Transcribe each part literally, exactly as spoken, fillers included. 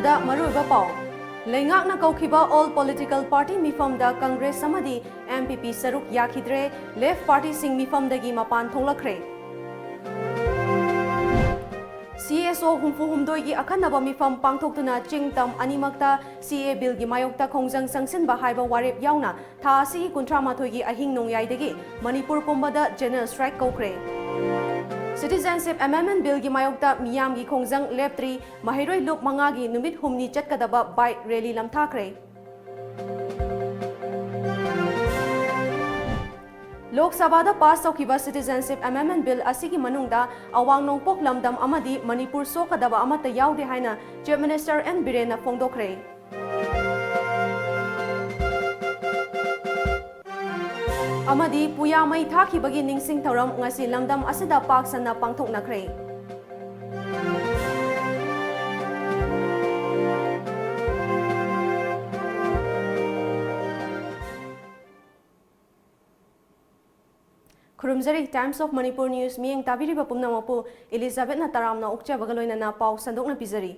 ꯗ ꯃꯔꯨꯑꯣꯏꯕ ꯄꯥꯎ꯫ ꯂꯩꯉꯥꯛꯅ ꯀꯧꯈꯤꯕ all political party ꯃꯤꯐꯝꯗ Congress ꯑꯃꯗꯤ M P P ꯁꯔꯨꯛ ꯌꯥꯈꯤꯗ꯭ꯔꯦ, Left party ꯁꯤꯡ ꯃꯤꯐꯝꯗꯒꯤ ꯃꯄꯥꯟ ꯊꯣꯛꯂꯛꯈ꯭ꯔꯦ꯫ C S O ꯍꯨꯝꯐꯨ ꯍꯨꯝꯗꯣꯏꯒꯤ ꯑꯈꯟꯅꯕ ꯃꯤꯐꯝ ꯄꯥꯡꯊꯣꯛꯇꯨꯅ ꯆꯤꯡ ꯇꯝ ꯑꯅꯤꯃꯛꯇ C A A Bill ꯒꯤ ꯃꯥꯌꯣꯛꯇ ꯈꯣꯡꯖꯪ ꯆꯪꯁꯤꯟꯕ ꯍꯥꯏꯕ ꯋꯥꯔꯦꯞ ꯌꯥꯎꯅ ꯊꯥ ꯑꯁꯤꯒꯤ ꯀꯨꯟꯊ꯭ꯔꯥ ꯃꯥꯊꯣꯏꯒꯤ ꯑꯍꯤꯡ ꯅꯣꯡꯌꯥꯏꯗꯒꯤ ꯃꯅꯤꯄꯨꯔ ꯄꯨꯝꯕꯗ General Strike ꯀꯧꯈ꯭ꯔꯦ꯫ Citizenship Amendment Bill ꯒꯤ ꯃꯥꯌꯣꯛꯇ ꯃꯤꯌꯥꯝꯒꯤ ꯈꯣꯡꯖꯪ ꯂꯦꯞꯇ꯭ꯔꯤ, ꯃꯍꯩꯔꯣꯏ ꯂꯨꯞ ꯃꯉꯥꯒꯤ ꯅꯨꯃꯤꯠ ꯍꯨꯝꯅꯤ ꯆꯠꯀꯗꯕ bike rally ꯂꯝꯊꯥꯈ꯭ꯔꯦ꯫ ꯂꯣꯛ ꯁꯚꯥꯗ pass ꯇꯧꯈꯤꯕ Citizenship Amendment Bill ꯑꯁꯤꯒꯤ ꯃꯅꯨꯡꯗ ꯑꯋꯥꯡ ꯅꯣꯡꯄꯣꯛ ꯂꯝꯗꯝ ꯑꯃꯗꯤ ꯃꯅꯤꯄꯨꯔ ꯁꯣꯛꯀꯗꯕ ꯑꯃꯠꯇ ꯌꯥꯎꯗꯦ ꯍꯥꯏꯅ Chief Minister N ꯕꯤꯔꯦꯟꯅ ꯐꯣꯡꯗꯣꯛꯈ꯭ꯔꯦ꯫ ꯑꯃꯗꯤ ꯄꯨꯌꯥ ꯃꯩ ꯊꯥꯈꯤꯕꯒꯤ ꯅꯤꯡꯁꯤꯡ ꯊꯧꯔꯝ ꯉꯁꯤ ꯂꯝꯗꯝ ꯑꯁꯤꯗ ꯄꯥꯛ ꯁꯟꯅ ꯄꯥꯡꯊꯣꯛꯅꯈ꯭ꯔꯦ꯫ ꯈꯨꯔꯨꯝꯖꯔꯤ꯫ Times of Manipur News ꯃꯤꯠꯌꯦꯡ ꯇꯥꯕꯤꯔꯤꯕ ꯄꯨꯝꯅꯃꯛꯄꯨ ꯏꯂꯤꯖꯥꯕꯦꯠꯅ ꯇꯔꯥꯝꯅ ꯑꯣꯛꯆꯕꯒ ꯂꯣꯏꯅꯅ ꯄꯥꯎ ꯁꯟꯗꯣꯛꯅ ꯄꯤꯖꯔꯤ꯫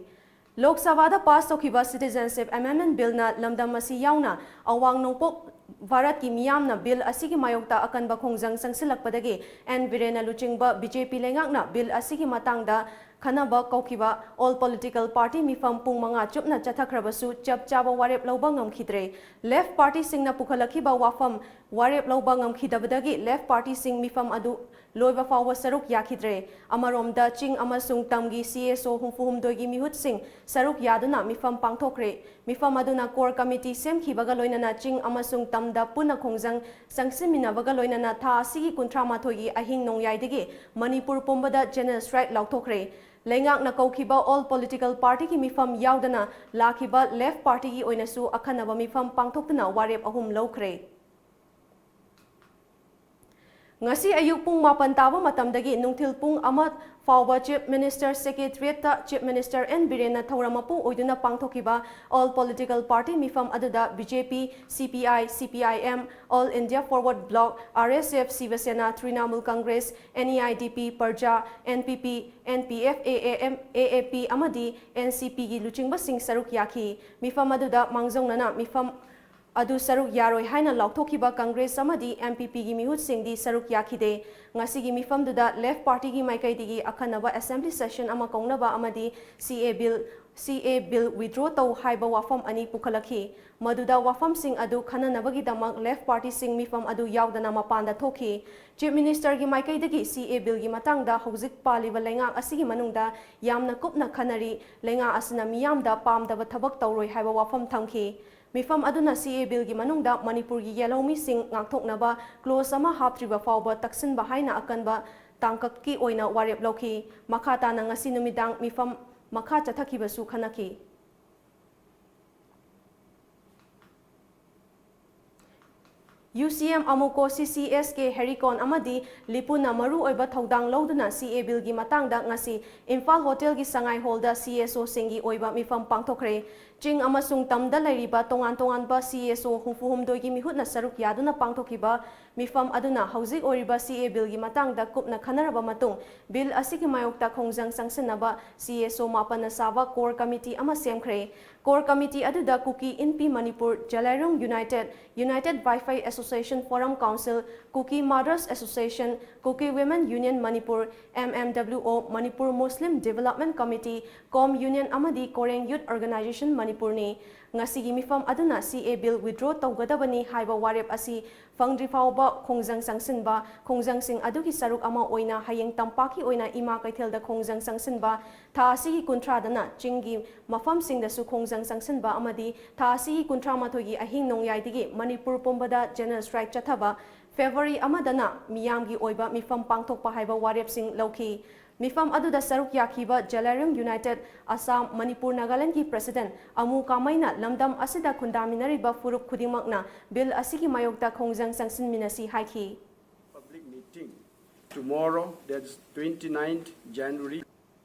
ꯂꯣꯛ ꯁꯚꯥꯗ pass ꯇꯧꯈꯤꯕ Citizenship Amendment Bill ꯅ ꯂꯝꯗꯝ ꯑꯁꯤ ꯌꯥꯎꯅ ꯑꯋꯥꯡ ꯅꯣꯡꯄꯣꯛ ꯚꯥꯔꯠꯀꯤ ꯃꯤꯌꯥꯝꯅ Bill ꯑꯁꯤꯒꯤ ꯃꯥꯌꯣꯛꯇ ꯑꯀꯟꯕ ꯈꯣꯡꯖꯪ ꯆꯪꯁꯤꯜꯂꯛꯄꯗꯒꯤ N ꯕꯤꯔꯦꯟꯅ ꯂꯨꯆꯤꯡꯕ B J P ꯂꯩꯉꯥꯛꯅ Bill ꯑꯁꯤꯒꯤ ꯃꯇꯥꯡꯗ ꯈꯟꯅꯕ ꯀꯧꯈꯤꯕ all political party ꯃꯤꯐꯝ ꯄꯨꯡ ꯃꯉꯥ ꯆꯨꯞꯅ ꯆꯠꯊꯈ꯭ꯔꯕꯁꯨ ꯆꯞ ꯆꯥꯕ ꯋꯥꯔꯦꯞ ꯂꯧꯕ ꯉꯝꯈꯤꯗ꯭ꯔꯦ꯫ Left party ꯁꯤꯡꯅ ꯄꯨꯈꯠꯂꯛꯈꯤꯕ ꯋꯥꯐꯝ ꯋꯥꯔꯦꯞ ꯂꯧꯕ ꯉꯝꯈꯤꯗꯕꯗꯒꯤ Left party ꯁꯤꯡ ꯃꯤꯐꯝ ꯑꯗꯨ ꯂꯣꯏꯕ ꯐꯥꯎꯕ ꯁꯔꯨꯛ ꯌꯥꯈꯤꯗ꯭ꯔꯦ꯫ ꯑꯃꯔꯣꯝꯗ, ꯆꯤꯡ ꯑꯃꯁꯨꯡ ꯇꯝꯒꯤ C S O ꯍꯨꯝꯐꯨ ꯍꯨꯝꯗꯣꯏꯒꯤ ꯃꯤꯍꯨꯠꯁꯤꯡ ꯁꯔꯨꯛ ꯌꯥꯗꯨꯅ ꯃꯤꯐꯝ ꯄꯥꯡꯊꯣꯛꯈ꯭ꯔꯦ꯫ ꯃꯤꯐꯝ ꯑꯗꯨꯅ Core Committee ꯁꯦꯝꯈꯤꯕꯒ ꯂꯣꯏꯅꯅ ꯆꯤꯡ ꯑꯃꯁꯨꯡ ꯇꯝꯗ ꯄꯨꯟꯅ ꯈꯣꯡꯖꯪ ꯆꯪꯁꯤꯟꯃꯤꯟꯅꯕꯒ ꯂꯣꯏꯅꯅ ꯊꯥ ꯑꯁꯤꯒꯤ ꯀꯨꯟꯊ꯭ꯔꯥ ꯃꯥꯊꯣꯏꯒꯤ ꯑꯍꯤꯡ ꯅꯣꯡꯌꯥꯏꯗꯒꯤ ꯃꯅꯤꯄꯨꯔ ꯄꯨꯝꯕꯗ General Strike ꯂꯥꯎꯊꯣꯛꯈ꯭ꯔꯦ꯫ ꯂꯩꯉꯥꯛꯅ ꯀꯧꯈꯤꯕ all political party ꯒꯤ ꯃꯤꯐꯝ ꯌꯥꯎꯗꯅ ꯂꯥꯛꯈꯤꯕ Left party ꯒꯤ ꯑꯣꯏꯅꯁꯨ ꯑꯈꯟꯅꯕ ꯃꯤꯐꯝ ꯄꯥꯡꯊꯣꯛꯇꯨꯅ ꯋꯥꯔꯦꯞ ꯑꯍꯨꯝ ꯂꯧꯈ꯭ꯔꯦ꯫ ꯉꯁꯤ ꯑꯌꯨꯛ ꯄꯨꯡ ꯃꯥꯄꯟ ꯇꯥꯕ ꯃꯇꯝꯗꯒꯤ ꯅꯨꯡꯊꯤꯜ ꯄꯨꯡ ꯑꯃ ꯐꯥꯎꯕ Chief Minister Secretariat ꯇ Chief Minister N ꯕꯤꯔꯦꯟꯅ ꯊꯧꯔꯝ ꯃꯄꯨ ꯑꯣꯏꯗꯨꯅ ꯄꯥꯡꯊꯣꯛꯈꯤꯕ All Political Party ꯃꯤꯐꯝ ꯑꯗꯨꯗ B J P, C P I, C P I M, All India Forward Bloc, R S F, Shiva Sena, Trinamool Congress, N E I D P, Parja, N P P, N P F, A A M, A A P ꯑꯃꯗꯤ N C P ꯒꯤ ꯂꯨꯆꯤꯡꯕꯁꯤꯡ ꯁꯔꯨꯛ ꯌꯥꯈꯤ꯫ ꯃꯤꯐꯝ ꯑꯗꯨꯗ ꯃꯥꯡꯖꯧꯅꯅ ꯃꯤꯐꯝ ꯑꯗꯨ ꯁꯔꯨꯛ ꯌꯥꯔꯣꯏ ꯍꯥꯏꯅ ꯂꯥꯎꯊꯣꯛꯈꯤꯕ Congress ꯑꯃꯗꯤ N P P ꯒꯤ ꯃꯤꯍꯨꯠꯁꯤꯡꯗꯤ ꯁꯔꯨꯛ ꯌꯥꯈꯤꯗꯦ꯫ ꯉꯁꯤꯒꯤ ꯃꯤꯐꯝꯗꯨꯗ Left Party ꯒꯤ ꯃꯥꯏꯀꯩꯗꯒꯤ ꯑꯈꯟꯅꯕ Assembly Session ꯑꯃ ꯀꯧꯅꯕ ꯑꯃꯗꯤ C A Bill, C A Bill withdraw ꯇꯧ ꯍꯥꯏꯕ ꯋꯥꯐꯝ ꯑꯅꯤ ꯄꯨꯈꯠꯂꯛꯈꯤ꯫ ꯃꯗꯨꯗ ꯋꯥꯐꯝꯁꯤꯡ ꯑꯗꯨ ꯈꯟꯅꯅꯕꯒꯤꯗꯃꯛ Left Party ꯁꯤꯡ ꯃꯤꯐꯝ ꯑꯗꯨ ꯌꯥꯎꯗꯅ ꯃꯄꯥꯟꯗ ꯊꯣꯛꯈꯤ꯫ Chief Minister ꯒꯤ ꯃꯥꯏꯀꯩꯗꯒꯤ C A Bill ꯒꯤ ꯃꯇꯥꯡꯗ ꯍꯧꯖꯤꯛ ꯄꯥꯜꯂꯤꯕ ꯂꯩꯉꯥꯛ ꯑꯁꯤꯒꯤ ꯃꯅꯨꯡꯗ ꯌꯥꯝꯅ ꯀꯨꯞꯅ ꯈꯟꯅꯔꯤ, ꯂꯩꯉꯥꯛ ꯑꯁꯤꯅ ꯃꯤꯌꯥꯝꯗ ꯄꯥꯝꯗꯕ ꯊꯕꯛ ꯇꯧꯔꯣꯏ ꯍꯥꯏꯕ ꯋꯥꯐꯝ ꯊꯝꯈꯤ꯫ ꯃꯤꯐꯝ ꯑꯗꯨꯅ C A Bill ꯒꯤ ꯃꯅꯨꯡꯗ ꯃꯅꯤꯄꯨꯔꯒꯤ ꯌꯦꯜꯍꯧꯃꯤꯁꯤꯡ ꯉꯥꯛꯊꯣꯛꯅꯕ clause ꯑꯃ ꯍꯥꯞꯇ꯭ꯔꯤꯕ ꯐꯥꯎꯕ ꯇꯛꯁꯤꯟꯕ ꯍꯥꯏꯅ ꯑꯀꯟꯕ ꯇꯥꯡꯀꯛꯀꯤ ꯑꯣꯏꯅ ꯋꯥꯔꯦꯞ ꯂꯧꯈꯤ꯫ ꯃꯈꯥ ꯇꯥꯅ ꯉꯁꯤ ꯅꯨꯃꯤꯗꯥꯡ ꯃꯤꯐꯝ ꯃꯈꯥ ꯆꯠꯊꯈꯤꯕꯁꯨ ꯈꯟꯅꯈꯤ꯫ U C M AMUCO C C S K ꯍꯦꯔꯤꯀꯣꯟ ꯑꯃꯗꯤ ꯂꯤꯄꯨꯅ ꯃꯔꯨ ꯑꯣꯏꯕ ꯊꯧꯗꯥꯡ ꯂꯧꯗꯨꯅ C A Bill ꯒꯤ ꯃꯇꯥꯡꯗ ꯉꯁꯤ ꯏꯝꯐꯥꯜ ꯍꯣꯇꯦꯜꯒꯤ ꯁꯉꯥꯏ ꯍꯣꯜꯗ C S O ꯁꯤꯡꯒꯤ ꯑꯣꯏꯕ ꯃꯤꯐꯝ ꯄꯥꯡꯊꯣꯛꯈ꯭ꯔꯦ꯫ ꯆꯤꯡ ꯑꯃꯁꯨꯡ ꯇꯝꯗ ꯂꯩꯔꯤꯕ ꯇꯣꯉꯥꯟ ꯇꯣꯉꯥꯟꯕ C S O ꯍꯨꯝꯐꯨ ꯍꯨꯝꯗꯣꯏꯒꯤ ꯃꯤꯍꯨꯠꯅ ꯁꯔꯨꯛ ꯌꯥꯗꯨꯅ ꯄꯥꯡꯊꯣꯛꯈꯤꯕ ꯃꯤꯐꯝ ꯑꯗꯨꯅ ꯍꯧꯖꯤꯛ ꯑꯣꯏꯔꯤꯕ C A Bill ꯒꯤ ꯃꯇꯥꯡꯗ ꯀꯨꯞꯅ ꯈꯟꯅꯔꯕ ꯃꯇꯨꯡ, Bill ꯑꯁꯤꯒꯤ ꯃꯥꯌꯣꯛꯇ ꯈꯣꯡꯖꯪ ꯆꯪꯁꯤꯟꯅꯕ C S O ꯃꯥꯄꯟꯅ ꯁꯥꯕ Core Committee ꯑꯃ ꯁꯦꯝꯈ꯭ꯔꯦ꯫ Core Committee ꯑꯗꯨꯗ Kuki Inpi Manipur, Zeliangrong United, United Vaiphei Association Forum Council, Kuki Mothers Association, Kuki Women Union Manipur, M M W O, Manipur Muslim Development Committee, COM Union ꯑꯃꯗꯤ Koreng Youth Organization Manipur ꯅꯤ꯫ ꯉꯁꯤꯒꯤ ꯃꯤꯐꯝ ꯑꯗꯨꯅ C A Bill withdraw ꯇꯧꯒꯗꯕꯅꯤ ꯍꯥꯏꯕ ꯋꯥꯔꯦꯞ ꯑꯁꯤ ꯐꯪꯗ꯭ꯔꯤ ꯐꯥꯎꯕ ꯈꯣꯡꯖꯪ ꯆꯪꯁꯤꯟꯕ, ꯈꯣꯡꯖꯪꯁꯤꯡ ꯑꯗꯨꯒꯤ ꯁꯔꯨꯛ ꯑꯃ ꯑꯣꯏꯅ ꯍꯌꯦꯡ ꯇꯝꯄꯥꯛꯀꯤ ꯑꯣꯏꯅ ꯏꯃꯥ ꯀꯩꯊꯦꯜꯗ ꯈꯣꯡꯖꯪ ꯆꯪꯁꯤꯟꯕ, ꯊꯥ ꯑꯁꯤꯒꯤ ꯀꯨꯟꯊ꯭ꯔꯥꯗꯅ ꯆꯤꯡꯒꯤ ꯃꯐꯝꯁꯤꯡꯗꯁꯨ ꯈꯣꯡꯖꯪ ꯆꯪꯁꯤꯟꯕ ꯑꯃꯗꯤ ꯊꯥ ꯑꯁꯤꯒꯤ ꯀꯨꯟꯊ꯭ꯔꯥ ꯃꯥꯊꯣꯏꯒꯤ ꯑꯍꯤꯡ ꯅꯣꯡꯌꯥꯏꯗꯒꯤ ꯃꯅꯤꯄꯨꯔ ꯄꯨꯝꯕꯗ general strike ꯆꯠꯊꯕ, February ꯑꯃꯗꯅ ꯃꯤꯌꯥꯝꯒꯤ ꯑꯣꯏꯕ ꯃꯤꯐꯝ ꯄꯥꯡꯊꯣꯛꯄ ꯍꯥꯏꯕ ꯋꯥꯔꯦꯞꯁꯤꯡ ꯂꯧꯈꯤ꯫ ꯃꯤꯐꯝ ꯑꯗꯨꯗ ꯁꯔꯨꯛ ꯌꯥꯈꯤꯕ Zeliangrong United, Assam, Manipur, Nagaland ꯒꯤ President ꯑꯃꯨ ꯀꯥꯃꯩꯅ ꯂꯝꯗꯝ ꯑꯁꯤꯗ ꯈꯨꯟꯗꯥꯃꯤꯟꯅꯔꯤꯕ ꯐꯨꯔꯨꯞ ꯈꯨꯗꯤꯡꯃꯛꯅ Bill ꯑꯁꯤꯒꯤ ꯃꯥꯌꯣꯛꯇ ꯈꯣꯡꯖꯪ ꯆꯪꯁꯤꯟꯃꯤꯟꯅꯁꯤ ꯍꯥꯏꯈꯤ꯫ Public meeting Tomorrow, that is twenty-ninth January,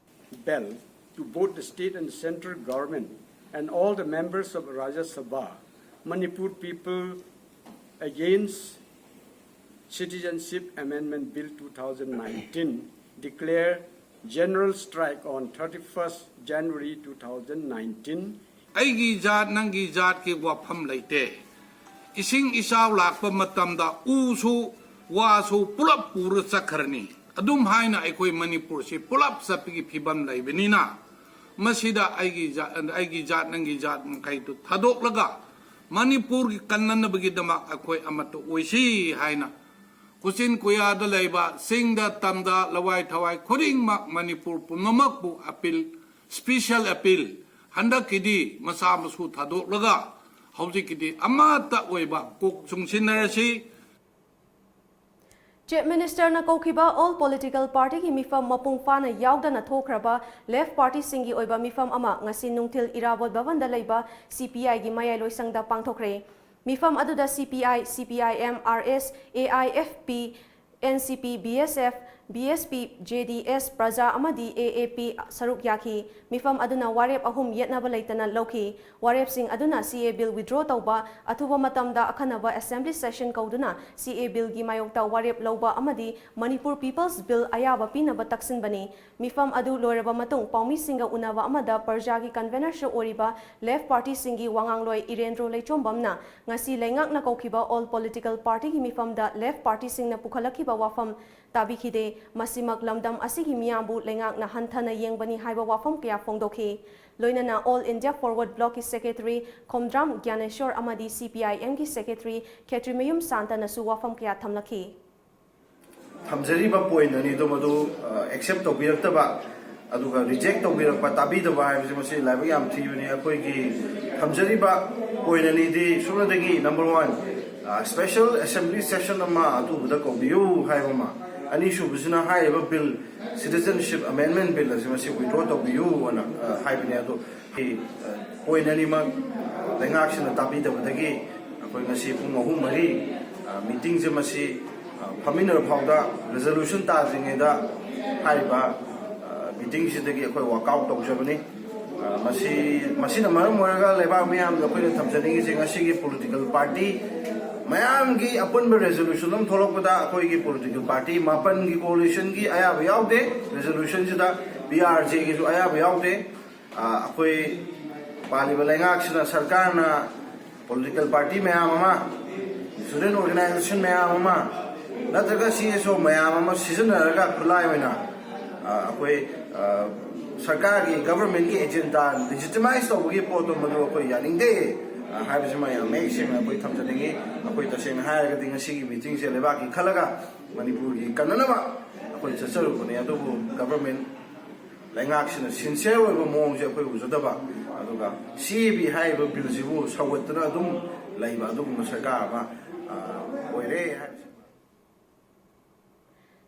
bell to both the state and central government and all the members of Rajya Sabha, Manipur people against Citizenship Amendment Bill two thousand nineteen, declare general strike on thirty-first January two thousand nineteen. ꯑꯩꯒꯤ ꯖꯥꯠ ꯅꯪꯒꯤ ꯖꯥꯠꯀꯤ ꯋꯥꯐꯝ ꯂꯩꯇꯦ꯫ ꯏꯁꯤꯡ ꯏꯆꯥꯎ ꯂꯥꯛꯄ ꯃꯇꯝꯗ ꯎꯁꯨ ꯋꯥꯁꯨ ꯄꯨꯂꯞ ꯄꯨꯔ ꯆꯠꯈ꯭ꯔꯅꯤ꯫ ꯑꯗꯨꯝ ꯍꯥꯏꯅ ꯑꯩꯈꯣꯏ ꯃꯅꯤꯄꯨꯔꯁꯤ ꯄꯨꯂꯞ ꯆꯠꯄꯒꯤ ꯐꯤꯕꯝ ꯂꯩꯕꯅꯤꯅ, ꯃꯁꯤꯗ ꯑꯩꯒꯤ ꯖꯥꯠ, ꯑꯩꯒꯤ ꯖꯥꯠ ꯅꯪꯒꯤ ꯖꯥꯠ ꯃꯈꯩꯗꯨ ꯊꯥꯗꯣꯛꯂꯒ ꯃꯅꯤꯄꯨꯔꯒꯤ ꯀꯟꯅꯅꯕꯒꯤꯗꯃꯛ ꯑꯩꯈꯣꯏ ꯑꯃꯠꯇ ꯑꯣꯏꯁꯤ ꯍꯥꯏꯅ ꯀꯣꯆꯤꯟ ꯀꯣꯌꯥꯗ ꯂꯩꯕ ꯆꯤꯡꯗ ꯇꯝꯗ ꯂꯋꯥꯏ ꯊꯋꯥꯏ ꯈꯨꯗꯤꯡꯃꯛ ꯃꯅꯤꯄꯨꯔ ꯄꯨꯝꯅꯃꯛꯄꯨ ꯑꯄꯤꯜ, special appeal, ꯍꯟꯗꯛꯀꯤꯗꯤ ꯃꯆꯥ ꯃꯁꯨ ꯊꯥꯗꯣꯛꯂꯒ ꯍꯧꯖꯤꯛꯀꯤꯗꯤ ꯑꯃꯠꯇ ꯑꯣꯏꯕ ꯀꯣꯛ ꯆꯨꯡꯁꯤꯟꯅꯔꯁꯤ꯫ Chief Ministerꯅ ꯀꯧꯈꯤꯕ all political partyꯒꯤ ꯃꯤꯐꯝ ꯃꯄꯨꯡ ꯐꯥꯅ ꯌꯥꯎꯗꯅ ꯊꯣꯛꯈ꯭ꯔꯕ left partyꯁꯤꯡꯒꯤ ꯑꯣꯏꯕ ꯃꯤꯐꯝ ꯑꯃ ꯉꯁꯤ ꯅꯨꯡꯊꯤꯜ ꯏꯔꯥꯕꯣꯠ ꯚꯕꯟꯗ ꯂꯩꯕ CPIꯒꯤ ꯃꯌꯥꯏ ꯂꯣꯏꯁꯪꯗ ꯄꯥꯡꯊꯣꯛꯈ꯭ꯔꯦ꯫ ꯃꯤꯐꯝ ꯑꯗꯨꯗ CPI, CPIM, RS, AIFP, NCP, BSF, BSP, JDS, ꯄ꯭ꯔꯖꯥ ꯑꯃꯗꯤ AAP ꯁꯔꯨꯛ ꯌꯥꯈꯤ꯫ ꯃꯤꯐꯝ ꯑꯗꯨꯅ ꯋꯥꯔꯦꯞ ꯑꯍꯨꯝ ꯌꯦꯠꯅꯕ ꯂꯩꯇꯅ ꯂꯧꯈꯤ꯫ ꯋꯥꯔꯦꯞꯁꯤꯡ ꯑꯗꯨꯅ CAA Bill withdraw ꯇꯧꯕ, ꯑꯊꯨꯕ ꯃꯇꯝꯗ ꯑꯈꯟꯅꯕ assembly session ꯀꯧꯗꯨꯅ CAA Billꯒꯤ ꯃꯥꯌꯣꯛꯇ ꯋꯥꯔꯦꯞ ꯂꯧꯕ ꯑꯃꯗꯤ Manipur People's Bill ꯑꯌꯥꯕ ꯄꯤꯅꯕ ꯇꯛꯁꯤꯟꯕꯅꯤ꯫ ꯃꯤꯐꯝ ꯑꯗꯨ ꯂꯣꯏꯔꯕ ꯃꯇꯨꯡ ꯄꯥꯎꯃꯤꯁꯤꯡꯒ ꯎꯅꯕ ꯑꯃꯗ ꯄ꯭ꯔꯖꯥꯒꯤ convenerꯁꯨ ꯑꯣꯏꯔꯤꯕ left partyꯁꯤꯡꯒꯤ ꯋꯥꯉꯥꯡꯂꯣꯏ ꯏꯔꯦꯟꯗ꯭ꯔꯣ ꯂꯩꯆꯣꯝꯕꯝꯅ ꯉꯁꯤ ꯂꯩꯉꯥꯛꯅ ꯀꯧꯈꯤꯕ all political partyꯒꯤ ꯃꯤꯐꯝꯗ left partyꯁꯤꯡꯅ ꯄꯨꯈꯠꯂꯛꯈꯤꯕ ꯋꯥꯐꯝ ꯇꯥꯕꯤꯈꯤꯗꯦ꯫ ꯃꯁꯤꯃꯛ ꯂꯝꯗꯝ ꯑꯁꯤꯒꯤ ꯃꯤꯌꯥꯝꯕꯨ ꯂꯩꯉꯥꯛꯅ ꯍꯟꯊꯅ ꯌꯦꯡꯕꯅꯤ ꯍꯥꯏꯕ ꯋꯥꯐꯝ ꯀꯌꯥ ꯐꯣꯡꯗꯣꯛꯈꯤ꯫ ꯂꯣꯏꯅꯅ All India Forward Blocꯀꯤ secretary Khomdram ꯒ꯭ꯌꯥꯅꯦꯁꯣꯔ ꯑꯃꯗꯤ CPIMꯒꯤ secretary ꯈꯦꯇ꯭ꯔꯤꯃꯌꯨꯝ ꯁꯥꯟꯇꯅꯁꯨ ꯋꯥꯐꯝ ꯀꯌꯥ ꯊꯝꯂꯛꯈꯤ꯫ ꯊꯝꯖꯔꯤꯕ point ꯑꯅꯤꯗꯣ ꯃꯗꯨ accept ꯇꯧꯕꯤꯔꯛꯇꯕ ꯑꯗꯨꯒ reject ꯇꯧꯕꯤꯔꯛꯄ, ꯇꯥꯕꯤꯗꯕ ꯍꯥꯏꯕꯁꯦ ꯃꯁꯤ ꯂꯥꯏꯕꯛ ꯌꯥꯝ ꯊꯤꯕꯅꯤ꯫ ꯑꯩꯈꯣꯏꯒꯤ ꯊꯝꯖꯔꯤꯕ point ꯑꯅꯤꯗꯤ ꯁꯨꯞꯅꯇꯒꯤ number one, special assembly session ꯑꯃ ꯑꯊꯨꯕꯗ ꯀꯧꯕꯤꯌꯨ ꯍꯥꯏꯕ ꯑꯃ, ꯑꯅꯤꯁꯨꯕꯁꯤꯅ ꯍꯥꯏꯔꯤꯕ bill, Citizenship Amendment Bill ꯑꯁꯤ ꯃꯁꯤ withdraw ꯇꯧꯕꯤꯌꯨ ꯑꯅ ꯍꯥꯏꯕꯅꯤ꯫ ꯑꯗꯣ point ꯑꯅꯤꯃꯛ ꯂꯩꯉꯥꯛꯁꯤꯅ ꯇꯥꯕꯤꯗꯕꯗꯒꯤ ꯑꯩꯈꯣꯏ ꯉꯁꯤ ꯄꯨꯡ ꯑꯍꯨꯝ ꯃꯔꯤ meetingꯁꯦ ꯃꯁꯤ ꯐꯝꯃꯤꯟꯅꯔ ꯐꯥꯎꯗ ꯔꯤꯖꯣꯂꯨꯁꯟ ꯇꯥꯗ꯭ꯔꯤꯉꯩꯗ ꯍꯥꯏꯔꯤꯕ ꯃꯤꯇꯤꯡꯁꯤꯗꯒꯤ ꯑꯩꯈꯣꯏ ꯋꯥꯛꯑꯥꯎꯠ ꯇꯧꯖꯕꯅꯤ꯫ ꯃꯁꯤ ꯃꯁꯤꯅ ꯃꯔꯝ ꯑꯣꯏꯔꯒ ꯂꯩꯕꯥꯛ ꯃꯤꯌꯥꯝꯗ ꯑꯩꯈꯣꯏꯅ ꯊꯝꯖꯅꯤꯡꯉꯤꯁꯦ, ꯉꯁꯤꯒꯤ ꯄꯣꯂꯤꯇꯤꯀꯦꯜ ꯄꯥꯔꯇꯤ ꯃꯌꯥꯝꯒꯤ ꯑꯄꯨꯟꯕ ꯔꯤꯖꯣꯂꯨꯁꯟ ꯑꯃ ꯊꯣꯛꯂꯛꯄꯗ ꯑꯩꯈꯣꯏꯒꯤ ꯄꯣꯂꯤꯇꯤꯀꯦꯜ ꯄꯥꯔꯇꯤ ꯃꯥꯄꯟꯒꯤ ꯀꯣꯑꯣꯂꯤꯁꯟꯒꯤ ꯑꯌꯥꯕ ꯌꯥꯎꯗꯦ꯫ ꯔꯤꯖꯣꯂꯨꯁꯟꯁꯤꯗ ꯄꯤ ꯑꯥꯔ ꯖꯦꯒꯤꯁꯨ ꯑꯌꯥꯕ ꯌꯥꯎꯗꯦ꯫ ꯑꯩꯈꯣꯏ ꯄꯥꯜꯂꯤꯕ ꯂꯩꯉꯥꯛꯁꯤꯅ, ꯁꯔꯀꯥꯔꯅ ꯄꯣꯂꯤꯇꯤꯀꯦꯜ ꯄꯥꯔꯇꯤ ꯃꯌꯥꯝ ꯑꯃ, ꯁ꯭ꯇꯨꯗꯦꯟ ꯑꯣꯔꯒꯅꯥꯏꯖꯦꯁꯟ ꯃꯌꯥꯝ ꯑꯃ, ꯅꯠꯇ꯭ꯔꯒ ꯁꯤ ꯑꯦꯁ ꯑꯣ ꯃꯌꯥꯝ ꯑꯃ ꯁꯤꯖꯤꯟꯅꯔꯒ ꯈꯨꯠꯂꯥꯏ ꯑꯣꯏꯅ ꯑꯩꯈꯣꯏ ꯁꯔꯀꯥꯔꯒꯤ, ꯒꯚꯔꯟꯃꯦꯟꯠꯀꯤ ꯑꯦꯖꯦꯟꯗꯥ ꯂꯤꯖꯤꯇꯤꯃꯥꯏꯁ ꯇꯧꯕꯒꯤ ꯄꯣꯠꯇꯣ, ꯃꯗꯨ ꯑꯩꯈꯣꯏ ꯌꯥꯅꯤꯡꯗꯦ ꯍꯥꯏꯕꯁꯤꯃ ꯌꯥꯝ ꯃꯌꯦꯛ ꯁꯦꯡꯅ ꯑꯩꯈꯣꯏ ꯊꯝꯖꯅꯤꯡꯉꯤ꯫ ꯑꯩꯈꯣꯏ ꯇꯁꯦꯡꯅ ꯍꯥꯏꯔꯒꯗꯤ ꯉꯁꯤꯒꯤ ꯃꯤꯇꯤꯡꯁꯦ ꯂꯩꯕꯥꯛꯀꯤ ꯈꯜꯂꯒ ꯃꯅꯤꯄꯨꯔꯒꯤ ꯀꯟꯅꯅꯕ ꯑꯩꯈꯣꯏ ꯆꯠꯆꯔꯨꯕꯅꯦ꯫ ꯑꯗꯨꯕꯨ ꯒꯚꯔꯟꯃꯦꯟꯠ ꯂꯩꯉꯥꯛꯁꯤꯅ ꯁꯤꯟꯁꯤꯌꯔ ꯑꯣꯏꯕ ꯃꯑꯣꯡꯁꯦ ꯑꯩꯈꯣꯏ ꯎꯖꯗꯕ, ꯑꯗꯨꯒ ꯁꯤ ꯑꯦ ꯕꯤ ꯍꯥꯏꯔꯤꯕ ꯕꯤꯜꯁꯤꯕꯨ ꯁꯧꯒꯠꯇꯨꯅ ꯑꯗꯨꯝ ꯂꯩꯕ ꯑꯗꯨꯒꯨꯝꯕ ꯁꯔꯀꯥꯔ ꯑꯃ ꯑꯣꯏꯔꯦ ꯍꯥꯏꯕꯁꯤ꯫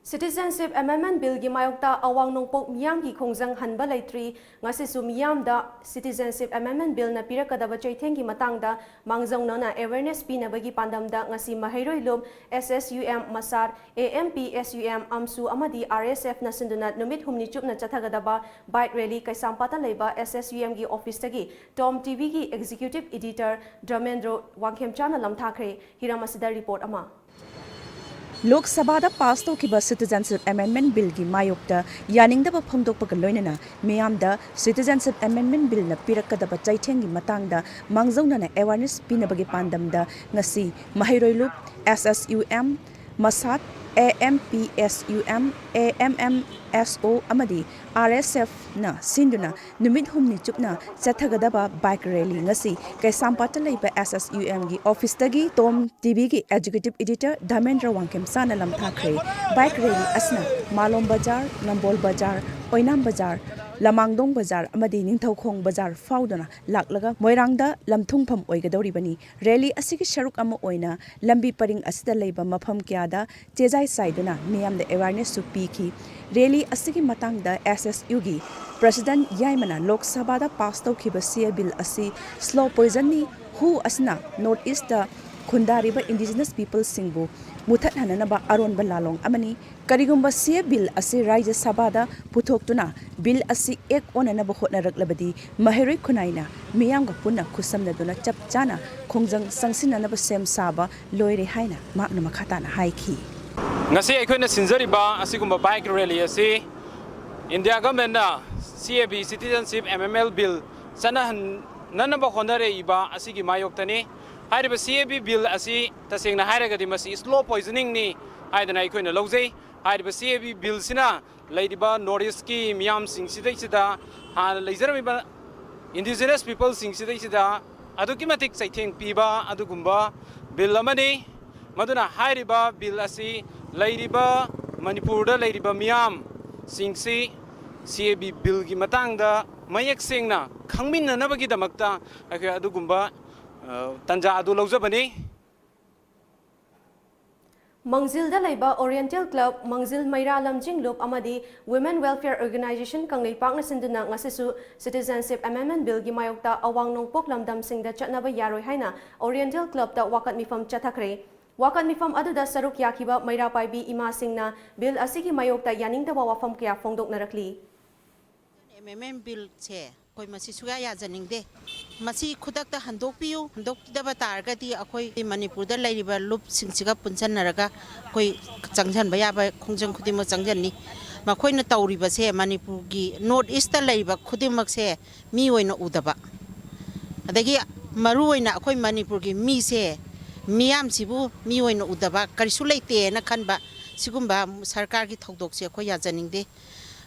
Citizenship Amendment Billꯒꯤ ꯃꯥꯌꯣꯛꯇ ꯑꯋꯥꯡ ꯅꯣꯡꯄꯣꯛ ꯃꯤꯌꯥꯝꯒꯤ ꯈꯣꯡꯖꯪ ꯍꯟꯕ ꯂꯩꯇ꯭ꯔꯤ꯫ ꯉꯁꯤꯁꯨ ꯃꯤꯌꯥꯝꯗ Citizenship Amendment Billꯅ ꯄꯤꯔꯛꯀꯗꯕ ꯆꯩꯊꯦꯡꯒꯤ ꯃꯇꯥꯡꯗ ꯃꯥꯡꯖꯧꯅꯅ awareness ꯄꯤꯅꯕꯒꯤ ꯄꯥꯟꯗꯝꯗ ꯉꯁꯤ ꯃꯍꯩꯔꯣꯏ ꯂꯨꯞ, S S U M, ꯃꯁꯥꯠ, A M P S U M, ꯑꯝꯁꯨ ꯑꯃꯗꯤ R S Fꯅ ꯁꯤꯟꯗꯨꯅ ꯅꯨꯃꯤꯠ ꯍꯨꯝꯅꯤ ꯆꯨꯞꯅ ꯆꯠꯊꯒꯗꯕ bike rally ꯀꯩꯁꯥꯝꯄꯥꯠꯇ ꯂꯩꯕ S S U Mꯒꯤ officeꯇꯒꯤ Tom TVꯒꯤ executive editor ꯙꯔꯃꯦꯟꯗ꯭ꯔꯣ ꯋꯥꯡꯈꯦꯝꯆꯥꯅ ꯂꯝꯊꯥꯈ꯭ꯔꯦ꯫ ꯍꯤꯔꯝ ꯑꯁꯤꯗ report ꯑꯃ꯫ ꯂꯣꯛ ꯁꯚꯥꯗ ꯄꯥꯁ ꯇꯧꯈꯤꯕ Citizenship Amendment Billꯒꯤ ꯃꯥꯌꯣꯛꯇ ꯌꯥꯅꯤꯡꯗꯕ ꯐꯣꯡꯗꯣꯛꯄꯒ ꯂꯣꯏꯅꯅ ꯃꯤꯌꯥꯝꯗ Citizenship Amendment Billꯅ ꯄꯤꯔꯛꯀꯗꯕ ꯆꯩꯊꯦꯡꯒꯤ ꯃꯇꯥꯡꯗ ꯃꯥꯡꯖꯧꯅꯅ awareness ꯄꯤꯅꯕꯒꯤ ꯄꯥꯟꯗꯝꯗ ꯉꯁꯤ ꯃꯍꯩꯔꯣꯏ ꯂꯨꯞ, S S U M, ꯃꯁꯥꯠ, A M P S U M, A M M S O ꯑꯃꯗꯤ R S Fꯅ ꯁꯤꯟꯗꯨꯅ ꯅꯨꯃꯤꯠ ꯍꯨꯝꯅꯤ ꯆꯨꯞꯅ ꯆꯠꯊꯒꯗꯕ bike rally ꯉꯁꯤ ꯀꯩꯁꯥꯝꯄꯥꯠꯇ ꯂꯩꯕ S S U Mꯒꯤ officeꯇꯒꯤ Tom TVꯒꯤ executive editor Dharmendra ꯋꯥꯡꯈꯦꯝꯆꯥꯅ ꯂꯝꯊꯥꯈ꯭ꯔꯦ꯫ Bike rally ꯑꯁꯤꯅ ꯃꯥꯂꯣꯝ ꯕꯖꯥꯔ, ꯅꯝꯕꯣꯜ ꯕꯖꯥꯔ, ꯑꯣꯏꯅꯥꯝ ꯕꯖꯥꯔ, ꯂꯃꯥꯡꯗꯣꯡ ꯕꯖꯥꯔ ꯑꯃꯗꯤ ꯅꯤꯡꯊꯧꯈꯣꯡ ꯕꯖꯥꯔ ꯐꯥꯎꯗꯨꯅ ꯂꯥꯛꯂꯒ ꯃꯣꯏꯔꯥꯡꯗ ꯂꯝꯊꯨꯡꯐꯝ ꯑꯣꯏꯒꯗꯧꯔꯤꯕꯅꯤ꯫ Rally ꯑꯁꯤꯒꯤ ꯁꯔꯨꯛ ꯑꯃ ꯑꯣꯏꯅ ꯂꯝꯕꯤ ꯄꯔꯤꯡ ꯑꯁꯤꯗ ꯂꯩꯕ ꯃꯐꯝ ꯀꯌꯥꯗ ꯆꯦꯖꯥꯏ ꯆꯥꯏꯗꯨꯅ ꯃꯤꯌꯥꯝꯗ awarenessꯁꯨ ꯄꯤꯈꯤ꯫ Rally ꯑꯁꯤꯒꯤ ꯃꯇꯥꯡꯗ S S Uꯒꯤ president ꯌꯥꯏꯃꯅ ꯂꯣꯛ ꯁꯚꯥꯗ ꯄꯥꯁ ꯇꯧꯈꯤꯕ C A Bill ꯑꯁꯤ slow poisonꯅꯤ, WHO ꯑꯁꯤꯅ North Eastꯇ ꯈꯨꯟꯗꯥꯔꯤꯕ ꯏꯟꯗꯤꯖꯤꯅꯁ ꯄꯤꯄꯜꯁꯤꯡꯕꯨ ꯃꯨꯊꯠꯍꯟꯅꯅꯕ ꯑꯔꯣꯟꯕ ꯂꯥꯂꯣꯡ ꯑꯃꯅꯤ꯫ ꯀꯔꯤꯒꯨꯝꯕ ꯁꯤ ꯑꯦ ꯕꯤꯜ ꯑꯁꯤ ꯔꯥꯖ꯭ꯌ ꯁꯚꯥꯗ ꯄꯨꯊꯣꯛꯇꯨꯅ ꯕꯤꯜ ꯑꯁꯤ ꯑꯦꯛ ꯑꯣꯟꯅꯅꯕ ꯍꯣꯠꯅꯔꯛꯂꯕꯗꯤ ꯃꯍꯩꯔꯣꯏ ꯈꯨꯟꯅꯥꯏꯅ ꯃꯤꯌꯥꯝꯒ ꯄꯨꯟꯅ ꯈꯨꯠꯁꯝꯅꯗꯨꯅ ꯆꯞ ꯆꯥꯅ ꯈꯣꯡꯖꯪ ꯆꯪꯁꯤꯟꯅꯅꯕ ꯁꯦꯝ ꯁꯥꯕ ꯂꯣꯏꯔꯦ ꯍꯥꯏꯅ ꯃꯍꯥꯛꯅ ꯃꯈꯥ ꯇꯥꯅ ꯍꯥꯏꯈꯤ꯫ ꯉꯁꯤ ꯑꯩꯈꯣꯏꯅ ꯁꯤꯟꯖꯔꯤꯕ ꯑꯁꯤꯒꯨꯝꯕ ꯕꯥꯏꯛ ꯔꯦꯂꯤ ꯑꯁꯤ ꯏꯟꯗꯤꯌꯥ ꯒꯚꯔꯟꯃꯦꯟꯠꯅ ꯁꯤ A B, citizenship amendment bill ꯆꯠꯅꯍꯟꯅꯅꯕ ꯍꯣꯠꯅꯔꯛꯏꯕ ꯑꯁꯤꯒꯤ ꯃꯥꯌꯣꯛꯇꯅꯤ꯫ ꯍꯥꯏꯔꯤꯕ ꯁꯤ ꯑꯦ ꯕꯤ ꯕꯤꯜ ꯑꯁꯤ ꯇꯁꯦꯡꯅ ꯍꯥꯏꯔꯒꯗꯤ ꯃꯁꯤ ꯁ꯭ꯂꯣ ꯄꯣꯏꯖꯅꯤꯡꯅꯤ ꯍꯥꯏꯗꯅ ꯑꯩꯈꯣꯏꯅ ꯂꯧꯖꯩ꯫ ꯍꯥꯏꯔꯤꯕ ꯁꯤ ꯑꯦ ꯕꯤ ꯕꯤꯜꯁꯤꯅ ꯂꯩꯔꯤꯕ ꯅꯣꯔꯠ ꯏꯁ꯭ꯠꯀꯤ ꯃꯤꯌꯥꯝꯁꯤꯡꯁꯤꯗꯩꯁꯤꯗ, ꯍꯥꯟꯅ ꯂꯩꯖꯔꯝꯃꯤꯕ ꯏꯟꯗꯤꯖꯤꯅꯁ ꯄꯤꯄꯜꯁꯤꯡꯁꯤꯗꯩꯁꯤꯗ ꯑꯗꯨꯛꯀꯤ ꯃꯇꯤꯛ ꯆꯩꯊꯦꯡ ꯄꯤꯕ ꯑꯗꯨꯒꯨꯝꯕ ꯕꯤꯜ ꯑꯃꯅꯤ꯫ ꯃꯗꯨꯅ ꯍꯥꯏꯔꯤꯕ ꯕꯤꯜ ꯑꯁꯤ ꯂꯩꯔꯤꯕ ꯃꯅꯤꯄꯨꯔꯗ ꯂꯩꯔꯤꯕ ꯃꯤꯌꯥꯝꯁꯤꯡꯁꯤ ꯁꯤ ꯑꯦ ꯕꯤ ꯕꯤꯜꯒꯤ ꯃꯇꯥꯡꯗ ꯃꯌꯦꯛ ꯁꯦꯡꯅ ꯈꯪꯃꯤꯟꯅꯅꯕꯒꯤꯗꯃꯛꯇ ꯑꯩꯈꯣꯏ ꯑꯗꯨꯒꯨꯝꯕ, ꯑ, ꯇꯥꯟꯖꯥ ꯑꯗꯨ ꯂꯧꯖꯕꯅꯤ꯫ ꯃꯥꯡꯖꯤꯜꯗ ꯂꯩꯕ ꯑꯣꯔꯤꯌꯦꯟꯇꯦꯜ ꯀ꯭ꯂꯕ, ꯃꯥꯡꯖꯤꯜ ꯃꯩꯔꯥ ꯂꯝꯖꯤꯡ ꯂꯨꯞ ꯑꯃꯗꯤ Women Welfare Organisation ꯀꯪꯂꯩꯄꯥꯛꯅ ꯁꯤꯟꯗꯨꯅ ꯉꯁꯤꯁꯨ ꯁꯤꯇꯤꯖꯦꯟꯁꯤꯞ ꯑꯦꯃꯦꯟꯃꯦꯟꯠ ꯕꯤꯜꯒꯤ ꯃꯥꯌꯣꯛꯇ ꯑꯋꯥꯡ ꯅꯣꯡꯄꯣꯛ ꯂꯝꯗꯝꯁꯤꯡꯗ ꯆꯠꯅꯕ ꯌꯥꯔꯣꯏ ꯍꯥꯏꯅ ꯑꯣꯔꯤꯌꯦꯟꯇꯦꯜ ꯀ꯭ꯂꯕꯇ ꯋꯥꯀꯠ ꯃꯤꯐꯝ ꯆꯠꯊꯈ꯭ꯔꯦ꯫ ꯋꯥꯀꯠ ꯃꯤꯐꯝ ꯑꯗꯨꯗ ꯁꯔꯨꯛ ꯌꯥꯈꯤꯕ ꯃꯩꯔꯥ ꯄꯥꯏꯕꯤ ꯏꯃꯥꯁꯤꯡꯅ ꯕꯤꯜ ꯑꯁꯤꯒꯤ ꯃꯥꯌꯣꯛꯇ ꯌꯥꯅꯤꯡꯗꯕ ꯋꯥꯐꯝ ꯀꯌꯥ ꯐꯣꯡꯗꯣꯛꯅꯔꯛꯂꯤ꯫ ꯑꯦꯃꯦꯟꯃꯦꯟꯠ ꯕꯤꯜꯁꯦ ꯑꯩꯈꯣꯏ ꯃꯁꯤ ꯁꯨꯛꯌꯥ ꯌꯥꯖꯅꯤꯡꯗꯦ꯫ ꯃꯁꯤ ꯈꯨꯗꯛꯇ ꯍꯟꯗꯣꯛꯄꯤꯌꯨ꯫ ꯍꯟꯗꯣꯛꯄꯤꯗꯕ ꯇꯥꯔꯒꯗꯤ ꯑꯩꯈꯣꯏ ꯃꯅꯤꯄꯨꯔꯗ ꯂꯩꯔꯤꯕ ꯂꯨꯞꯁꯤꯡꯁꯤꯒ ꯄꯨꯟꯁꯤꯟꯅꯔꯒ ꯑꯩꯈꯣꯏ ꯆꯪꯁꯤꯟꯕ ꯌꯥꯕ ꯈꯣꯡꯖꯪ ꯈꯨꯗꯤꯡꯃꯛ ꯆꯪꯁꯤꯟꯅꯤ꯫ ꯃꯈꯣꯏꯅ ꯇꯧꯔꯤꯕꯁꯦ ꯃꯅꯤꯄꯨꯔꯒꯤ ꯅꯣꯔꯠ ꯏꯁ꯭ꯠꯇ ꯂꯩꯔꯤꯕ ꯈꯨꯗꯤꯡꯃꯛꯁꯦ ꯃꯤ ꯑꯣꯏꯅ ꯎꯗꯕ, ꯑꯗꯒꯤ ꯃꯔꯨꯑꯣꯏꯅ ꯑꯩꯈꯣꯏ ꯃꯅꯤꯄꯨꯔꯒꯤ ꯃꯤꯁꯦ, ꯃꯤꯌꯥꯝꯁꯤꯕꯨ ꯃꯤ ꯑꯣꯏꯅ ꯎꯗꯕ, ꯀꯔꯤꯁꯨ ꯂꯩꯇꯦꯅ ꯈꯟꯕ, ꯁꯤꯒꯨꯝꯕ ꯁꯔꯀꯥꯔꯒꯤ ꯊꯧꯗꯣꯛꯁꯦ ꯑꯩꯈꯣꯏ ꯌꯥꯖꯅꯤꯡꯗꯦ꯫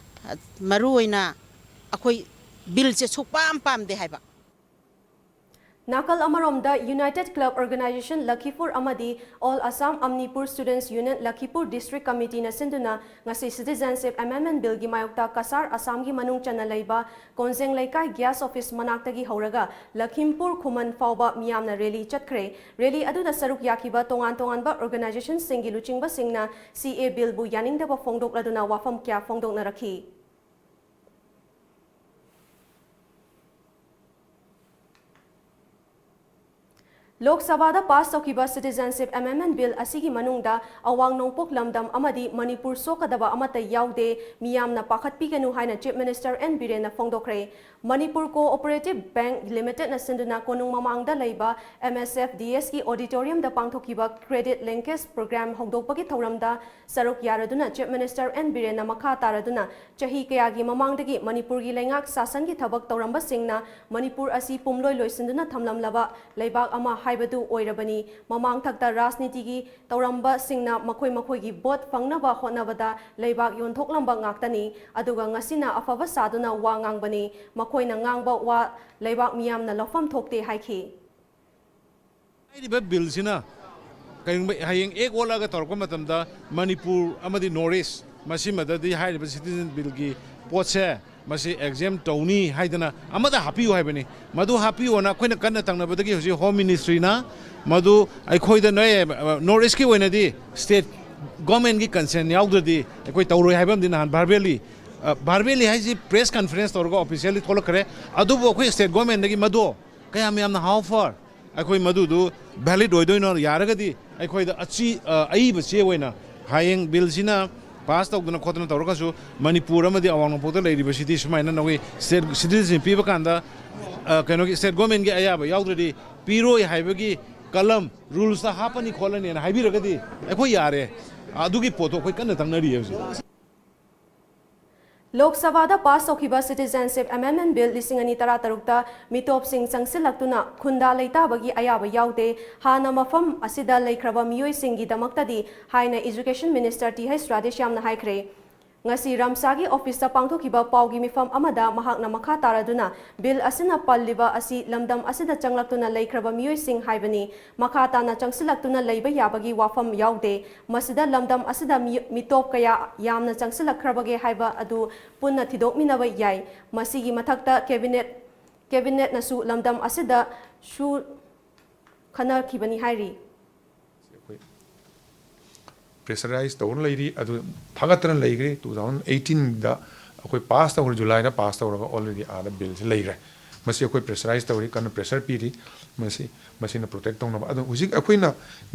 ꯃꯔꯨꯑꯣꯏꯅ ꯑꯩꯈꯣꯏ ꯕꯤꯜꯁꯦ ꯁꯨꯛꯄꯥꯝ ꯄꯥꯝꯗꯦ ꯍꯥꯏꯕ꯫ ꯅꯥꯀꯜ ꯑꯃꯔꯣꯝꯗ, United Club Organisation Lakhipur ꯑꯃꯗꯤ All Assam Amnipur Students Union Lakhipur District Committeeꯅ ꯁꯤꯟꯗꯨꯅ ꯉꯁꯤ ꯁꯤꯇꯤꯖꯦꯟꯁꯤꯞ ꯑꯦꯃꯦꯟꯃꯦꯟꯠ ꯕꯤꯜꯒꯤ ꯃꯥꯌꯣꯛꯇ ꯀꯁꯥꯔ ꯑꯁꯥꯝꯒꯤ ꯃꯅꯨꯡ ꯆꯟꯅ ꯂꯩꯕ ꯀꯣꯟꯖꯦꯡ ꯂꯩꯀꯥꯏ ꯒ꯭ꯌꯥꯁ ꯑꯣꯐꯤꯁ ꯃꯅꯥꯛꯇꯒꯤ ꯍꯧꯔꯒ ꯂꯈꯤꯝꯄꯨꯔ ꯈꯨꯃꯟ ꯐꯥꯎꯕ ꯃꯤꯌꯥꯝꯅ ꯔꯦꯂꯤ ꯆꯠꯈ꯭ꯔꯦ꯫ ꯔꯦꯂꯤ ꯑꯗꯨꯗ ꯁꯔꯨꯛ ꯌꯥꯈꯤꯕ ꯇꯣꯉꯥꯟ ꯇꯣꯉꯥꯟꯕ ꯑꯣꯔꯒꯅꯥꯏꯖꯦꯁꯟꯁꯤꯡꯒꯤ ꯂꯨꯆꯤꯡꯕꯁꯤꯡꯅ ꯁꯤ ꯑꯦ ꯕꯤꯜꯕꯨ ꯌꯥꯅꯤꯡꯗꯕ ꯐꯣꯡꯗꯣꯛꯂꯗꯨꯅ ꯋꯥꯐꯝ ꯀꯌꯥ ꯐꯣꯡꯗꯣꯛꯅꯔꯛꯈꯤ꯫ ꯂꯣꯛ ꯁꯚꯥꯗ ꯄꯥꯁ ꯇꯧꯈꯤꯕ Citizenship Amendment Bill ꯑꯁꯤꯒꯤ ꯃꯅꯨꯡꯗ ꯑꯋꯥꯡ ꯅꯣꯡꯄꯣꯛ ꯂꯝꯗꯝ ꯑꯃꯗꯤ ꯃꯅꯤꯄꯨꯔ ꯁꯣꯛꯀꯗꯕ ꯑꯃꯠꯇ ꯌꯥꯎꯗꯦ, ꯃꯤꯌꯥꯝꯅ ꯄꯥꯈꯠꯄꯤꯒꯅꯨ ꯍꯥꯏꯅ Chief Minister N ꯕꯤꯔꯦꯟꯅ ꯐꯣꯡꯗꯣꯛꯈ꯭ꯔꯦ꯫ ꯃꯅꯤꯄꯨꯔ ꯀꯣꯑꯣꯄꯔꯦꯇꯤꯚ ꯕꯦꯡꯛ ꯂꯤꯃꯤꯇꯦꯗꯅ ꯁꯤꯟꯗꯨꯅ ꯀꯣꯅꯨꯡ ꯃꯃꯥꯡꯗ ꯂꯩꯕ M S F D S ꯀꯤ auditorium ꯗ ꯄꯥꯡꯊꯣꯛꯈꯤꯕ Credit Linkage Programme ꯍꯧꯗꯣꯛꯄꯒꯤ ꯊꯧꯔꯝꯗ ꯁꯔꯨꯛ ꯌꯥꯔꯗꯨꯅ Chief Minister N ꯕꯤꯔꯦꯟꯅ ꯃꯈꯥ ꯇꯥꯔꯗꯨꯅ ꯆꯍꯤ ꯀꯌꯥꯒꯤ ꯃꯃꯥꯡꯗꯒꯤ ꯃꯅꯤꯄꯨꯔꯒꯤ ꯂꯩꯉꯥꯛ ꯁꯥꯁꯟꯒꯤ ꯊꯕꯛ ꯇꯧꯔꯝꯕꯁꯤꯡꯅ ꯃꯅꯤꯄꯨꯔ ꯑꯁꯤ ꯄꯨꯝꯂꯣꯏ ꯂꯣꯏꯁꯤꯟꯗꯨꯅ ꯊꯝꯂꯝꯂꯕ ꯂꯩꯕꯥꯛ ꯑꯃ ꯍꯥꯏꯕꯗꯨ ꯑꯣꯏꯔꯕꯅꯤ꯫ ꯃꯃꯥꯡꯊꯛꯇ ꯔꯥꯖꯅꯤꯇꯤꯒꯤ ꯇꯧꯔꯝꯕꯁꯤꯡꯅ ꯃꯈꯣꯏ ꯃꯈꯣꯏꯒꯤ ꯚꯣꯠ ꯐꯪꯅꯕ ꯍꯣꯠꯅꯕꯗ ꯂꯩꯕꯥꯛ ꯌꯣꯟꯊꯣꯛꯂꯝꯕ ꯉꯥꯛꯇꯅꯤ꯫ ꯑꯗꯨꯒ ꯉꯁꯤꯅ ꯑꯐꯕ ꯁꯥꯗꯨꯅ ꯋꯥ ꯉꯥꯡꯕꯅꯤ꯫ ꯃꯈꯣꯏꯅ ꯉꯥꯡꯕ ꯋꯥ ꯂꯩꯕꯥꯛ ꯃꯤꯌꯥꯝꯅ ꯂꯧꯐꯝ ꯊꯣꯛꯇꯦ ꯍꯥꯏꯈꯤ꯫ ꯍꯥꯏꯔꯤꯕ ꯕꯤꯜꯁꯤꯅ ꯀꯔꯤꯒꯨꯝꯕ ꯍꯌꯦꯡ ꯑꯦꯛ ꯑꯣꯜꯂꯒ ꯇꯧꯔꯛꯄ ꯃꯇꯝꯗ ꯃꯅꯤꯄꯨꯔ ꯑꯃꯗꯤ ꯅꯣꯔꯠ ꯏꯁ ꯃꯁꯤꯃꯗꯗꯤ ꯍꯥꯏꯔꯤꯕ ꯁꯤꯇꯤꯖꯟ ꯕꯤꯜꯒꯤ ꯄꯣꯠꯁꯦ ꯃꯁꯤ ꯑꯦꯛꯖꯦꯝ ꯇꯧꯅꯤ ꯍꯥꯏꯗꯅ ꯑꯃꯗ ꯍꯥꯞꯄꯤꯌꯨ ꯍꯥꯏꯕꯅꯤ꯫ ꯃꯗꯨ ꯍꯥꯞꯄꯤꯌꯣꯅ ꯑꯩꯈꯣꯏꯅ ꯀꯟꯅ ꯇꯛꯅꯕꯗꯒꯤ ꯍꯧꯖꯤꯛ ꯍꯣꯝ ꯃꯤꯅꯤꯁꯇ꯭ꯔꯤꯅ ꯃꯗꯨ ꯑꯩꯈꯣꯏꯗ ꯅꯣꯏ ꯅꯣꯔꯠ ꯏꯁꯀꯤ ꯑꯣꯏꯅꯗꯤ ꯁ꯭ꯇꯦꯠ ꯒꯣꯔꯃꯦꯟꯒꯤ ꯀꯟꯁꯦꯟ ꯌꯥꯎꯗ꯭ꯔꯗꯤ ꯑꯩꯈꯣꯏ ꯇꯧꯔꯣꯏ ꯍꯥꯏꯕ ꯑꯃꯗꯤ ꯅꯍꯥꯟ ꯚꯥꯔꯕꯦꯜꯂꯤ ꯚꯥꯔꯕꯦꯜꯂꯤ ꯍꯥꯏꯁꯤ ꯄ꯭ꯔꯦꯁ ꯀꯟꯐꯔꯦꯟꯁ ꯇꯧꯔꯒ ꯑꯣꯐꯤꯁꯤꯌꯦꯜꯂꯤ ꯊꯣꯛꯂꯛꯈ꯭ꯔꯦ꯫ ꯑꯗꯨꯕꯨ ꯑꯩꯈꯣꯏ ꯁ꯭ꯇꯦꯠ ꯒꯣꯔꯃꯦꯟꯗꯒꯤ ꯃꯗꯨ ꯀꯌꯥꯝ ꯌꯥꯝꯅ ꯍꯥꯎ ꯐꯥꯔ ꯑꯩꯈꯣꯏ ꯃꯗꯨꯗꯨ ꯚꯦꯂꯤꯠ ꯑꯣꯏꯗꯣꯏꯅꯣ? ꯌꯥꯔꯒꯗꯤ ꯑꯩꯈꯣꯏꯗ ꯑꯆꯤ ꯑꯏꯕ ꯆꯦ ꯑꯣꯏꯅ ꯍꯌꯦꯡ ꯕꯤꯜꯁꯤꯅ ꯄꯥꯁ ꯇꯧꯗꯅ ꯈꯣꯠꯇꯅ ꯇꯧꯔꯒꯁꯨ ꯃꯅꯤꯄꯨꯔ ꯑꯃꯗꯤ ꯑꯋꯥꯡ ꯅꯣꯡꯄꯣꯛꯇ ꯂꯩꯔꯤꯕꯁꯤꯗꯤ ꯁꯨꯃꯥꯏꯅ ꯅꯈꯣꯏ ꯁ꯭ꯇꯦꯠ ꯁꯤꯇꯤꯖꯟꯁꯤꯞ ꯄꯤꯕ ꯀꯥꯟꯗ ꯀꯩꯅꯣꯒꯤ ꯁ꯭ꯇꯦꯠ ꯒꯣꯔꯃꯦꯟꯒꯤ ꯑꯌꯥꯕ ꯌꯥꯎꯗ꯭ꯔꯗꯤ ꯄꯤꯔꯣꯏ ꯍꯥꯏꯕꯒꯤ ꯀꯂꯝ ꯔꯨꯜꯁꯇ ꯍꯥꯞꯄꯅꯤ ꯈꯣꯠꯂꯅꯤꯅ ꯍꯥꯏꯕꯤꯔꯒꯗꯤ ꯑꯩꯈꯣꯏ ꯌꯥꯔꯦ꯫ ꯑꯗꯨꯒꯤ ꯄꯣꯠꯇꯣ ꯑꯩꯈꯣꯏ ꯀꯟꯅ ꯇꯛꯅꯔꯤꯌꯦ ꯍꯧꯖꯤꯛ꯫ ꯂꯣꯛ ꯁꯚꯥꯗ ꯄꯥꯁ ꯇꯧꯈꯤꯕ Citizenship Amendment Bill ꯂꯤꯁꯤꯡ ꯑꯅꯤ ꯇꯔꯥꯇꯔꯨꯛꯇ ꯃꯤꯇꯣꯞꯁꯤꯡ ꯆꯪꯁꯤꯜꯂꯛꯇꯨꯅ ꯈꯨꯟꯗꯥ ꯂꯩꯇꯥꯕꯒꯤ ꯑꯌꯥꯕ ꯌꯥꯎꯗꯦ꯫ ꯍꯥꯟꯅ ꯃꯐꯝ ꯑꯁꯤꯗ ꯂꯩꯈ꯭ꯔꯕ ꯃꯤꯑꯣꯏꯁꯤꯡꯒꯤꯗꯃꯛꯇꯗꯤ ꯍꯥꯏꯅ Education Minister Th ꯔꯥꯙꯦꯁ꯭ꯌꯥꯝꯅ ꯍꯥꯏꯈ꯭ꯔꯦ꯫ ꯉꯁꯤ ꯔꯝꯁꯥꯒꯤ ꯑꯣꯐꯤꯁꯇ ꯄꯥꯡꯊꯣꯛꯈꯤꯕ ꯄꯥꯎꯒꯤ ꯃꯤꯐꯝ ꯑꯃꯗ ꯃꯍꯥꯛꯅ ꯃꯈꯥ ꯇꯥꯔꯗꯨꯅ ꯕꯤꯜ ꯑꯁꯤꯅ ꯄꯜꯂꯤꯕ ꯑꯁꯤ ꯂꯝꯗꯝ ꯑꯁꯤꯗ ꯆꯪꯂꯛꯇꯨꯅ ꯂꯩꯈ꯭ꯔꯕ ꯃꯤꯑꯣꯏꯁꯤꯡ ꯍꯥꯏꯕꯅꯤ꯫ ꯃꯈꯥ ꯇꯥꯅ ꯆꯪꯁꯤꯜꯂꯛꯇꯨꯅ ꯂꯩꯕ ꯌꯥꯕꯒꯤ ꯋꯥꯐꯝ ꯌꯥꯎꯗꯦ꯫ ꯃꯁꯤꯗ ꯂꯝꯗꯝ ꯑꯁꯤꯗ ꯃꯤ-, ꯃꯤꯇꯣꯞ ꯀꯌꯥ ꯌꯥꯝꯅ ꯆꯪꯁꯤꯜꯂꯛꯈ꯭ꯔꯕꯒꯦ ꯍꯥꯏꯕ ꯑꯗꯨ ꯄꯨꯟꯅ ꯊꯤꯗꯣꯛꯃꯤꯟꯅꯕ ꯌꯥꯏ꯫ ꯃꯁꯤꯒꯤ ꯃꯊꯛꯇ cabinet, cabinetꯅꯁꯨ ꯂꯝꯗꯝ ꯑꯁꯤꯗ ꯁꯨ ꯈꯟꯅꯈꯤꯕꯅꯤ ꯍꯥꯏꯔꯤ꯫ ꯑꯩꯈꯣꯏ ꯄ꯭ꯔꯦꯁꯔꯥꯏꯁ ꯇꯧꯔ ꯂꯩꯔꯤ꯫ ꯑꯗꯨ ꯊꯥꯒꯠꯇꯅ ꯂꯩꯈ꯭ꯔꯦ꯫ Two thousand eighteenꯗ ꯑꯩꯈꯣꯏ ꯄꯥꯁ ꯇꯧꯈ꯭ꯔꯦ, ꯖꯨꯂꯥꯏꯗ ꯄꯥꯁ ꯇꯧꯔꯒ already ꯑꯥꯗ ꯕꯤꯜꯁꯦ ꯂꯩꯈ꯭ꯔꯦ꯫ ꯃꯁꯤ ꯑꯩꯈꯣꯏ ꯄ꯭ꯔꯦꯁꯔꯥꯏꯁ ꯇꯧꯔꯤ, ꯀꯟꯅ ꯄ꯭ꯔꯦꯁꯔ ꯄꯤꯔꯤ꯫ ꯃꯁꯤ, ꯃꯁꯤꯅ ꯄ꯭ꯔꯣꯇꯦꯛ ꯇꯧꯅꯕ꯫ ꯑꯗꯣ ꯍꯧꯖꯤꯛ ꯑꯩꯈꯣꯏꯅ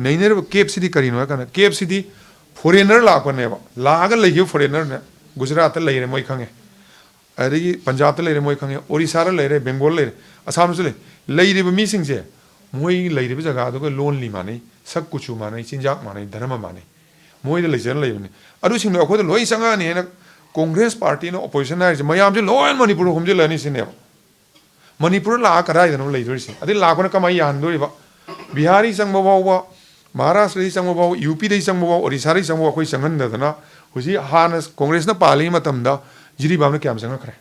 ꯅꯩꯅꯔꯤꯕ ꯀꯦꯞꯁꯤꯗꯤ ꯀꯔꯤꯅꯣ ꯍꯥꯏ ꯀꯥꯟꯗ, ꯀꯦꯞꯁꯤꯗꯤ ꯐꯣꯔꯦꯟꯅꯔ ꯂꯥꯛꯄꯅꯦꯕ, ꯂꯥꯛꯑꯒ ꯂꯩꯈꯤꯕ ꯐꯣꯔꯦꯟꯅꯔꯅꯦ꯫ ꯒꯨꯖꯔꯥꯠꯇ ꯂꯩꯔꯦ, ꯃꯣꯏ ꯈꯪꯉꯦ꯫ ꯑꯗꯒꯤ ꯄꯟꯖꯥꯕꯇ ꯂꯩꯔꯦ, ꯃꯣꯏ ꯈꯪꯉꯦ꯫ ꯑꯣꯔꯤꯁꯥꯗ ꯂꯩꯔꯦ, ꯕꯦꯡꯒꯣꯜ ꯂꯩꯔꯦ, ꯑꯁꯥꯝꯗꯁꯨ ꯂꯩ꯫ ꯂꯩꯔꯤꯕ ꯃꯤꯁꯤꯡꯁꯦ ꯃꯣꯏ ꯂꯩꯔꯤꯕ ꯖꯒꯥꯗꯨꯒ ꯂꯣꯟꯂꯤ ꯃꯥꯟꯅꯩ, ꯁꯛ ꯀꯨꯆꯨ ꯃꯥꯟꯅꯩ, ꯆꯤꯟꯖꯥꯛ ꯃꯥꯟꯅꯩ, ꯙꯔꯃ ꯃꯥꯟꯅꯩ꯫ ꯃꯣꯏꯗ ꯂꯩꯖꯔ ꯂꯩꯕꯅꯤ꯫ ꯑꯗꯨꯁꯤꯡꯗꯣ ꯑꯩꯈꯣꯏꯗ ꯂꯣꯏ ꯆꯪꯉꯛꯑꯅꯤ ꯍꯥꯏꯅ ꯀꯣꯡꯒ꯭ꯔꯦꯁ ꯄꯥꯔꯇꯤꯅ, ꯑꯣꯄꯣꯖꯤꯁꯟ ꯍꯥꯏꯔꯤꯁꯦ, ꯃꯌꯥꯝꯁꯦ ꯂꯣꯏ ꯃꯅꯤꯄꯨꯔꯗ ꯍꯣꯝꯖꯤꯜꯂꯅꯤ ꯁꯤꯅꯦꯕ꯫ ꯃꯅꯤꯄꯨꯔꯗ ꯂꯥꯛꯑ ꯀꯗꯥꯏꯗꯅꯣ ꯂꯩꯗꯣꯔꯤꯁꯦ? ꯑꯗꯩ ꯂꯥꯛꯄꯅ ꯀꯃꯥꯏꯅ ꯌꯥꯍꯟꯗꯣꯔꯤꯕ? ꯕꯤꯍꯥꯔꯤ ꯆꯪꯕ ꯐꯥꯎꯕ, ꯃꯍꯥꯔꯥꯁꯇ꯭ꯔꯗꯒꯤ ꯆꯪꯕ ꯐꯥꯎꯕ, ꯌꯨ ꯄꯤꯗꯒꯤ ꯆꯪꯕ ꯐꯥꯎꯕ, ꯑꯣꯔꯤꯁꯥꯗꯒꯤ ꯆꯪꯕ ꯐꯥꯎꯕ ꯑꯩꯈꯣꯏ ꯆꯪꯍꯟꯗꯗꯅ, ꯍꯧꯖꯤꯛ ꯍꯥꯟꯅ ꯀꯣꯡꯒ꯭ꯔꯦꯁꯅ ꯄꯥꯜꯂꯤꯉꯩ ꯃꯇꯝꯗ ꯖꯤꯔꯤꯕꯥꯝꯅ ꯀꯌꯥꯝ ꯆꯪꯉꯛꯈ꯭ꯔꯦ?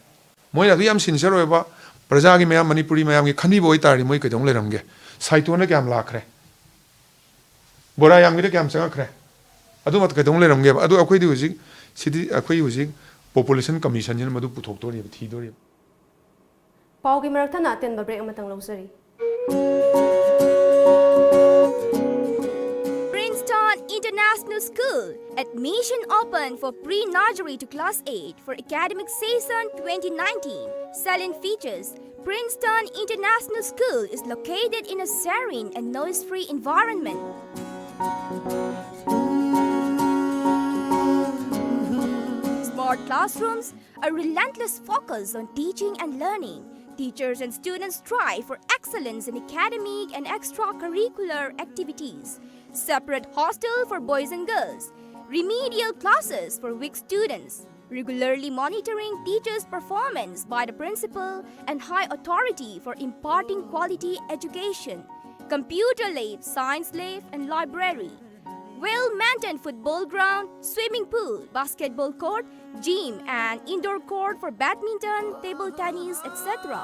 ꯃꯣꯏꯅ ꯑꯗꯨ ꯌꯥꯝ ꯁꯤꯟꯁꯤꯌꯔ ꯑꯣꯏꯕ, ꯄ꯭ꯔꯖꯥꯒꯤ ꯃꯌꯥꯝ, ꯃꯅꯤꯄꯨꯔꯤ ꯃꯌꯥꯝꯒꯤ ꯈꯟꯕꯤꯕ ꯑꯣꯏꯇꯥꯔꯗꯤ ꯃꯣꯏ ꯀꯩꯗꯧ ꯂꯩꯔꯝꯒꯦ? ꯁꯥꯏꯇꯣꯟꯅ ꯀꯌꯥꯝ ꯂꯥꯛꯈ꯭ꯔꯦ? ꯕꯣꯔꯥ ꯌꯥꯝꯒꯤꯗ ꯀꯌꯥꯝ ꯆꯪꯉꯛꯈ꯭ꯔꯦ? ꯑꯗꯨꯃꯛꯇ ꯀꯩꯗꯧ ꯂꯩꯔꯝꯒꯦꯕ? ꯑꯗꯨ ꯑꯩꯈꯣꯏꯗꯤ ꯍꯧꯖꯤꯛ ꯁꯤꯗꯤ, ꯑꯩꯈꯣꯏ ꯍꯧꯖꯤꯛ ꯄꯣꯄꯨꯂꯦꯁꯟ ꯀꯃꯤꯁꯟꯁꯤꯅ ꯃꯗꯨ ꯄꯨꯊꯣꯛꯇꯣꯔꯤꯕ, ꯊꯤꯗꯣꯔꯤꯕ꯫ ꯄꯥꯎꯒꯤ ꯃꯔꯛ ꯊꯠꯅ ꯑꯇꯦꯟꯕ ꯕ꯭ꯔꯦꯛ ꯑꯃꯇꯪ ꯂꯧꯖꯔꯤ꯫ Princeton International School. Admission open for pre-nursery to class eight for academic season twenty nineteen. Salient features: Princeton International School is located in a serene and noise-free environment. Smart classrooms, a relentless focus on teaching and learning. Teachers and students strive for excellence in academic and extracurricular activities. Separate hostel for boys and girls. Remedial classes for weak students. Regularly monitoring teachers' performance by the principal and high authority for imparting quality education. Computer lab, science lab, and library. Well-maintained football ground, swimming pool, basketball court, gym, and indoor court for badminton, table tennis, et cetera.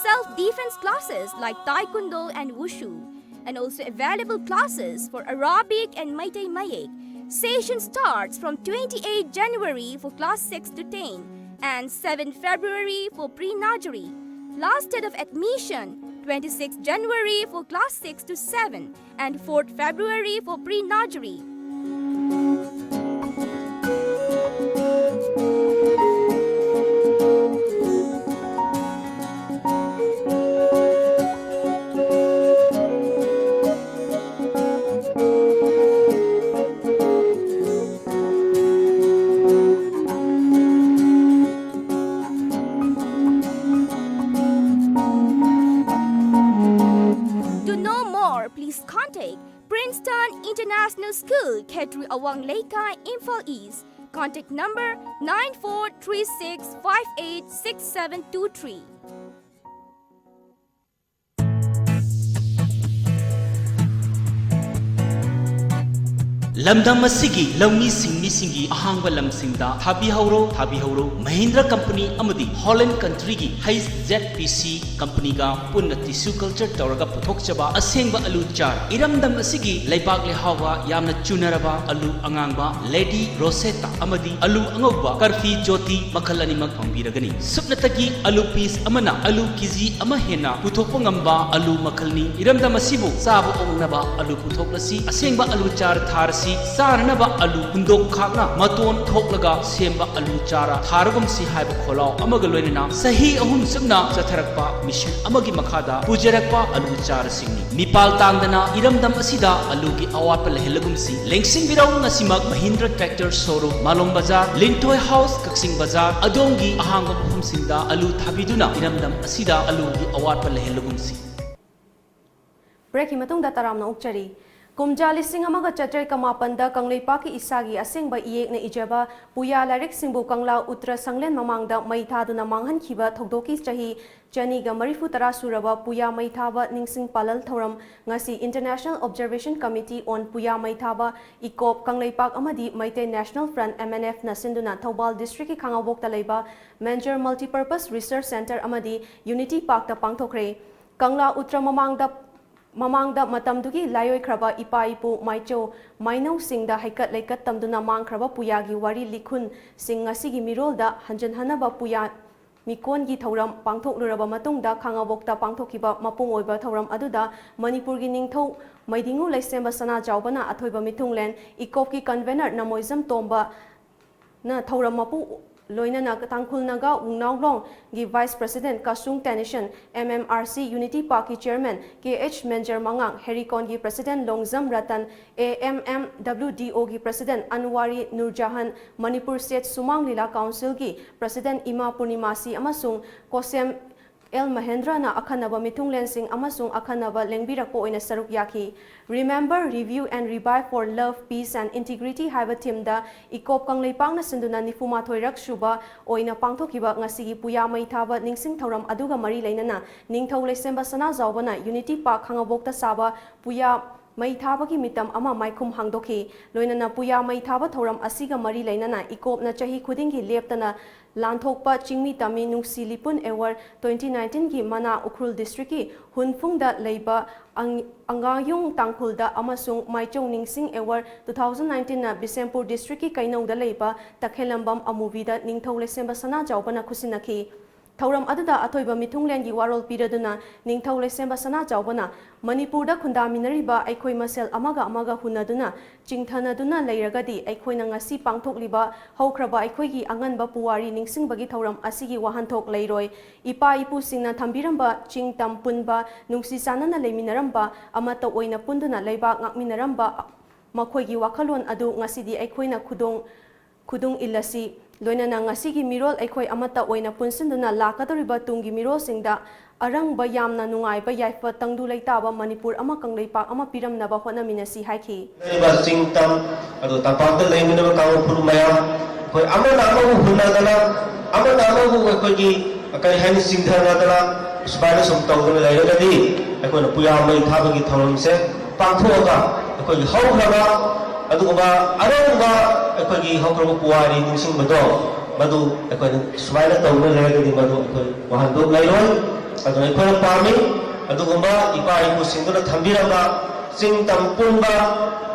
Self-defense classes like taekwondo and wushu, and also available classes for Arabic and Meitei Mayek. Session starts from twenty-eighth January for class six to ten and seventh February for pre-nursery. Last date of admission, twenty-sixth January for class six to seven and fourth February for pre-nursery. Awang Leikai, Imphal East. Contact number nine four three six five eight six seven two three. ꯂꯝꯗꯝ ꯑꯁꯤꯒꯤ ꯂꯧꯃꯤ ꯁꯤꯟꯃꯤꯁꯤꯡꯒꯤ ꯑꯍꯥꯡꯕ ꯂꯝꯁꯤꯡꯗ ꯊꯥꯕꯤꯍꯧꯔꯣ, ꯊꯥꯕꯤꯍꯧꯔꯣ꯫ Mahindra company ꯑꯃꯗꯤ ꯍꯣꯂꯦꯟ ꯀꯟꯇ꯭ꯔꯤꯒꯤ H Z ꯄꯤ ꯁꯤ ꯀꯝꯄꯅꯤꯒ ꯄꯨꯟꯅ tissue culture ꯇꯧꯔꯒ ꯄꯨꯊꯣꯛꯆꯕ ꯑꯁꯦꯡꯕ ꯑꯂꯨ ꯆꯥꯔ꯫ ꯏꯔꯝꯗꯝ ꯑꯁꯤꯒꯤ ꯂꯩꯕꯥꯛ ꯂꯩꯍꯥꯎꯒ ꯌꯥꯝꯅ ꯆꯨꯅꯔꯕ ꯑꯂꯨ ꯑꯉꯥꯡꯕ ꯂꯦꯗꯤ ꯔꯣꯁꯦꯇꯥ ꯑꯃꯗꯤ ꯑꯂꯨ ꯑꯉꯧꯕ ꯀꯔꯐꯤ ꯖꯣꯇꯤ ꯃꯈꯜ ꯑꯅꯤꯃꯛ ꯐꯪꯕꯤꯔꯒꯅꯤ꯫ ꯁꯨꯞꯅꯇꯒꯤ ꯑꯂꯨ ꯄꯤꯁ ꯑꯃꯅ ꯑꯂꯨ ꯀꯦꯖꯤ ꯑꯃ ꯍꯦꯟꯅ ꯄꯨꯊꯣꯛꯄ ꯉꯝꯕ ꯑꯂꯨ ꯃꯈꯜꯅꯤ꯫ ꯏꯔꯝꯗꯝ ꯑꯁꯤꯕꯨ ꯆꯥꯕ ꯑꯣꯛꯅꯕ ꯑꯂꯨ ꯄꯨꯊꯣꯛꯂꯁꯤ, ꯑꯁꯦꯡꯕ ꯑꯂꯨ ꯆꯥꯔ ꯊꯥꯔꯁꯤ, ꯆꯥꯅꯅꯕ ꯑꯂꯨ ꯍꯨꯟꯗꯣꯛ ꯈꯥꯛꯅ ꯃꯇꯣꯟ ꯊꯣꯛꯂꯒ ꯁꯦꯝꯕ ꯑꯂꯨ ꯆꯥꯔ ꯊꯥꯔꯒꯨꯝꯁꯤ ꯍꯥꯏꯕ ꯈꯣꯜꯂꯥꯎ ꯑꯃꯒ ꯂꯣꯏꯅꯅ ꯆꯍꯤ ꯑꯍꯨꯝ ꯆꯨꯞꯅ ꯆꯠꯊꯔꯛꯄ ꯃꯤꯁꯟ ꯑꯃꯒꯤ ꯃꯈꯥꯗ ꯄꯨꯖꯔꯛꯄ ꯑꯂꯨ ꯆꯥꯔꯁꯤꯡꯅꯤ꯫ ꯃꯤꯄꯥꯜ ꯇꯥꯡꯗꯅ ꯏꯔꯝꯗꯝ ꯑꯁꯤꯗ ꯑꯂꯨꯒꯤ ꯑꯋꯥꯠꯄ ꯂꯩꯍꯜꯂꯒꯨꯝꯁꯤ꯫ ꯂꯦꯡꯁꯤꯟꯕꯤꯔꯧ ꯉꯁꯤꯃꯛ ꯃꯍꯤꯟꯗ꯭ꯔ ꯇ꯭ꯔꯦꯛꯇꯔ ꯁꯣꯔꯨꯝ, ꯃꯥꯂꯣꯝ ꯕꯖꯥꯔ, ꯂꯤꯟꯊꯣꯏ ꯍꯥꯎꯁ, ꯀꯛꯆꯤꯡ ꯕꯖꯥꯔ, ꯑꯗꯣꯝꯒꯤ ꯑꯍꯥꯡꯕ ꯃꯐꯝꯁꯤꯡꯗ ꯑꯂꯨ ꯊꯥꯕꯤꯗꯨꯅ ꯏꯔꯝꯗꯝ ꯑꯁꯤꯗ ꯑꯂꯨꯒꯤ ꯑꯋꯥꯠꯄ ꯂꯩꯍꯜꯂꯒꯨꯝꯁꯤ꯫ ꯕ꯭ꯔꯦꯛꯀꯤ ꯃꯇꯨꯡꯗ ꯇꯔꯥꯝꯅ ꯑꯣꯛꯆꯔꯤ꯫ ꯀꯨꯝꯖꯥ ꯂꯤꯁꯤꯡ ꯑꯃꯒ ꯆꯥꯇ꯭ꯔꯦꯠ ꯀꯃꯥꯄꯟꯗ ꯀꯪꯂꯩꯄꯥꯛꯀꯤ ꯏꯁꯥꯒꯤ ꯑꯁꯦꯡꯕ ꯏꯌꯦꯛꯅ ꯏꯖꯕ ꯄꯨꯌꯥ ꯂꯥꯏꯔꯤꯛꯁꯤꯡꯕꯨ ꯀꯪꯂꯥ ꯎꯇ꯭ꯔ ꯁꯪꯂꯦꯟ ꯃꯃꯥꯡꯗ ꯃꯩ ꯊꯥꯗꯨꯅ ꯃꯥꯡꯍꯟꯈꯤꯕ ꯊꯧꯗꯣꯛꯀꯤ ꯆꯍꯤ ꯆꯅꯤꯒ ꯃꯔꯤꯐꯨ ꯇꯔꯥ ꯁꯨꯔꯕ ꯄꯨꯌꯥ ꯃꯩ ꯊꯥꯕ ꯅꯤꯡꯁꯤꯡ ꯄꯥꯂꯜ ꯊꯧꯔꯝ ꯉꯁꯤ International Observation Committee on ꯄꯨꯌꯥ ꯃꯩ ꯊꯥꯕ, ꯏꯀꯣꯞ, ꯀꯪꯂꯩꯄꯥꯛ ꯑꯃꯗꯤ Meitei National Front, M N F ꯅ ꯁꯤꯟꯗꯨꯅ ꯊꯧꯕꯥꯜ district ꯀꯤ ꯈꯥꯉꯕꯣꯛꯇ ꯂꯩꯕ Manjor Multipurpose Research Centre ꯑꯃꯗꯤ Unity Park ꯇ ꯄꯥꯡꯊꯣꯛꯈ꯭ꯔꯦ꯫ ꯀꯪꯂꯥ ꯎꯇ꯭ꯔ ꯃꯃꯥꯡꯗ ꯃꯃꯥꯡꯗ ꯃꯇꯝꯗꯨꯒꯤ ꯂꯥꯏꯑꯣꯏꯈ꯭ꯔꯕ ꯏꯄꯥ ꯏꯄꯨ ꯃꯥꯏꯆꯧ ꯃꯥꯏꯅꯧꯁꯤꯡꯗ ꯍꯩꯀꯠ ꯂꯩꯀꯠ ꯇꯝꯗꯨꯅ ꯃꯥꯡꯈ꯭ꯔꯕ ꯄꯨꯌꯥꯒꯤ ꯋꯥꯔꯤ ꯂꯤꯈꯨꯟꯁꯤꯡ ꯉꯁꯤꯒꯤ ꯃꯤꯔꯣꯜꯗ ꯍꯟꯖꯟꯍꯟꯅꯕ ꯄꯨꯌꯥ ꯃꯤꯀꯣꯟꯒꯤ ꯊꯧꯔꯝ ꯄꯥꯡꯊꯣꯛꯂꯨꯔꯕ ꯃꯇꯨꯡꯗ ꯈꯥꯉꯕꯣꯛꯇ ꯄꯥꯡꯊꯣꯛꯈꯤꯕ ꯃꯄꯨꯡ ꯑꯣꯏꯕ ꯊꯧꯔꯝ ꯑꯗꯨꯗ ꯃꯅꯤꯄꯨꯔꯒꯤ ꯅꯤꯡꯊꯧ ꯃꯩꯗꯤꯡꯉꯨ ꯂꯩꯁꯦꯝꯕ ꯁꯅꯥꯖꯥꯎꯕꯅ ꯑꯊꯣꯏꯕ ꯃꯤꯊꯨꯡꯂꯦꯟ, ꯏꯀꯣꯞꯀꯤ convener ꯅꯃꯣꯏꯖꯝ ꯇꯣꯝꯕ, ꯅ ꯊꯧꯔꯝ ꯃꯄꯨ ꯂꯣꯏꯅꯅ ꯇꯥꯡꯈꯨꯜ Naga ꯋꯨꯡꯅꯥꯎꯂꯣꯡꯒꯤ Vice President ꯀꯥꯁꯨꯡ ꯇꯦꯅꯤꯁꯟ, M M R C Unity Park ꯀꯤ Chairman K H ꯃꯦꯟꯖꯔ ꯃꯉꯥꯡ, ꯍꯦꯔꯤꯀꯣꯟꯒꯤ President Longjam Ratan, A M M W D O ꯒꯤ President ꯑꯟꯋꯥꯔꯤ ꯅꯨꯔꯖꯍꯥꯟ, ꯃꯅꯤꯄꯨꯔ State ꯁꯨꯃꯥꯡ ꯂꯤꯂꯥ Council ꯒꯤ President ꯏꯃꯥ ꯄꯨꯔꯅꯤꯃꯥꯁꯤ ꯑꯃꯁꯨꯡ ꯀꯣꯁꯦꯝ ꯑꯦꯜ ꯃꯍꯦꯟꯗ꯭ꯔꯅ ꯑꯈꯟꯅꯕ ꯃꯤꯊꯨꯡꯂꯦꯟꯁꯤꯡ ꯑꯃꯁꯨꯡ ꯑꯈꯟꯅꯕ ꯂꯦꯡꯕꯤꯔꯛꯄ ꯑꯣꯏꯅ ꯁꯔꯨꯛ ꯌꯥꯈꯤ꯫ Remember, Review and Revive for Love, Peace and Integrity ꯍꯥꯏꯕ ꯊꯤꯝꯗ ꯏꯀꯣꯞ ꯀꯪꯂꯩꯄꯥꯛꯅ ꯁꯤꯟꯗꯨꯅ ꯅꯤꯐꯨ ꯃꯥꯊꯣꯏꯔꯛ ꯁꯨꯕ ꯑꯣꯏꯅ ꯄꯥꯡꯊꯣꯛꯈꯤꯕ ꯉꯁꯤꯒꯤ ꯄꯨꯌꯥ ꯃꯩ ꯊꯥꯕ ꯅꯤꯡꯁꯤꯡ ꯊꯧꯔꯝ ꯑꯗꯨꯒ ꯃꯔꯤ ꯂꯩꯅꯅ ꯅꯤꯡꯊꯧ ꯂꯩꯁꯦꯝꯕ ꯁꯅꯥꯖꯥꯎꯕꯅ ꯌꯨꯅꯤꯇꯤ ꯄꯥꯔꯛ ꯈꯥꯉꯕꯣꯛꯇ ꯁꯥꯕ ꯄꯨꯌꯥ ꯃꯩ ꯊꯥꯕꯒꯤ ꯃꯤꯇꯝ ꯑꯃ ꯃꯥꯏꯈꯨꯝ ꯍꯥꯡꯗꯣꯛꯈꯤ꯫ ꯂꯣꯏꯅꯅ ꯄꯨꯌꯥ ꯃꯩ ꯊꯥꯕ ꯊꯧꯔꯝ ꯑꯁꯤꯒ ꯃꯔꯤ ꯂꯩꯅꯅ ꯏꯀꯣꯞꯅ ꯆꯍꯤ ꯈꯨꯗꯤꯡꯒꯤ ꯂꯦꯞꯇꯅ ꯂꯥꯟꯊꯣꯛꯄ ꯆꯤꯡꯃꯤ ꯇꯝꯃꯤ ꯅꯨꯡꯁꯤ ꯂꯤꯄꯨꯟ ꯑꯦꯋꯥꯔꯗ ꯇ꯭ꯋꯦꯟꯇꯤ ꯅꯥꯏꯟꯇꯤꯟꯒꯤ ꯃꯅꯥ ꯎꯈ꯭ꯔꯨꯜ ꯗꯤꯁꯇ꯭ꯔꯤꯛꯀꯤ ꯍꯨꯟꯐꯨꯡꯗ ꯂꯩꯕ ꯑꯪ-, ꯑꯉꯥꯌꯨꯡ ꯇꯥꯡꯈꯨꯜꯗ ꯑꯃꯁꯨꯡ ꯃꯥꯏꯆꯧ ꯅꯤꯡꯁꯤꯡ ꯑꯦꯋꯥꯔꯗ ꯇꯨ ꯊꯥꯎꯖꯟ ꯅꯥꯏꯟꯇꯤꯟꯅ ꯕꯤꯁꯦꯝꯄꯨꯔ ꯗꯤꯁꯇ꯭ꯔꯤꯛꯀꯤ ꯀꯩꯅꯧꯗ ꯂꯩꯕ ꯇꯈꯦꯂꯝꯕꯝ ꯑꯃꯨꯕꯤꯗ ꯅꯤꯡꯊꯧ ꯂꯩꯁꯦꯝꯕ ꯁꯅꯥꯖꯥꯎꯕꯅ ꯈꯨꯠꯁꯤꯟꯅꯈꯤ꯫ ꯊꯧꯔꯝ ꯑꯗꯨꯗ ꯑꯊꯣꯏꯕ ꯃꯤꯊꯨꯡꯂꯦꯟꯒꯤ ꯋꯥꯔꯣꯜ ꯄꯤꯔꯗꯨꯅ ꯅꯤꯡꯊꯧ ꯂꯩꯁꯦꯝꯕ ꯁꯅꯥꯖꯥꯎꯕꯅ ꯃꯅꯤꯄꯨꯔꯗ ꯈꯨꯟꯗꯥꯃꯤꯟꯅꯔꯤꯕ ꯑꯩꯈꯣꯏ ꯃꯁꯦꯜ ꯑꯃꯒ ꯑꯃꯒ ꯍꯨꯟꯅꯗꯨꯅ ꯆꯤꯡꯊꯅꯗꯨꯅ ꯂꯩꯔꯒꯗꯤ ꯑꯩꯈꯣꯏꯅ ꯉꯁꯤ ꯄꯥꯡꯊꯣꯛꯂꯤꯕ ꯍꯧꯈ꯭ꯔꯕ ꯑꯩꯈꯣꯏꯒꯤ ꯑꯉꯟꯕ ꯄꯨꯋꯥꯔꯤ ꯅꯤꯡꯁꯤꯡꯕꯒꯤ ꯊꯧꯔꯝ ꯑꯁꯤꯒꯤ ꯋꯥꯍꯟꯊꯣꯛ ꯂꯩꯔꯣꯏ꯫ ꯏꯄꯥ ꯏꯄꯨꯁꯤꯡꯅ ꯊꯝꯕꯤꯔꯝꯕ ꯆꯤꯡ ꯇꯝ ꯄꯨꯟꯕ, ꯅꯨꯡꯁꯤ ꯆꯥꯟꯅꯅ ꯂꯩꯃꯤꯟꯅꯔꯝꯕ, ꯑꯃꯠꯇ ꯑꯣꯏꯅ ꯄꯨꯟꯗꯨꯅ ꯂꯩꯕꯥꯛ ꯉꯥꯛꯃꯤꯟꯅꯔꯝꯕ ꯃꯈꯣꯏꯒꯤ ꯋꯥꯈꯜꯂꯣꯟ ꯑꯗꯨ ꯉꯁꯤꯗꯤ ꯑꯩꯈꯣꯏꯅ ꯈꯨꯗꯣꯡ ꯈꯨꯗꯨꯡ ꯏꯜꯂꯁꯤ꯫ ꯂꯣꯏꯅꯅ ꯉꯁꯤꯒꯤ ꯃꯤꯔꯣꯜ ꯑꯩꯈꯣꯏ ꯑꯃꯠꯇ ꯑꯣꯏꯅ ꯄꯨꯟꯁꯤꯟꯗꯨꯅ ꯂꯥꯛꯀꯗꯧꯔꯤꯕ ꯇꯨꯡꯒꯤ ꯃꯤꯔꯣꯜꯁꯤꯡꯗ ꯑꯔꯪꯕ ꯌꯥꯝꯅ ꯅꯨꯡꯉꯥꯏꯕ ꯌꯥꯏꯐ ꯇꯪꯗꯨ ꯂꯩꯇꯥꯕ ꯃꯅꯤꯄꯨꯔ ꯑꯃ ꯀꯪꯂꯩꯄꯥꯛ ꯑꯃ ꯄꯤꯔꯝꯅꯕ ꯍꯣꯠꯅꯃꯤꯟꯅꯁꯤ ꯍꯥꯏꯈꯤ꯫ ꯂꯩꯔꯤꯕ ꯆꯤꯡ ꯇꯝ ꯑꯗꯨ ꯇꯝꯄꯥꯛꯇ ꯂꯩꯃꯤꯟꯅꯕ ꯀꯥꯡꯂꯨꯞ ꯐꯨꯔꯨꯞ ꯃꯌꯥꯝ ꯑꯩꯈꯣꯏ ꯑꯃꯅ ꯑꯃꯕꯨ ꯍꯨꯟꯅꯗꯅ ꯑꯃꯅ ꯑꯃꯕꯨ ꯑꯩꯈꯣꯏꯒꯤ ꯀꯔꯤ ꯍꯥꯏꯅꯤ ꯆꯤꯡꯊꯅꯗꯅ ꯁꯨꯃꯥꯏꯅ ꯁꯨꯝ ꯇꯧꯗꯨꯅ ꯂꯩꯔꯒꯗꯤ ꯑꯩꯈꯣꯏꯅ ꯄꯨꯌꯥ ꯃꯩ ꯊꯥꯕꯒꯤ ꯊꯧꯔꯝꯁꯦ ꯄꯥꯡꯊꯣꯛꯑꯒ ꯑꯩꯈꯣꯏꯒꯤ ꯍꯧꯈ꯭ꯔꯕ ꯑꯗꯨꯒꯨꯝꯕ ꯑꯔꯪꯕ ꯑꯩꯈꯣꯏꯒꯤ ꯍꯧꯈ꯭ꯔꯕ ꯄꯨꯋꯥꯔꯤ ꯅꯤꯡꯁꯤꯡꯕꯗꯣ ꯃꯗꯨ ꯑꯩꯈꯣꯏꯅ ꯁꯨꯃꯥꯏꯅ ꯇꯧꯗꯨꯅ ꯂꯩꯔꯒꯗꯤ ꯃꯗꯨ ꯑꯩꯈꯣꯏ ꯋꯥꯍꯟꯊꯣꯛ ꯂꯩꯔꯣꯏ꯫ ꯑꯗꯨꯅ ꯑꯩꯈꯣꯏꯅ ꯄꯥꯝꯃꯤ ꯑꯗꯨꯒꯨꯝꯕ ꯏꯄꯥ ꯏꯄꯨꯁꯤꯡꯗꯨꯅ ꯊꯝꯕꯤꯔꯝꯕ ꯆꯤꯡ ꯇꯝ ꯄꯨꯟꯕ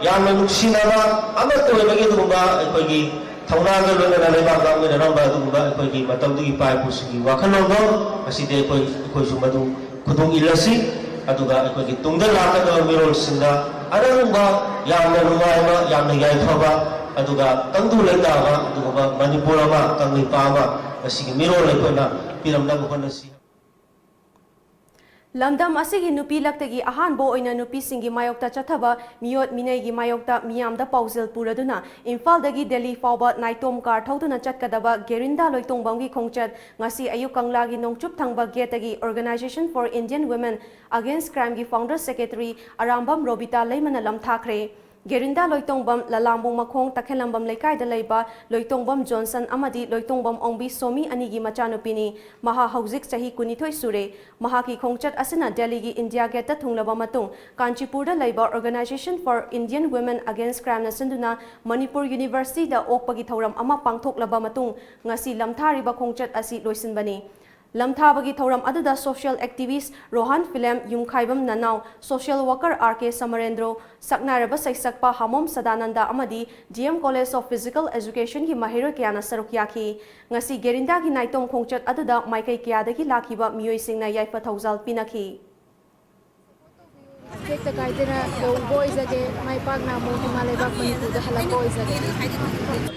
ꯌꯥꯝꯅ ꯅꯨꯡꯁꯤꯅꯕ ꯑꯃꯠꯇ ꯑꯣꯏꯕꯒꯤ ꯑꯗꯨꯒꯨꯝꯕ ꯑꯩꯈꯣꯏꯒꯤ ꯊꯧꯅꯥꯒ ꯂꯣꯏꯅꯅ ꯂꯩꯕꯥꯛ ꯉꯥꯛꯃꯤꯟꯅꯔꯝꯕ ꯑꯗꯨꯒꯨꯝꯕ ꯑꯩꯈꯣꯏꯒꯤ ꯃꯇꯝꯗꯨꯒꯤ ꯏꯄꯥ ꯏꯄꯨꯁꯤꯡꯒꯤ ꯋꯥꯈꯜꯂꯣꯟꯗꯣ ꯉꯁꯤꯗꯤ ꯑꯩꯈꯣꯏ, ꯑꯩꯈꯣꯏꯁꯨ ꯃꯗꯨ ꯈꯨꯗꯣꯡ ꯏꯜꯂꯁꯤ꯫ ꯑꯗꯨꯒ ꯑꯩꯈꯣꯏꯒꯤ ꯇꯨꯡꯗ ꯂꯥꯛꯀꯗꯕ ꯃꯤꯔꯣꯜꯁꯤꯡꯗ ꯑꯔꯪꯕ, ꯌꯥꯝꯅ ꯅꯨꯡꯉꯥꯏꯕ, ꯌꯥꯝꯅ ꯌꯥꯏꯐꯕ, ꯑꯗꯨꯒ ꯇꯪꯗꯨ ꯂꯩꯇꯥꯕ ꯑꯗꯨꯒꯨꯝꯕ ꯃꯅꯤꯄꯨꯔ ꯑꯃ, ꯀꯪꯂꯩꯄꯥꯛ ꯑꯃ ꯉꯁꯤꯒꯤ ꯃꯤꯔꯣꯜ ꯑꯩꯈꯣꯏꯅ ꯄꯤꯔꯝꯅꯕ ꯍꯣꯠꯅꯁꯤ꯫ ꯂꯝꯗꯝ ꯑꯁꯤꯒꯤ ꯅꯨꯄꯤ ꯂꯛꯇꯒꯤ ꯑꯍꯥꯟꯕ ꯑꯣꯏꯅ ꯅꯨꯄꯤꯁꯤꯡꯒꯤ ꯃꯥꯌꯣꯛꯇ ꯆꯠꯊꯕ ꯃꯤꯑꯣꯠ ꯃꯤꯅꯩꯒꯤ ꯃꯥꯌꯣꯛꯇ ꯃꯤꯌꯥꯝꯗ ꯄꯥꯎꯖꯦꯜ ꯄꯨꯔꯗꯨꯅ ꯏꯝꯐꯥꯜꯗꯒꯤ ꯗꯦꯜꯂꯤ ꯐꯥꯎꯕ ꯅꯥꯏꯇꯣꯝ ꯀꯥꯔ ꯊꯧꯗꯨꯅ ꯆꯠꯀꯗꯕ ꯒꯦꯔꯤꯟꯗꯥ ꯂꯣꯏꯇꯣꯡꯕꯝꯒꯤ ꯈꯣꯡꯆꯠ ꯉꯁꯤ ꯑꯌꯨꯛ ꯀꯪꯂꯥꯒꯤ ꯅꯣꯡꯆꯨꯞ ꯊꯪꯕ ꯒꯦꯠꯇꯒꯤ Organisation for Indian Women Against Crime ꯒꯤ founder secretary ꯑꯔꯥꯝꯕꯝ ꯔꯣꯕꯤꯇꯥ ꯂꯩꯃꯅ ꯂꯝꯊꯥꯈ꯭ꯔꯦ꯫ ꯒꯦꯔꯤꯟꯗꯥ ꯂꯣꯏꯇꯣꯡꯕꯝ ꯂꯂꯥꯝꯕꯨꯡ ꯃꯈꯣꯡ ꯇꯈꯦꯂꯝꯕꯝ ꯂꯩꯀꯥꯏꯗ ꯂꯩꯕ ꯂꯣꯏꯇꯣꯡꯕꯝ ꯖꯣꯟꯁꯟ ꯑꯃꯗꯤ ꯂꯣꯏꯇꯣꯡꯕꯝ ꯑꯣꯡꯕꯤ ꯁꯣꯃꯤ ꯑꯅꯤꯒꯤ ꯃꯆꯥꯅꯨꯄꯤꯅꯤ꯫ ꯃꯍꯥꯛ ꯍꯧꯖꯤꯛ ꯆꯍꯤ ꯀꯨꯟꯅꯤꯊꯣꯏ ꯁꯨꯔꯦ꯫ ꯃꯍꯥꯛꯀꯤ ꯈꯣꯡꯆꯠ ꯑꯁꯤꯅ ꯗꯦꯜꯂꯤꯒꯤ ꯏꯟꯗꯤꯌꯥ ꯒꯦꯠꯇ ꯊꯨꯡꯂꯕ ꯃꯇꯨꯡ, ꯀꯥꯟꯆꯤꯄꯨꯔꯗ ꯂꯩꯕ Organisation for Indian Women Against Crime ꯅ ꯁꯤꯟꯗꯨꯅ ꯃꯅꯤꯄꯨꯔ ꯌꯨꯅꯤꯚꯔꯁꯤꯇꯤꯗ ꯑꯣꯛꯄꯒꯤ ꯊꯧꯔꯝ ꯑꯃ ꯄꯥꯡꯊꯣꯛꯂꯕ ꯃꯇꯨꯡ, ꯉꯁꯤ ꯂꯝꯊꯥꯔꯤꯕ ꯈꯣꯡꯆꯠ ꯑꯁꯤ ꯂꯣꯏꯁꯤꯟꯕꯅꯤ꯫ ꯂꯝꯊꯥꯕꯒꯤ ꯊꯧꯔꯝ ꯑꯗꯨꯗ social activist ꯔꯣꯍꯟ ꯐꯤꯂꯦꯝ, ꯌꯨꯝꯈꯥꯏꯕꯝ ꯅꯅꯥꯎ, social worker ꯑꯥꯔ ꯀꯦ ꯁꯃꯔꯦꯟꯗ꯭ꯔꯣ, ꯁꯛꯅꯥꯏꯔꯕ ꯁꯩꯁꯛꯄ ꯍꯥꯃꯣꯝ ꯁꯗꯥꯅꯟꯗ ꯑꯃꯗꯤ D M College of Physical Education ꯒꯤ ꯃꯍꯩꯔꯣꯏ ꯀꯌꯥꯅ ꯁꯔꯨꯛ ꯌꯥꯈꯤ꯫ ꯉꯁꯤ ꯒꯦꯔꯤꯟꯗꯥꯒꯤ ꯅꯥꯏꯇꯣꯝ ꯈꯣꯡꯆꯠ ꯑꯗꯨꯗ ꯃꯥꯏꯀꯩ ꯀꯌꯥꯗꯒꯤ ꯂꯥꯛꯈꯤꯕ ꯃꯤꯑꯣꯏꯁꯤꯡꯅ ꯌꯥꯏꯐ ꯊꯧꯖꯥꯜ ꯄꯤꯅꯈꯤ꯫ ꯇꯦꯛꯇ ꯀꯥꯏꯗꯅ ꯌꯧꯕ ꯑꯣꯏꯖꯒꯦ꯫ ꯃꯥꯏ ꯄꯥꯛꯅ ꯑꯃꯨꯛ ꯏꯃꯥ ꯂꯩꯕꯥꯛ ꯃꯅꯤꯄꯨꯔꯗ ꯍꯜꯂꯛꯄ ꯑꯣꯏꯖꯒꯦ꯫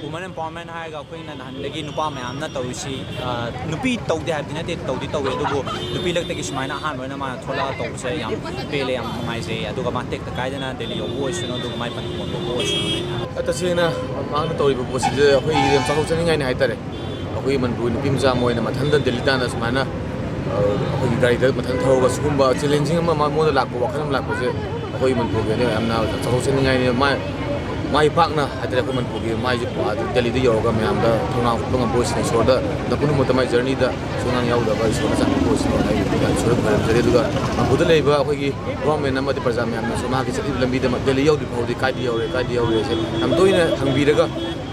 Women empowerment ꯍꯥꯏꯔꯒ ꯑꯩꯈꯣꯏꯅ ꯅꯍꯥꯟꯗꯒꯤ ꯅꯨꯄꯥ ꯃꯌꯥꯝꯅ ꯇꯧꯔꯤꯁꯤ, ꯑ, ꯅꯨꯄꯤ ꯇꯧꯗꯦ ꯍꯥꯏꯕꯗꯤ ꯅꯠꯇꯦ, ꯇꯧꯗꯤ ꯇꯧꯋꯦ, ꯑꯗꯨꯕꯨ ꯅꯨꯄꯤ ꯂꯛꯇꯒꯤ ꯁꯨꯃꯥꯏꯅ ꯑꯍꯥꯟꯕ ꯑꯣꯏꯅ ꯃꯥꯅ ꯊꯣꯛꯂꯛꯑ ꯇꯧꯕꯁꯦ ꯌꯥꯝ ꯄꯦꯜꯂꯦ, ꯌꯥꯝ ꯅꯨꯡꯉꯥꯏꯖꯩ꯫ ꯑꯗꯨꯒ ꯃꯥ ꯇꯦꯛꯇ ꯀꯥꯏꯗꯅ ꯗꯦꯜꯂꯤ ꯌꯧꯕ ꯑꯣꯏꯁꯅꯨ, ꯑꯗꯨꯒ ꯃꯥꯏ ꯄꯟꯊꯨꯡꯐꯝ ꯌꯧꯕ ꯑꯣꯏꯁꯅꯨ꯫ ꯇꯁꯦꯡꯅ ꯃꯍꯥꯛꯅ ꯇꯧꯔꯤꯕ ꯄꯣꯠꯁꯤꯗ ꯑꯩꯈꯣꯏ ꯌꯥꯝ ꯆꯥꯎꯊꯣꯛꯆꯅꯤꯡꯉꯥꯏꯅꯤ ꯍꯥꯏꯇꯥꯔꯦ꯫ ꯑꯩꯈꯣꯏꯒꯤ ꯃꯅꯤꯄꯨꯔꯒꯤ ꯅꯨꯄꯤ ꯃꯆꯥ ꯑꯃ ꯑꯣꯏꯅ ꯃꯊꯟꯇ ꯗꯦꯜꯂꯤ ꯇꯥꯟꯅ ꯁꯨꯃꯥꯏꯅ, ꯑ, ꯑꯩꯈꯣꯏꯒꯤ ꯒꯥꯔꯤꯗ ꯃꯊꯟ ꯊꯧꯔꯒ ꯁꯤꯒꯨꯝꯕ challenging ꯑꯃ ꯃꯉꯣꯟꯗ ꯂꯥꯛꯄ, ꯋꯥꯈꯜ ꯑꯃ ꯂꯥꯛꯄꯁꯦ ꯑꯩꯈꯣꯏ ꯃꯅꯤꯄꯨꯔꯒꯤ ꯑꯣꯏꯅ ꯌꯥꯝꯅ ꯆꯥꯎꯊꯣꯛꯆꯅꯤꯡꯉꯥꯏꯅꯤ꯫ ꯃꯥ-, ꯃꯥꯏ ꯄꯥꯛꯅ ꯍꯥꯏꯇꯥꯔꯦ, ꯑꯩꯈꯣꯏ ꯃꯅꯤꯄꯨꯔꯒꯤ ꯃꯥꯏꯁꯦ ꯄꯨꯔꯛꯑ ꯗꯦꯜꯂꯤꯗ ꯌꯧꯔꯒ ꯃꯌꯥꯝꯗ ꯊꯧꯅꯥ ꯎꯠꯄ ꯉꯝꯕ ꯑꯣꯏꯁꯅꯨ꯫ ꯏꯁꯣꯔꯗ ꯅꯄꯨꯝꯅꯃꯛꯇ ꯃꯥꯏ journey ꯗ ꯑꯁꯣꯏ ꯑꯉꯥꯝ ꯌꯥꯎꯗꯕ ꯏꯁꯣꯔꯅ ꯆꯥꯟꯕꯤꯕ ꯑꯣꯏꯁꯅꯨ ꯍꯥꯏꯅ ꯑꯩ ꯏꯁꯣꯔꯗ ꯈꯣꯏꯔꯝꯖꯔꯤ꯫ ꯑꯗꯨꯒ ꯃꯅꯤꯄꯨꯔꯗ ꯂꯩꯔꯤꯕ ꯑꯩꯈꯣꯏꯒꯤ government ꯑꯃꯗꯤ ꯄ꯭ꯔꯖꯥ ꯃꯌꯥꯝꯅꯁꯨ ꯃꯍꯥꯛꯀꯤ ꯆꯠꯂꯤꯕ ꯂꯝꯕꯤꯗ ꯗꯦꯜꯂꯤ ꯌꯧꯗ꯭ꯔꯤ ꯐꯥꯎꯗꯤ ꯀꯥꯏꯗ ꯌꯧꯔꯦ, ꯀꯥꯏꯗ ꯌꯧꯔꯦꯁꯦ ꯌꯥꯝ ꯇꯣꯏꯅ ꯍꯪꯕꯤꯔꯒ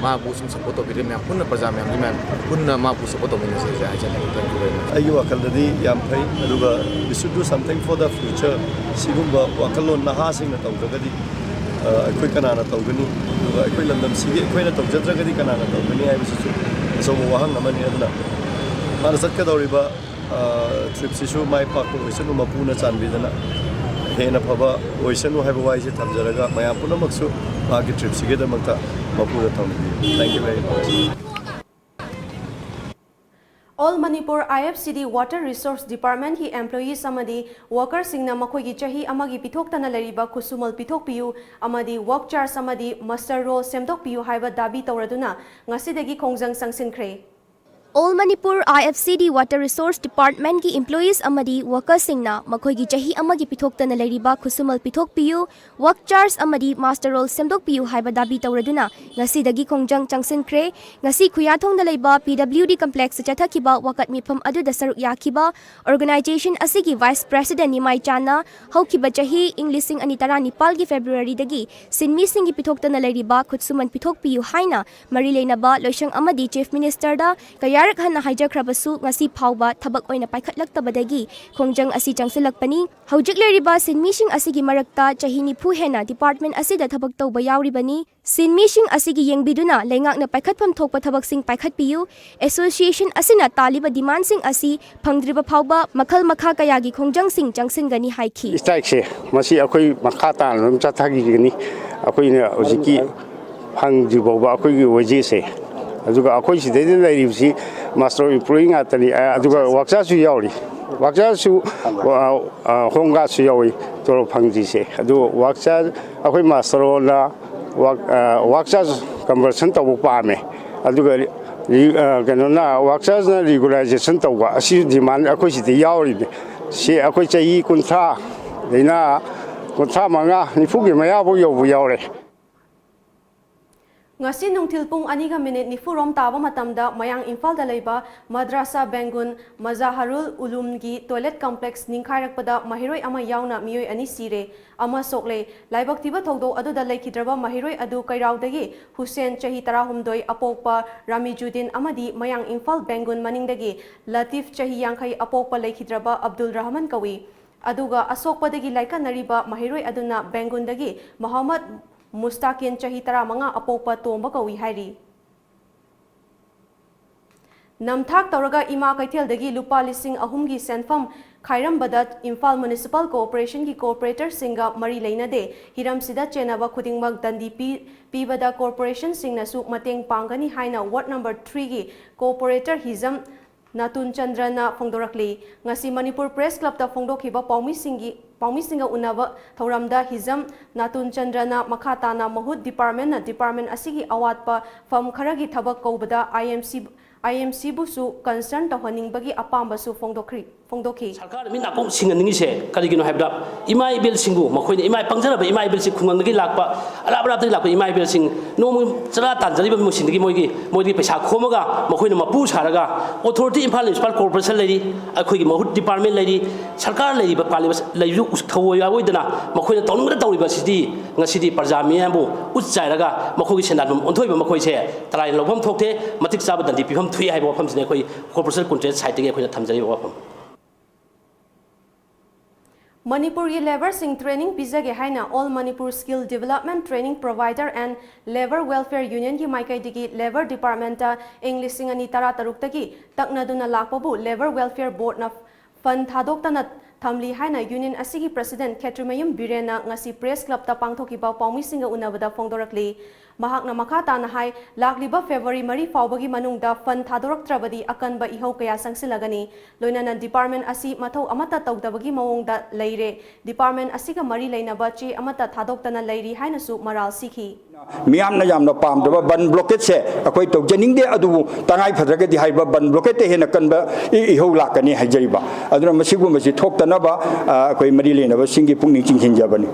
ꯃꯥꯕꯨ ꯁꯨꯝ support ꯇꯧꯕꯤꯔꯦ꯫ ꯃꯌꯥꯝ ꯄꯨꯟꯅ, ꯄ꯭ꯔꯖꯥ ꯃꯌꯥꯝꯒꯤ ꯃꯌꯥꯝ ꯄꯨꯟꯅ ꯃꯥꯕꯨ support ꯇꯧꯃꯤꯟꯅꯁꯦ ꯍꯥꯏꯖꯅꯤꯡꯉꯤ꯫ Thank you very much꯫ ꯑꯩꯒꯤ ꯋꯥꯈꯜꯗꯗꯤ ꯌꯥꯝ ꯐꯩ, ꯑꯗꯨꯒ we should do something for the future꯫ ꯁꯤꯒꯨꯝꯕ ꯋꯥꯈꯜꯂꯣꯟ ꯅꯍꯥꯁꯤꯡꯅ ꯇꯧꯗ꯭ꯔꯒꯗꯤ, ꯑ, ꯑꯩꯈꯣꯏ ꯀꯅꯥꯅ ꯇꯧꯒꯅꯤ? ꯑꯗꯨꯒ ꯑꯩꯈꯣꯏ ꯂꯝꯗꯝꯁꯤꯒꯤ ꯑꯩꯈꯣꯏꯅ ꯇꯧꯖꯗ꯭ꯔꯒꯗꯤ ꯀꯅꯥꯅ ꯇꯧꯒꯅꯤ ꯍꯥꯏꯕꯁꯤꯁꯨ ꯑꯆꯧꯕ ꯋꯥꯍꯪ ꯑꯃꯅꯤ꯫ ꯑꯗꯨꯅ ꯃꯥꯅ ꯆꯠꯀꯗꯧꯔꯤꯕ ꯑ, trip ꯁꯤꯁꯨ ꯃꯥꯏ ꯄꯥꯛꯄ ꯑꯣꯏꯁꯅꯨ, ꯃꯄꯨꯅ ꯆꯥꯟꯕꯤꯗꯅ ꯍꯦꯟꯅ ꯐꯕ ꯑꯣꯏꯁꯅꯨ ꯍꯥꯏꯕ ꯋꯥꯍꯩꯁꯦ ꯊꯝꯖꯔꯒ, ꯃꯌꯥꯝ ꯄꯨꯝꯅꯃꯛꯁꯨ ꯃꯍꯥꯛꯀꯤ trip ꯁꯤꯒꯤꯗꯃꯛꯇ ꯃꯄꯨꯗ ꯊꯧꯅꯤꯖꯔꯤ꯫ Thank you very much꯫ All Manipur I F C D Water Resource Department ꯀꯤ employees ꯑꯃꯗꯤ worker ꯁꯤꯡꯅ ꯃꯈꯣꯏꯒꯤ ꯆꯍꯤ ꯑꯃꯒꯤ ꯄꯤꯊꯣꯛꯇꯅ ꯂꯩꯔꯤꯕ ꯈꯨꯠꯁꯨꯃꯜ ꯄꯤꯊꯣꯛꯄꯤꯌꯨ ꯑꯃꯗꯤ work charge ꯑꯃꯗꯤ muster roll ꯁꯦꯝꯗꯣꯛꯄꯤꯌꯨ ꯍꯥꯏꯕ ꯗꯥꯕꯤ ꯇꯧꯔꯗꯨꯅ ꯉꯁꯤꯗꯒꯤ ꯈꯣꯡꯖꯪ ꯆꯪꯁꯤꯟꯈ꯭ꯔꯦ꯫ All Manipur I F C D Water Resource Department ꯀꯤ employees ꯑꯃꯗꯤ worker ꯁꯤꯡꯅ ꯃꯈꯣꯏꯒꯤ ꯆꯍꯤ ꯑꯃꯒꯤ ꯄꯤꯊꯣꯛꯇꯅ ꯂꯩꯔꯤꯕ ꯈꯨꯠꯁꯨꯃꯜ ꯄꯤꯊꯣꯛꯄꯤꯌꯨ, work charge ꯑꯃꯗꯤ muster roll ꯁꯦꯝꯗꯣꯛꯄꯤꯌꯨ ꯍꯥꯏꯕ ꯗꯥꯕꯤ ꯇꯧꯔꯗꯨꯅ ꯉꯁꯤꯗꯒꯤ ꯈꯣꯡꯖꯪ ꯆꯪꯁꯤꯟꯈ꯭ꯔꯦ꯫ ꯉꯁꯤ ꯈꯨꯌꯥꯊꯣꯡꯗ ꯂꯩꯕ P W D complex ꯇ ꯆꯠꯊꯈꯤꯕ ꯋꯥꯀꯠ ꯃꯤꯐꯝ ꯑꯗꯨꯗ ꯁꯔꯨꯛ ꯌꯥꯈꯤꯕ organization ꯑꯁꯤꯒꯤ vice president ꯅꯤꯃꯥꯏ ꯆꯥꯟꯅ ꯍꯧꯈꯤꯕ ꯆꯍꯤ ꯏꯪ ꯂꯤꯁꯤꯡ ꯑꯅꯤ ꯇꯔꯥꯅꯤꯄꯥꯜꯒꯤ February ꯗꯒꯤ ꯁꯤꯟꯃꯤꯁꯤꯡꯒꯤ ꯄꯤꯊꯣꯛꯇꯅ ꯂꯩꯔꯤꯕ ꯈꯨꯠꯁꯨꯃꯟ ꯄꯤꯊꯣꯛꯄꯤꯌꯨ ꯍꯥꯏꯅ ꯃꯔꯤ ꯂꯩꯅꯕ ꯂꯣꯏꯁꯪ ꯑꯃꯗꯤ Chief Minister ꯗ ꯀꯌꯥꯔꯛ ꯍꯟꯅ ꯍꯥꯏꯖꯈ꯭ꯔꯕꯁꯨ ꯉꯁꯤ ꯐꯥꯎꯕ ꯊꯕꯛ ꯑꯣꯏꯅ ꯄꯥꯏꯈꯠꯂꯛꯇꯕꯗꯒꯤ ꯈꯣꯡꯖꯪ ꯑꯁꯤ ꯆꯪꯁꯤꯜꯂꯛꯄꯅꯤ꯫ ꯍꯧꯖꯤꯛ ꯂꯩꯔꯤꯕ ꯁꯤꯟꯃꯤꯁꯤꯡ ꯑꯁꯤꯒꯤ ꯃꯔꯛꯇ ꯆꯍꯤ ꯅꯤꯐꯨ ꯍꯦꯟꯅ department ꯑꯁꯤꯗ ꯊꯕꯛ ꯇꯧꯕ ꯌꯥꯎꯔꯤꯕꯅꯤ꯫ ꯁꯤꯟꯃꯤꯁꯤꯡ ꯑꯁꯤꯒꯤ ꯌꯦꯡꯕꯤꯗꯨꯅ ꯂꯩꯉꯥꯛꯅ ꯄꯥꯏꯈꯠꯐꯝ ꯊꯣꯛꯄ ꯊꯕꯛꯁꯤꯡ ꯄꯥꯏꯈꯠꯄꯤꯌꯨ꯫ Association ꯑꯁꯤꯅ ꯇꯥꯜꯂꯤꯕ demand ꯁꯤꯡ ꯑꯁꯤ ꯐꯪꯗ꯭ꯔꯤꯕ ꯐꯥꯎꯕ ꯃꯈꯜ ꯃꯈꯥ ꯀꯌꯥꯒꯤ ꯈꯣꯡꯖꯪꯁꯤꯡ ꯆꯪꯁꯤꯟꯒꯅꯤ ꯍꯥꯏꯈꯤ꯫ Strike ꯁꯦ ꯃꯁꯤ ꯑꯩꯈꯣꯏ ꯃꯈꯥ ꯇꯥꯅ ꯑꯗꯨꯝ ꯆꯠꯊꯈꯤꯒꯅꯤ꯫ ꯑꯩꯈꯣꯏꯅ ꯍꯧꯖꯤꯛꯀꯤ ꯐꯪꯗ꯭ꯔꯤ ꯐꯥꯎꯕ ꯑꯩꯈꯣꯏꯒꯤ wages ꯁꯦ, ꯑꯗꯨꯒ ꯑꯩꯈꯣꯏ ꯁꯤꯗꯩꯗ ꯂꯩꯔꯤꯕꯁꯤ master employee ꯉꯥꯛꯇꯅꯤ, ꯑ, ꯑꯗꯨꯒ worker ꯁꯨ ꯌꯥꯎꯔꯤ꯫ Worker ꯁꯨ, ꯑ, ꯑ, home guard ꯁꯨ ꯌꯥꯎꯔꯤ ꯇꯣꯂꯣꯞ ꯐꯪꯗ꯭ꯔꯤꯁꯦ꯫ ꯑꯗꯨ worker, ꯑꯩꯈꯣꯏ muster roll ꯅ work, ꯑ, worker conversion ꯇꯧꯕ ꯄꯥꯝꯃꯦ, ꯑꯗꯨꯒ ꯔꯤ-, ꯑ, ꯀꯩꯅꯣꯅ, worker ꯅ regularization ꯇꯧꯕ, ꯑꯁꯤ demand ꯑꯩꯈꯣꯏ ꯁꯤꯗ ꯌꯥꯎꯔꯤꯅꯤ꯫ ꯁꯤ ꯑꯩꯈꯣꯏ ꯆꯍꯤ ꯀꯨꯟꯊ꯭ꯔꯥ ꯗꯩꯅ ꯀꯨꯟꯊ꯭ꯔꯥ ꯃꯉꯥ, ꯅꯤꯐꯨꯒꯤ ꯃꯌꯥꯐꯥꯎ ꯌꯧꯕ ꯌꯥꯎꯔꯦ꯫ ꯉꯁꯤ ꯅꯨꯡꯊꯤꯜ ꯄꯨꯡ ꯑꯅꯤꯒ minute ꯅꯤꯐꯨ ꯔꯣꯝ ꯇꯥꯕ ꯃꯇꯝꯗ ꯃꯌꯥꯡ ꯏꯝꯐꯥꯜꯗ ꯂꯩꯕ ꯃꯗ꯭ꯔꯥꯁꯥ ꯕꯦꯡꯒꯨꯟ ꯃꯖꯥꯍꯔꯨꯜ ꯎꯂꯨꯝꯒꯤ toilet complex ꯅꯤꯡꯈꯥꯏꯔꯛꯄꯗ ꯃꯍꯩꯔꯣꯏ ꯑꯃ ꯌꯥꯎꯅ ꯃꯤꯑꯣꯏ ꯑꯅꯤ ꯁꯤꯔꯦ, ꯑꯃ ꯁꯣꯛꯂꯦ꯫ ꯂꯥꯏꯕꯛ ꯊꯤꯕ ꯊꯧꯗꯣꯛ ꯑꯗꯨꯗ ꯂꯩꯈꯤꯗ꯭ꯔꯕ ꯃꯍꯩꯔꯣꯏ ꯑꯗꯨ ꯀꯩꯔꯥꯎꯗꯒꯤ ꯍꯨꯁꯦꯟ, ꯆꯍꯤ ꯇꯔꯥꯍꯨꯝꯗꯣꯏ, ꯑꯄꯣꯛꯄ ꯔꯥꯃꯤꯖꯨꯗꯤꯟ ꯑꯃꯗꯤ ꯃꯌꯥꯡ ꯏꯝꯐꯥꯜ ꯕꯦꯡꯒꯨꯟ ꯃꯅꯤꯡꯗꯒꯤ ꯂꯇꯤꯐ, ꯆꯍꯤ ꯌꯥꯡꯈꯩ, ꯑꯄꯣꯛꯄ ꯂꯩꯈꯤꯗ꯭ꯔꯕ ꯑꯕꯗꯨꯜ ꯔꯍꯃꯟ ꯀꯧꯏ꯫ ꯑꯗꯨꯒ ꯑꯁꯣꯛꯄꯗꯒꯤ ꯂꯥꯏꯀꯠꯅꯔꯤꯕ ꯃꯍꯩꯔꯣꯏ ꯑꯗꯨꯅ ꯕꯦꯡꯒꯨꯟꯗꯒꯤ ꯃꯣꯍꯝꯃꯗ ꯃꯨꯁꯇꯥꯀꯤꯟ, ꯆꯍꯤ ꯇꯔꯥꯃꯉꯥ, ꯑꯄꯣꯛꯄ ꯇꯣꯝꯕ ꯀꯧꯏ ꯍꯥꯏꯔꯤ꯫ ꯅꯝꯊꯥꯛ ꯇꯧꯔꯒ ꯏꯃꯥ ꯀꯩꯊꯦꯜꯗꯒꯤ ꯂꯨꯄꯥ ꯂꯤꯁꯤꯡ ꯑꯍꯨꯝꯒꯤ ꯁꯦꯟꯐꯝ ꯈꯥꯏꯔꯝꯕꯗ ꯏꯝꯐꯥꯜ Municipal Corporation ꯒꯤ corporator ꯁꯤꯡꯒ ꯃꯔꯤ ꯂꯩꯅꯗꯦ꯫ ꯍꯤꯔꯝꯁꯤꯗ ꯆꯦꯟꯅꯕ ꯈꯨꯗꯤꯡꯃꯛ ꯗꯟꯗꯤ ꯄꯤ-, ꯄꯤꯕꯗ corporation ꯁꯤꯡꯅꯁꯨ ꯃꯇꯦꯡ ꯄꯥꯡꯒꯅꯤ ꯍꯥꯏꯅ ward number three ꯒꯤ corporator ꯍꯤꯖꯝ ꯅꯥꯇꯨꯟ ꯆꯟꯗ꯭ꯔꯅ ꯐꯣꯡꯗꯣꯔꯛꯂꯤ꯫ ꯉꯁꯤ ꯃꯅꯤꯄꯨꯔ ꯄ꯭ꯔꯦꯁ ꯀ꯭ꯂꯕꯇ ꯐꯣꯡꯗꯣꯛꯈꯤꯕ ꯄꯥꯎꯃꯤꯁꯤꯡꯒꯤ, ꯄꯥꯎꯃꯤꯁꯤꯡꯒ ꯎꯅꯕ ꯊꯧꯔꯝꯗ ꯍꯤꯖꯝ ꯅꯥꯇꯨꯟ ꯆꯟꯗ꯭ꯔꯅ ꯃꯈꯥ ꯇꯥꯅ ꯃꯍꯨꯠ ꯗꯤꯄꯥꯔꯠꯃꯦꯟꯅ ꯗꯤꯄꯥꯔꯠꯃꯦꯟ ꯑꯁꯤꯒꯤ ꯑꯋꯥꯠꯄ ꯐꯝ ꯈꯔꯒꯤ ꯊꯕꯛ ꯀꯧꯕꯗ IMC, IMCꯕꯨꯁꯨ concern ꯇꯧꯍꯟꯅꯤꯡꯕꯒꯤ ꯑꯄꯥꯝꯕꯁꯨ ꯐꯣꯡꯗꯣꯛꯈ꯭ꯔꯤ, ꯐꯣꯡꯗꯣꯛꯈꯤ꯫ ꯁꯔꯀꯥꯔꯅ ꯃꯤ ꯅꯥꯀꯣꯡ ꯁꯤꯡꯍꯟꯅꯤꯡꯉꯤꯁꯦ ꯀꯔꯤꯒꯤꯅꯣ ꯍꯥꯏꯕꯗ, ꯏꯃꯥ ꯏꯕꯦꯜꯁꯤꯡꯕꯨ, ꯃꯈꯣꯏꯅ ꯏꯃꯥ, ꯄꯪꯖꯔꯕ ꯏꯃꯥ ꯏꯕꯦꯜꯁꯤꯡ, ꯈꯨꯡꯒꯪꯗꯒꯤ ꯂꯥꯛꯄ, ꯑꯔꯥꯞ ꯑꯔꯥꯞꯇꯒꯤ ꯂꯥꯛꯄ ꯏꯃꯥ ꯏꯕꯦꯜꯁꯤꯡ, ꯅꯣꯡꯃ ꯆꯔꯥ ꯇꯥꯟꯖꯔꯤꯕ ꯃꯤꯑꯣꯏꯁꯤꯡꯗꯒꯤ ꯃꯣꯏꯒꯤ, ꯃꯣꯏꯗꯒꯤ ꯄꯩꯁꯥ ꯈꯣꯝꯃꯒ ꯃꯈꯣꯏꯅ ꯃꯄꯨ ꯁꯥꯔꯒ authority, ꯏꯝꯐꯥꯜ Municipal Corporation ꯂꯩꯔꯤ, ꯑꯩꯈꯣꯏꯒꯤ ꯃꯍꯨꯠ ꯗꯤꯄꯥꯔꯠꯃꯦꯟ ꯂꯩꯔꯤ, ꯁꯔꯀꯥꯔ ꯂꯩꯔꯤꯕ, ꯄꯥꯜꯂꯤꯕ ꯂꯩꯔꯤꯁꯨ ꯊꯧꯑꯣꯏ ꯑꯣꯏꯗꯅ ꯃꯈꯣꯏꯅ ꯇꯧꯅꯤꯡꯕꯗ ꯇꯧꯔꯤꯕ ꯑꯁꯤꯗꯤ ꯉꯁꯤꯗꯤ ꯄ꯭ꯔꯖꯥ ꯃꯤꯌꯥꯝꯕꯨ ꯎꯠ ꯆꯥꯏꯔꯒ ꯃꯈꯣꯏꯒꯤ ꯁꯦꯟꯗꯥꯟꯐꯝ ꯑꯣꯟꯊꯣꯛꯏꯕ ꯃꯈꯣꯏꯁꯦ ꯇꯔꯥꯏꯅ ꯂꯧꯐꯝ ꯊꯣꯛꯇꯦ, ꯃꯇꯤꯛ ꯆꯥꯕ ꯗꯟꯗꯤ ꯄꯤꯐꯝ ꯊꯣꯛꯏ ꯍꯥꯏꯕ ꯋꯥꯐꯝꯁꯤꯅꯤ ꯑꯩꯈꯣꯏ corporation contract sideꯇꯒꯤ ꯑꯩꯈꯣꯏꯅ ꯊꯝꯖꯔꯤꯕ ꯋꯥꯐꯝ꯫ ꯃꯅꯤꯄꯨꯔꯒꯤ ꯂꯦꯕꯔꯁꯤꯡ ꯇ꯭ꯔꯦꯅꯤꯡ ꯄꯤꯖꯒꯦ ꯍꯥꯏꯅ All Manipur Skill Development Training Provider and Labour Welfare Unionꯒꯤ ꯃꯥꯏꯀꯩꯗꯒꯤ ꯂꯦꯕꯔ ꯗꯤꯄꯥꯔꯠꯃꯦꯟꯇ ꯏꯪ ꯂꯤꯁꯤꯡ ꯑꯅꯤ ꯇꯔꯥ ꯇꯔꯨꯛꯇꯒꯤ ꯇꯛꯅꯗꯨꯅ ꯂꯥꯛꯄꯕꯨ ꯂꯦꯕꯔ ꯋꯦꯜꯐꯤꯌꯔ ꯕꯣꯔꯗꯅ ꯐꯟ ꯊꯥꯗꯣꯛꯇꯅ ꯊꯝꯂꯤ ꯍꯥꯏꯅ ꯌꯨꯅꯤꯌꯟ ꯑꯁꯤꯒꯤ ꯄ꯭ꯔꯁꯤꯗꯦꯟꯠ ꯈꯦꯇ꯭ꯔꯤꯃꯌꯨꯝ ꯕꯤꯔꯦꯟꯅ ꯉꯁꯤ ꯄ꯭ꯔꯦꯁ ꯀ꯭ꯂꯕꯇ ꯄꯥꯡꯊꯣꯛꯈꯤꯕ ꯄꯥꯎꯃꯤꯁꯤꯡꯒ ꯎꯅꯕꯗ ꯐꯣꯡꯗꯣꯔꯛꯂꯤ꯫ ꯃꯍꯥꯛꯅ ꯃꯈꯥ ꯇꯥꯅ ꯍꯥꯏ, ꯂꯥꯛꯂꯤꯕ ꯐꯦꯕ꯭ꯔꯨꯋꯥꯔꯤ ꯃꯔꯤ ꯐꯥꯎꯕꯒꯤ ꯃꯅꯨꯡꯗ ꯐꯟ ꯊꯥꯗꯣꯔꯛꯇ꯭ꯔꯕꯗꯤ ꯑꯀꯟꯕ ꯏꯍꯧ ꯀꯌꯥ ꯆꯪꯁꯤꯜꯂꯒꯅꯤ꯫ ꯂꯣꯏꯅꯅ ꯗꯤꯄꯥꯔꯠꯃꯦꯟ ꯑꯁꯤ ꯃꯊꯧ ꯑꯃꯠꯇ ꯇꯧꯗꯕꯒꯤ ꯃꯑꯣꯡꯗ ꯂꯩꯔꯦ꯫ ꯗꯤꯄꯥꯔꯠꯃꯦꯟ ꯑꯁꯤꯒ ꯃꯔꯤ ꯂꯩꯅꯕ ꯆꯦ ꯑꯃꯠꯇ ꯊꯥꯗꯣꯛꯇꯅ ꯂꯩꯔꯤ ꯍꯥꯏꯅꯁꯨ ꯃꯔꯥꯜ ꯁꯤꯈꯤ꯫ ꯃꯤꯌꯥꯝꯅ ꯌꯥꯝꯅ ꯄꯥꯝꯗꯕ ꯕꯟ ꯕ꯭ꯂꯣꯀꯦꯠꯁꯦ ꯑꯩꯈꯣꯏ ꯇꯧꯖꯅꯤꯡꯗꯦ, ꯑꯗꯨꯕꯨ ꯇꯉꯥꯏ ꯐꯗ꯭ꯔꯒꯗꯤ ꯍꯥꯏꯔꯤꯕ ꯕꯟ ꯕ꯭ꯂꯣꯀꯦꯠꯇ ꯍꯦꯟꯅ ꯀꯟꯕ ꯏ-, ꯏꯍꯧ ꯂꯥꯛꯀꯅꯤ ꯍꯥꯏꯖꯔꯤꯕ꯫ ꯑꯗꯨꯅ ꯃꯁꯤꯒꯨꯝꯕꯁꯤ ꯊꯣꯛꯇꯅꯕ, ꯑ, ꯑꯩꯈꯣꯏ ꯃꯔꯤ ꯂꯩꯅꯕꯁꯤꯡꯒꯤ ꯄꯨꯛꯅꯤꯡ ꯆꯤꯡꯁꯤꯟꯖꯕꯅꯤ꯫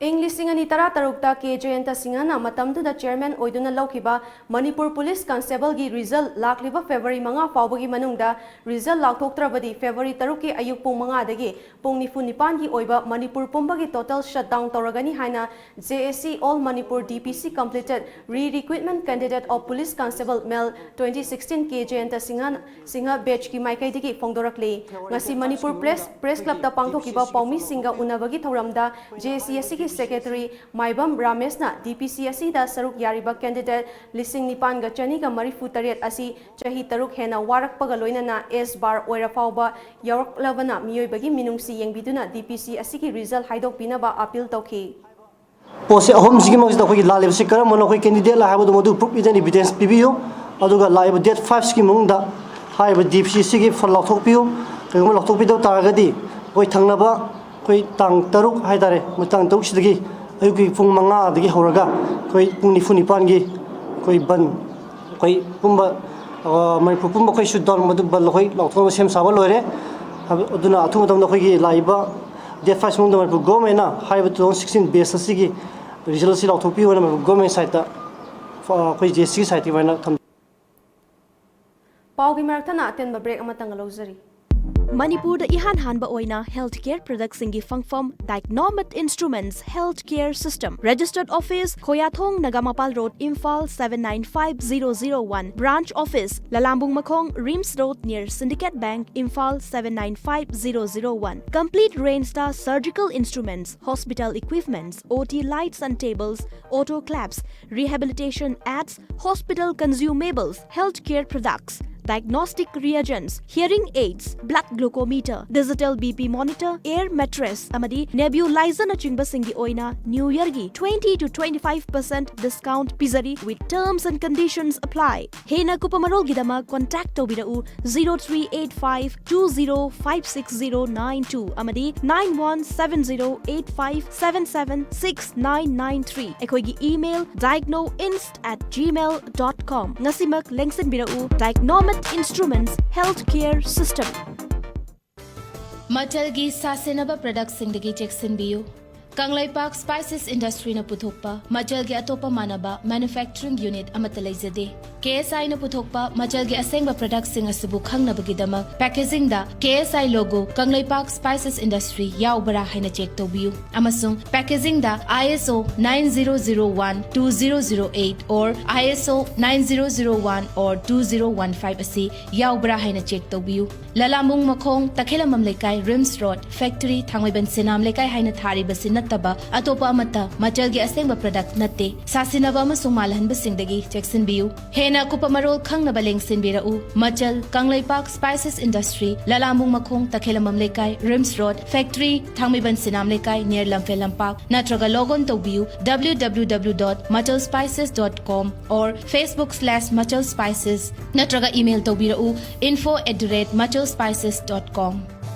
ꯏꯪ ꯂꯤꯁꯤꯡ ꯑꯅꯤ ꯇꯔꯥ ꯇꯔꯨꯛꯇ ꯀꯦ ꯖꯌꯟꯇ ꯁꯤꯡꯍꯅ ꯃꯇꯝꯗꯨꯗ ꯆꯦꯌꯔꯃꯦꯟ ꯑꯣꯏꯗꯨꯅ ꯂꯧꯈꯤꯕ ꯃꯅꯤꯄꯨꯔ ꯄꯨꯂꯤꯁ ꯀꯟꯁꯇꯦꯕꯜꯒꯤ ꯔꯤꯖꯜ ꯂꯥꯛꯂꯤꯕ ꯐꯦꯕ꯭ꯔꯨꯋꯥꯔꯤ ꯃꯉꯥ ꯐꯥꯎꯕꯒꯤ ꯃꯅꯨꯡꯗ ꯔꯤꯖꯜ ꯂꯥꯎꯊꯣꯛꯇ꯭ꯔꯕꯗꯤ ꯐꯦꯕ꯭ꯔꯨꯋꯥꯔꯤ ꯇꯔꯨꯛꯀꯤ ꯑꯌꯨꯛ ꯄꯨꯡ ꯃꯉꯥꯗꯒꯤ ꯄꯨꯡ ꯅꯤꯐꯨ ꯅꯤꯄꯥꯟꯒꯤ ꯑꯣꯏꯕ ꯃꯅꯤꯄꯨꯔ ꯄꯨꯝꯕꯒꯤ total shutdown ꯇꯧꯔꯒꯅꯤ ꯍꯥꯏꯅ J A C All Manipur D P C completed re-recruitment candidate of Police Constable Male twenty sixteen ꯀꯦ ꯖꯌꯟꯇ ꯁꯤꯡꯍ, ꯁꯤꯡꯍ batchꯀꯤ ꯃꯥꯏꯀꯩꯗꯒꯤ ꯐꯣꯡꯗꯣꯔꯛꯂꯤ꯫ ꯉꯁꯤ ꯃꯅꯤꯄꯨꯔ ꯄ꯭ꯔꯦꯁ, ꯄ꯭ꯔꯦꯁ ꯀ꯭ꯂꯕꯇ ꯄꯥꯡꯊꯣꯛꯈꯤꯕ ꯄꯥꯎꯃꯤꯁꯤꯡꯒ ꯎꯅꯕꯒꯤ ꯊꯧꯔꯝꯗ J A C ꯑꯁꯤꯒꯤ ꯁꯦꯀ꯭ꯔꯦꯇꯔꯤ ꯃꯥꯏꯕꯝ ꯔꯥꯃꯦꯁꯅ D P C ꯑꯁꯤꯗ ꯁꯔꯨꯛ ꯌꯥꯔꯤꯕ candidate ꯂꯤꯁꯤꯡ ꯅꯤꯄꯥꯟꯒ ꯆꯅꯤꯒ ꯃꯔꯤꯐꯨ ꯇꯔꯦꯠ ꯑꯁꯤ ꯆꯍꯤ ꯇꯔꯨꯛ ꯍꯦꯟꯅ ꯋꯥꯔꯛꯄꯒ ꯂꯣꯏꯅꯅ S bar ꯑꯣꯏꯔ ꯐꯥꯎꯕ ꯌꯥꯎꯔꯛꯂꯕꯅ ꯃꯤꯑꯣꯏꯕꯒꯤ ꯃꯤꯅꯨꯡꯁꯤ ꯌꯦꯡꯕꯤꯗꯨꯅ D P C ꯑꯁꯤꯒꯤ result ꯍꯥꯏꯗꯣꯛꯄꯤꯅꯕ appeal ꯇꯧꯈꯤ꯫ ꯄꯣꯠꯁꯦ ꯑꯍꯨꯝꯁꯤꯒꯤ ꯃꯔꯛꯁꯤꯗ ꯑꯩꯈꯣꯏꯒꯤ ꯂꯥꯜꯂꯤꯕꯁꯤ ꯀꯔꯝꯕꯅꯣ, ꯑꯩꯈꯣꯏ candidate ꯂꯥ ꯍꯥꯏꯕꯗꯨ ꯃꯗꯨ proof and evidence ꯄꯤꯕꯤꯌꯨ꯫ ꯑꯗꯨꯒ ꯂꯥꯛꯏꯕ date five ꯁꯤꯒꯤ ꯃꯅꯨꯡꯗ ꯍꯥꯏꯔꯤꯕ D P C ꯁꯤꯒꯤ fund ꯂꯧꯊꯣꯛꯄꯤꯌꯨ꯫ ꯀꯔꯤꯒꯨꯝꯕ ꯂꯧꯊꯣꯛꯄꯤꯗꯕ ꯇꯥꯔꯒꯗꯤ ꯑꯩꯈꯣꯏ ꯊꯪꯅꯕ ꯑꯩꯈꯣꯏ ꯇꯥꯡ ꯇꯔꯨꯛ ꯍꯥꯏꯇꯥꯔꯦ, ꯃꯣꯏ ꯇꯥꯡ ꯇꯔꯨꯛ ꯁꯤꯗꯒꯤ ꯑꯌꯨꯛꯀꯤ ꯄꯨꯡ ꯃꯉꯥꯗꯒꯤ ꯍꯧꯔꯒ ꯑꯩꯈꯣꯏ ꯄꯨꯡ ꯅꯤꯐꯨ ꯅꯤꯄꯥꯟꯒꯤ ꯑꯩꯈꯣꯏ ꯕꯟ, ꯑꯩꯈꯣꯏ ꯄꯨꯝꯕ, ꯑ, ꯃꯅꯤꯄꯨꯔ ꯄꯨꯝꯕ ꯑꯩꯈꯣꯏ shutdown, ꯃꯗꯨ ꯕꯟ ꯑꯩꯈꯣꯏ ꯂꯥꯎꯊꯣꯛꯅꯕ ꯁꯦꯝ ꯁꯥꯕ ꯂꯣꯏꯔꯦ꯫ ꯑꯗꯨꯅ ꯑꯊꯨꯕ ꯃꯇꯝꯗ ꯑꯩꯈꯣꯏꯒꯤ ꯂꯥꯛꯏꯕ date five ꯁꯤ ꯃꯅꯨꯡꯗ ꯃꯅꯤꯄꯨꯔ government ꯅ ꯍꯥꯏꯔꯤꯕ two thousand sixteen batch ꯑꯁꯤꯒꯤ result ꯑꯁꯤ ꯂꯥꯎꯊꯣꯛꯄꯤꯌꯨ ꯍꯥꯏꯅ ꯃꯅꯤꯄꯨꯔ government site ꯇ, ꯑ, ꯑꯩꯈꯣꯏ J C ꯒꯤ site ꯇ ꯑꯗꯨꯃꯥꯏꯅ ꯊꯝꯖꯩ꯫ ꯄꯥꯎꯒꯤ ꯃꯔꯛꯇꯅ ꯑꯇꯦꯟꯕ break ꯑꯃꯇꯪ ꯂꯧꯖꯔꯤ꯫ ꯃꯅꯤꯄꯨꯔꯗ ꯏꯍꯥꯟ ꯍꯥꯟꯕ ꯑꯣꯏꯅ health care product ꯁꯤꯡꯒꯤ ꯐꯪꯐꯝ Dicnomate Instruments Health Care System, Registered Office, ꯈꯣꯌꯥꯊꯣꯡ, Nagamapal Road, Imphal seven nine five zero zero one, Branch Office, ꯂꯂꯥꯝꯕꯨꯡ ꯃꯈꯣꯡ, RIMS Road near Syndicate Bank, Imphal seven nine five zero zero one. Complete range ꯇ surgical instruments, hospital equipments, O T lights and tables, autoclaves, rehabilitation aids, hospital consumables, healthcare products, diagnostic reagents, hearing aids, blood glucometer, digital B P monitor, air mattress ꯑꯃꯗꯤ nebulizer ꯅꯆꯤꯡꯕꯁꯤꯡꯒꯤ ꯑꯣꯏꯅ New Year ꯒꯤ twenty to twenty five percent discount ꯄꯤꯖꯔꯤ, with terms and conditions apply. ꯍꯦꯟꯅ ꯀꯨꯞꯄ ꯃꯔꯣꯜꯒꯤꯗꯃꯛ contact ꯇꯧꯕꯤꯔꯛꯎ zero three eight five two zero five six zero nine two ꯑꯃꯗꯤ nine one seven zero eight five seven seven six nine nine three꯫ ꯑꯩꯈꯣꯏꯒꯤ email dicnoinst at gmail dot com꯫ ꯉꯁꯤꯃꯛ ꯂꯦꯡꯁꯤꯟꯕꯤꯔꯛꯎ Dicnomate Instruments Health Care System꯫ ꯃꯆꯜꯒꯤ ꯁꯥꯁꯦꯟꯅꯕ productꯁꯤꯡꯗꯒꯤ ꯆꯦꯛꯁꯤꯟꯕꯤꯌꯨ꯫ Kangleipak Spices Industryꯅ ꯄꯨꯊꯣꯛꯄ ꯃꯆꯜꯒꯤ ꯑꯇꯣꯞꯄ ꯃꯥꯟꯅꯕ manufacturing unit ꯑꯃꯠꯇ ꯂꯩꯖꯗꯦ꯫ KSIꯅ ꯄꯨꯊꯣꯛꯄ ꯃꯆꯜꯒꯤ ꯑꯁꯦꯡꯕ productꯁꯤꯡ ꯑꯁꯤꯕꯨ ꯈꯪꯅꯕꯒꯤꯗꯃꯛ packagingꯗ KSI logo Kangleipak Spices Industry ꯌꯥꯎꯕ꯭ꯔꯥ ꯍꯥꯏꯅ check ꯇꯧꯕꯤꯌꯨ, ꯑꯃꯁꯨꯡ packagingꯗ ISO nine zero zero one two zero zero eight or ISO nine zero zero one or two zero one five ꯑꯁꯤ ꯌꯥꯎꯕ꯭ꯔꯥ ꯍꯥꯏꯅ check ꯇꯧꯕꯤꯌꯨ꯫ ꯂꯂꯥꯝꯕꯨꯡ ꯃꯈꯣꯡ, ꯇꯈꯦꯂꯝꯕꯝ ꯂꯩꯀꯥꯏ, RIMS Road, factory, ꯊꯥꯡꯃꯩꯕꯟ ꯁꯦꯅꯥꯝ ꯂꯩꯀꯥꯏ ꯍꯥꯏꯅ ꯊꯥꯔꯤꯕꯁꯤ ꯅꯠꯇꯅ ꯅꯠꯇꯕ ꯑꯇꯣꯞꯄ ꯑꯃꯠꯇ ꯃꯆꯜꯒꯤ ꯑꯁꯦꯡꯕ product ꯅꯠꯇꯦ꯫ ꯁꯥꯁꯤꯟꯅꯕ ꯑꯃꯁꯨꯡ ꯃꯥꯜꯍꯟꯕꯁꯤꯡꯗꯒꯤ ꯆꯦꯛꯁꯤꯟꯕꯤꯌꯨ꯫ ꯍꯦꯟꯅ ꯑꯀꯨꯞꯄ ꯃꯔꯣꯜ ꯈꯪꯅꯕ ꯂꯦꯡꯁꯤꯟꯕꯤꯔꯛꯎ꯫ ꯃꯆꯜ, ꯀꯪꯂꯩꯄꯥꯛ Spices Industry, ꯂꯂꯥꯝꯕꯨꯡ ꯃꯈꯣꯡ, ꯇꯈꯦꯂꯝꯕꯝ ꯂꯩꯀꯥꯏ, ꯔꯤꯝꯁ ꯔꯣꯗ, factory, ꯊꯥꯡꯃꯩꯕꯟ ꯁꯤꯅꯥꯝ ꯂꯩꯀꯥꯏ, near ꯂꯝꯐꯦꯜ ꯂꯝꯄꯥꯛ, ꯅꯠꯇ꯭ꯔꯒ log on ꯇꯧꯕꯤꯌꯨ W W W dot machal spices dot com or Facebook slash machal spices, ꯅꯠꯇ꯭ꯔꯒ email ꯇꯧꯕꯤꯔꯛꯎ info at the rate machal spices dot com꯫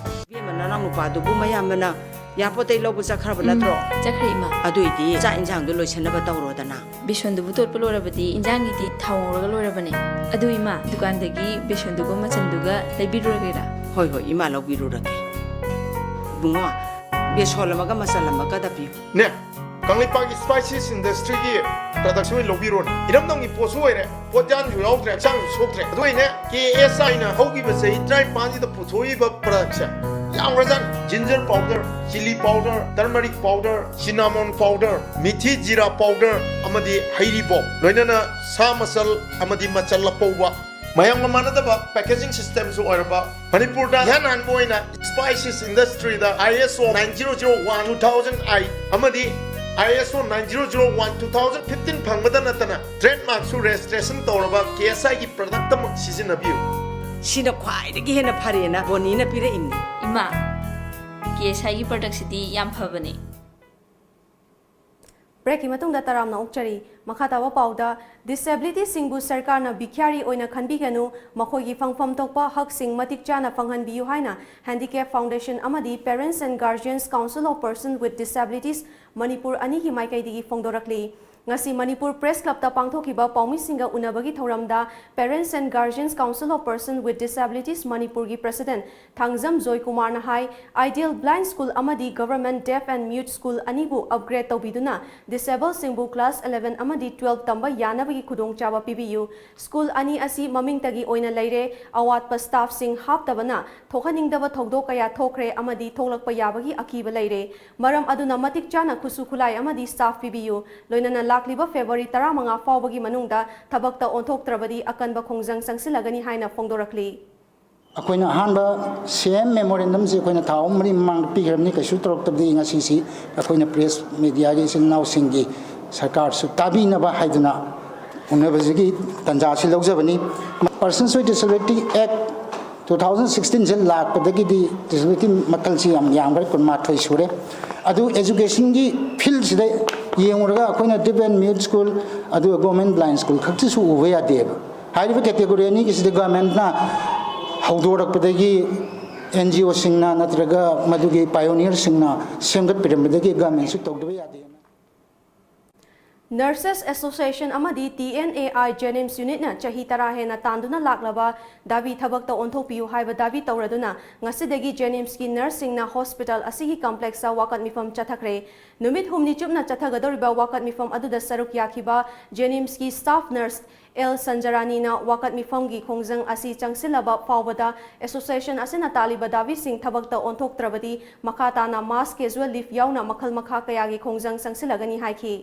ꯏꯕꯦꯝꯃ, ꯅꯅꯥꯎ ꯅꯨꯄꯥꯗꯨꯕꯨ ꯃꯌꯥꯝꯕꯅ ꯌꯥꯄꯣꯠꯇꯩ ꯂꯧꯕ ꯆꯠꯈ꯭ꯔꯕ ꯅꯠꯇ꯭ꯔꯣ? ꯆꯠꯈ꯭ꯔꯦ, ꯏꯃꯥ꯫ ꯑꯗꯨꯏꯗꯤ ꯆꯥꯛ ꯏꯟꯁꯥꯡꯗꯣ ꯂꯣꯏꯁꯤꯟꯅꯕ ꯇꯧꯔꯣꯗꯅ꯫ ꯕꯦꯁꯣꯟꯗꯨꯕꯨ ꯇꯣꯠꯄ ꯂꯣꯏꯔꯕꯗꯤ ꯏꯟꯖꯥꯡꯒꯤꯗꯤ ꯊꯥꯎ ꯉꯧꯔꯒ ꯂꯣꯏꯔꯕꯅꯦ꯫ ꯑꯗꯨ ꯏꯃꯥ, ꯗꯨꯀꯥꯟꯗꯒꯤ ꯕꯦꯁꯣꯟꯗꯨꯒ ꯃꯆꯟꯗꯨꯒ ꯂꯩꯕꯤꯔꯨꯔꯒꯦꯔꯥ? ꯍꯣꯏ ꯍꯣꯏ, ꯏꯃꯥ ꯂꯧꯕꯤꯔꯨꯔꯒꯦ꯫ ꯏꯕꯨꯡꯉꯣ, ꯕꯦꯁꯣꯟ ꯑꯃꯒ ꯃꯆꯜ ꯑꯃꯒꯗ ꯄꯤꯌꯨ꯫ ꯅꯦ, ꯀꯪꯂꯩꯄꯥꯛꯀꯤ Spices Industryꯒꯤ product ꯑꯣꯏꯅ ꯂꯧꯕꯤꯔꯣꯅꯦ꯫ ꯏꯔꯝꯗꯝꯒꯤ ꯄꯣꯠꯁꯨ ꯑꯣꯏꯔꯦ, ꯄꯣꯠꯌꯥꯟꯁꯨ ꯌꯥꯎꯗ꯭ꯔꯦ, ꯍꯛꯆꯥꯡꯁꯨ ꯁꯣꯛꯇ꯭ꯔꯦ꯫ ꯑꯗꯨꯒ ꯏꯅꯦ, K S Iꯅ ꯍꯧꯈꯤꯕ ꯆꯍꯤ ꯇꯔꯥꯅꯤꯄꯥꯟꯁꯤꯗ ꯄꯨꯊꯣꯛꯏꯕ productꯁꯦ ꯌꯥꯝꯈ꯭ꯔꯖꯥꯠꯅꯤ꯫ Ginger powder, chilli powder, turmeric powder, cinnamon powder, ꯃꯤꯊꯤ ꯖꯤꯔꯥ powder ꯑꯃꯗꯤ ꯍꯩꯔꯤꯕꯣꯞ, ꯂꯣꯏꯅꯅ ꯁꯥ ꯃꯆꯜ ꯑꯃꯗꯤ ꯃꯆꯜ ꯑꯄꯧꯕ, ꯃꯌꯥꯝꯒ ꯃꯥꯟꯅꯗꯕ packaging systemꯁꯨ ꯑꯣꯏꯔꯕ ꯃꯅꯤꯄꯨꯔꯗ ꯏꯍꯥꯟ ꯍꯥꯟꯕ ꯑꯣꯏꯅ Spices Industryꯗ I S O nine zero zero one two thousand eight ꯑꯃꯗꯤ I S O nine zero zero one two thousand fifteen ꯐꯪꯕꯗ ꯅꯠꯇꯅ trademarkꯁꯨ registration ꯇꯧꯔꯕ K S Iꯒꯤ product ꯑꯃ ꯁꯤꯖꯤꯟꯅꯕꯤꯌꯨ꯫ ꯁꯤꯅ ꯈ꯭ꯋꯥꯏꯗꯒꯤ ꯍꯦꯟꯅ ꯐꯔꯦꯅ ꯕꯣꯅꯤꯅ ꯄꯤꯔꯛꯏꯅꯤ꯫ ꯏꯃꯥ, K S Iꯒꯤ productꯁꯤꯗꯤ ꯌꯥꯝ ꯐꯕꯅꯦ꯫ Breakꯀꯤ ꯃꯇꯨꯡꯗ ꯇꯔꯥꯝꯅ ꯑꯣꯛꯆꯔꯤ꯫ ꯃꯈꯥ ꯇꯥꯕ ꯄꯥꯎꯗ, disabilityꯁꯤꯡꯕꯨ ꯁꯔꯀꯥꯔꯅ ꯚꯤꯈ꯭ꯌꯥꯔꯤ ꯑꯣꯏꯅ ꯈꯟꯕꯤꯒꯅꯨ, ꯃꯈꯣꯏꯒꯤ ꯐꯪꯐꯝ ꯊꯣꯛꯄ ꯍꯛꯁꯤꯡ ꯃꯇꯤꯛ ꯆꯥꯅ ꯐꯪꯍꯟꯕꯤꯌꯨ ꯍꯥꯏꯅ Handicap Foundation ꯑꯃꯗꯤ Parents and Guardians Council of Persons with Disabilities Manipur ꯑꯅꯤꯒꯤ ꯃꯥꯏꯀꯩꯗꯒꯤ ꯐꯣꯡꯗꯣꯔꯛꯂꯤ꯫ ꯉꯁꯤ ꯃꯅꯤꯄꯨꯔ Press Clubꯇ ꯄꯥꯡꯊꯣꯛꯈꯤꯕ ꯄꯥꯎꯃꯤꯁꯤꯡꯒ ꯎꯅꯕꯒꯤ ꯊꯧꯔꯝꯗ Parents and Guardians Council of Persons with Disabilities ꯃꯅꯤꯄꯨꯔꯒꯤ President ꯊꯥꯡꯖꯝ ꯖꯣꯏꯀꯨꯃꯥꯔꯅ ꯍꯥꯏ, Ideal Blind School ꯑꯃꯗꯤ Government Deaf and Mute School ꯑꯅꯤꯕꯨ upgrade ꯇꯧꯕꯤꯗꯨꯅ disablesꯁꯤꯡꯕꯨ class eleven ꯑꯃꯗꯤ twelve ꯇꯝꯕ ꯌꯥꯅꯕꯒꯤ ꯈꯨꯗꯣꯡꯆꯥꯕ ꯄꯤꯕꯤꯌꯨ꯫ School ꯑꯅꯤ ꯑꯁꯤ ꯃꯃꯤꯡꯇꯒꯤ ꯑꯣꯏꯅ ꯂꯩꯔꯦ, ꯑꯋꯥꯠꯄ staffꯁꯤꯡ ꯍꯥꯞꯇꯕꯅ ꯊꯣꯛꯍꯟꯅꯤꯡꯗꯕ ꯊꯧꯗꯣꯛ ꯀꯌꯥ ꯊꯣꯛꯈ꯭ꯔꯦ ꯑꯃꯗꯤ ꯊꯣꯛꯂꯛꯄ ꯌꯥꯕꯒꯤ ꯑꯀꯤꯕ ꯂꯩꯔꯦ꯫ ꯃꯔꯝ ꯑꯗꯨꯅ ꯃꯇꯤꯛ ꯆꯥꯅ ꯈꯨꯠꯁꯨ ꯈꯨꯠꯂꯥꯏ ꯑꯃꯗꯤ staff ꯄꯤꯕꯤꯌꯨ꯫ ꯂꯣꯏꯅꯅ ꯂꯥꯛꯂꯤꯕ February ꯇꯔꯥꯃꯉꯥ ꯐꯥꯎꯕꯒꯤ ꯃꯅꯨꯡꯗ ꯊꯕꯛꯇ ꯑꯣꯟꯊꯣꯛꯇ꯭ꯔꯕꯗꯤ ꯑꯀꯟꯕ ꯈꯣꯡꯖꯪ ꯆꯪꯁꯤꯜꯂꯒꯅꯤ ꯍꯥꯏꯅ ꯐꯣꯡꯗꯣꯔꯛꯂꯤ꯫ ꯑꯩꯈꯣꯏꯅ ꯑꯍꯥꯟꯕ ꯁꯤ ꯑꯦꯝ ꯃꯦꯃꯣꯔꯦꯟꯗꯝꯁꯤ ꯑꯩꯈꯣꯏꯅ ꯊꯥ ꯑꯍꯨꯝ ꯃꯔꯤ ꯃꯃꯥꯡꯗ ꯄꯤꯈ꯭ꯔꯕꯅꯤ, ꯀꯩꯁꯨ ꯇꯧꯔꯛꯇꯕꯗꯒꯤ ꯉꯁꯤꯁꯤ ꯑꯩꯈꯣꯏꯅ ꯄ꯭ꯔꯦꯁ ꯃꯦꯗꯤꯌꯥꯒꯤ ꯏꯆꯤꯜ ꯏꯅꯥꯎꯁꯤꯡꯒꯤ ꯁꯔꯀꯥꯔꯁꯨ ꯇꯥꯕꯤꯅꯕ ꯍꯥꯏꯗꯨꯅ ꯎꯅꯕꯁꯤꯒꯤ ꯇꯥꯟꯖꯥꯁꯤ ꯂꯧꯖꯕꯅꯤ꯫ Persons with Disability Act two thousand sixteen ꯁꯦ ꯂꯥꯛꯄꯗꯒꯤꯗꯤ ꯗꯤꯁꯦꯕꯤꯂꯤꯇꯤ ꯃꯈꯜꯁꯤ ꯌꯥꯝ ꯌꯥꯝꯈ꯭ꯔꯦ, ꯀꯨꯟꯃꯥꯊꯣꯏ ꯁꯨꯔꯦ꯫ ꯑꯗꯨ ꯑꯦꯖꯨꯀꯦꯁꯟꯒꯤ ꯐꯤꯜꯁꯤꯗ ꯌꯦꯡꯉꯨꯔꯒ ꯑꯩꯈꯣꯏꯅ deaf and mute school ꯑꯗꯨꯒ government blind school ꯈꯛꯇꯁꯨ ꯎꯕ ꯌꯥꯗꯦꯕ꯫ ꯍꯥꯏꯔꯤꯕ ꯀꯦꯇꯦꯒꯣꯔꯤ ꯑꯅꯤꯒꯤꯁꯤꯗ ꯒꯚꯔꯟꯃꯦꯟꯠꯅ ꯍꯧꯗꯣꯔꯛꯄꯗꯒꯤ ꯑꯦꯟ ꯖꯤ ꯑꯣꯁꯤꯡꯅ ꯅꯠꯇ꯭ꯔꯒ ꯃꯗꯨꯒꯤ ꯄꯥꯏꯑꯣꯅꯤꯌꯔꯁꯤꯡꯅ ꯁꯦꯝꯒꯠꯄꯤꯔꯝꯕꯗꯒꯤ ꯒꯚꯔꯟꯃꯦꯟꯠꯁꯨ ꯇꯧꯗꯕ ꯌꯥꯗꯦ꯫ Nurses Association ꯑꯃꯗꯤ T N A I JNIMS unitꯅ ꯆꯍꯤ ꯇꯔꯥ ꯍꯦꯟꯅ ꯇꯥꯟꯗꯨꯅ ꯂꯥꯛꯂꯕ ꯗꯥꯕꯤ ꯊꯕꯛꯇ ꯑꯣꯟꯊꯣꯛꯄꯤꯌꯨ ꯍꯥꯏꯕ ꯗꯥꯕꯤ ꯇꯧꯔꯗꯨꯅ ꯉꯁꯤꯗꯒꯤ JNIMSꯀꯤ ꯅꯔꯁꯁꯤꯡꯅ ꯍꯣꯁꯄꯤꯇꯥꯜ ꯑꯁꯤꯒꯤ complexꯇ ꯋꯥꯀꯠ ꯃꯤꯐꯝ ꯆꯠꯊꯈ꯭ꯔꯦ꯫ ꯅꯨꯃꯤꯠ ꯍꯨꯝꯅꯤ ꯆꯨꯞꯅ ꯆꯠꯊꯒꯗꯧꯔꯤꯕ ꯋꯥꯀꯠ ꯃꯤꯐꯝ ꯑꯗꯨꯗ ꯁꯔꯨꯛ ꯌꯥꯈꯤꯕ JNIMSꯀꯤ staff nurse ꯑꯦꯜ ꯁꯟꯖꯔꯥꯅꯤꯅ ꯋꯥꯀꯠ ꯃꯤꯐꯝꯒꯤ ꯈꯣꯡꯖꯪ ꯑꯁꯤ ꯆꯪꯁꯤꯜꯂꯕ ꯐꯥꯎꯕꯗ association ꯑꯁꯤꯅ ꯇꯥꯜꯂꯤꯕ ꯗꯥꯕꯤꯁꯤꯡ ꯊꯕꯛꯇ ꯑꯣꯟꯊꯣꯛꯇ꯭ꯔꯕꯗꯤ ꯃꯈꯥ ꯇꯥꯅ mass casual leave ꯌꯥꯎꯅ ꯃꯈꯜ ꯃꯈꯥ ꯀꯌꯥꯒꯤ ꯈꯣꯡꯖꯪ ꯆꯪꯁꯤꯜꯂꯒꯅꯤ ꯍꯥꯏꯈꯤ꯫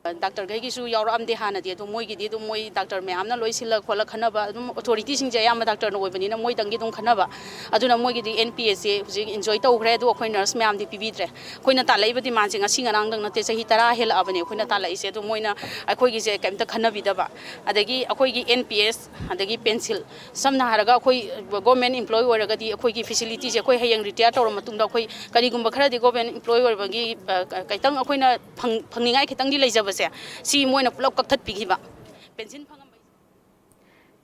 ꯗꯥꯛꯇꯔꯈꯩꯒꯤꯁꯨ ꯌꯥꯎꯔꯛꯑꯝꯗꯦ ꯍꯥꯟꯅꯗꯤ, ꯑꯗꯣ ꯃꯣꯏꯒꯤꯗꯤ ꯑꯗꯨꯝ ꯃꯣꯏ ꯗꯥꯛꯇꯔ ꯃꯌꯥꯝꯅ ꯂꯣꯏ ꯁꯤꯜꯂ ꯈꯣꯠꯂ ꯈꯟꯅꯕ, ꯑꯗꯨꯝ ꯑꯣꯊꯣꯔꯤꯇꯤꯁꯤꯡꯁꯦ ꯑꯌꯥꯝꯕ ꯗꯥꯛꯇꯔꯅ ꯑꯣꯏꯕꯅꯤꯅ ꯃꯣꯏꯗꯪꯒꯤ ꯑꯗꯨꯝ ꯈꯟꯅꯕ꯫ ꯑꯗꯨꯅ ꯃꯣꯏꯒꯤꯗꯤ ꯑꯦꯟ ꯄꯤ ꯑꯦꯁꯁꯦ ꯍꯧꯖꯤꯛ ꯏꯟꯖꯣꯏ ꯇꯧꯈ꯭ꯔꯦ, ꯑꯗꯨ ꯑꯩꯈꯣꯏ ꯅꯔꯁ ꯃꯌꯥꯝꯗꯤ ꯄꯤꯕꯤꯗ꯭ꯔꯦ꯫ ꯑꯩꯈꯣꯏꯅ ꯇꯥꯜꯂꯛꯏꯕ ꯗꯤꯃꯥꯟꯁꯦ ꯉꯁꯤ ꯉꯔꯥꯡꯗꯪ ꯅꯠꯇꯦ, ꯆꯍꯤ ꯇꯔꯥ ꯍꯦꯜꯂꯛꯑꯕꯅꯦ ꯑꯩꯈꯣꯏꯅ ꯇꯥꯜꯂꯛꯏꯁꯦ꯫ ꯑꯗꯣ ꯃꯣꯏꯅ ꯑꯩꯈꯣꯏꯒꯤꯁꯦ ꯀꯩꯝꯇ ꯈꯟꯅꯕꯤꯗꯕ꯫ ꯑꯗꯒꯤ ꯑꯩꯈꯣꯏꯒꯤ ꯑꯦꯟ ꯄꯤ ꯑꯦꯁ, ꯑꯗꯒꯤ ꯄꯦꯟꯁꯤꯜ, ꯁꯝꯅ ꯍꯥꯏꯔꯒ ꯑꯩꯈꯣꯏ ꯒꯣꯔꯃꯦꯟ ꯏꯝꯄ꯭ꯂꯣꯏ ꯑꯣꯏꯔꯒꯗꯤ ꯑꯩꯈꯣꯏꯒꯤ ꯐꯦꯁꯤꯂꯤꯇꯤꯁꯦ ꯑꯩꯈꯣꯏ ꯍꯌꯦꯡ ꯔꯤꯇꯥꯌꯔ ꯇꯧꯔ ꯃꯇꯨꯡꯗ ꯑꯩꯈꯣꯏ ꯀꯔꯤꯒꯨꯝꯕ ꯈꯔꯗꯤ ꯒꯣꯔꯃꯦꯟ ꯏꯝꯄ꯭ꯂꯣꯏ ꯑꯣꯏꯔꯕꯒꯤ ꯈꯤꯇꯪ ꯑꯩꯈꯣꯏꯅ ꯐꯪꯅꯤꯡꯉꯥꯏ ꯈꯤꯇꯪꯗꯤ ꯂꯩꯖꯕꯁꯦ, ꯁꯤ ꯃꯣꯏꯅ ꯄꯨꯂꯞ ꯀꯛꯊꯠꯄꯤꯈꯤꯕ꯫ ꯄꯦꯟꯁꯤꯜ ꯐꯪꯉꯝꯕ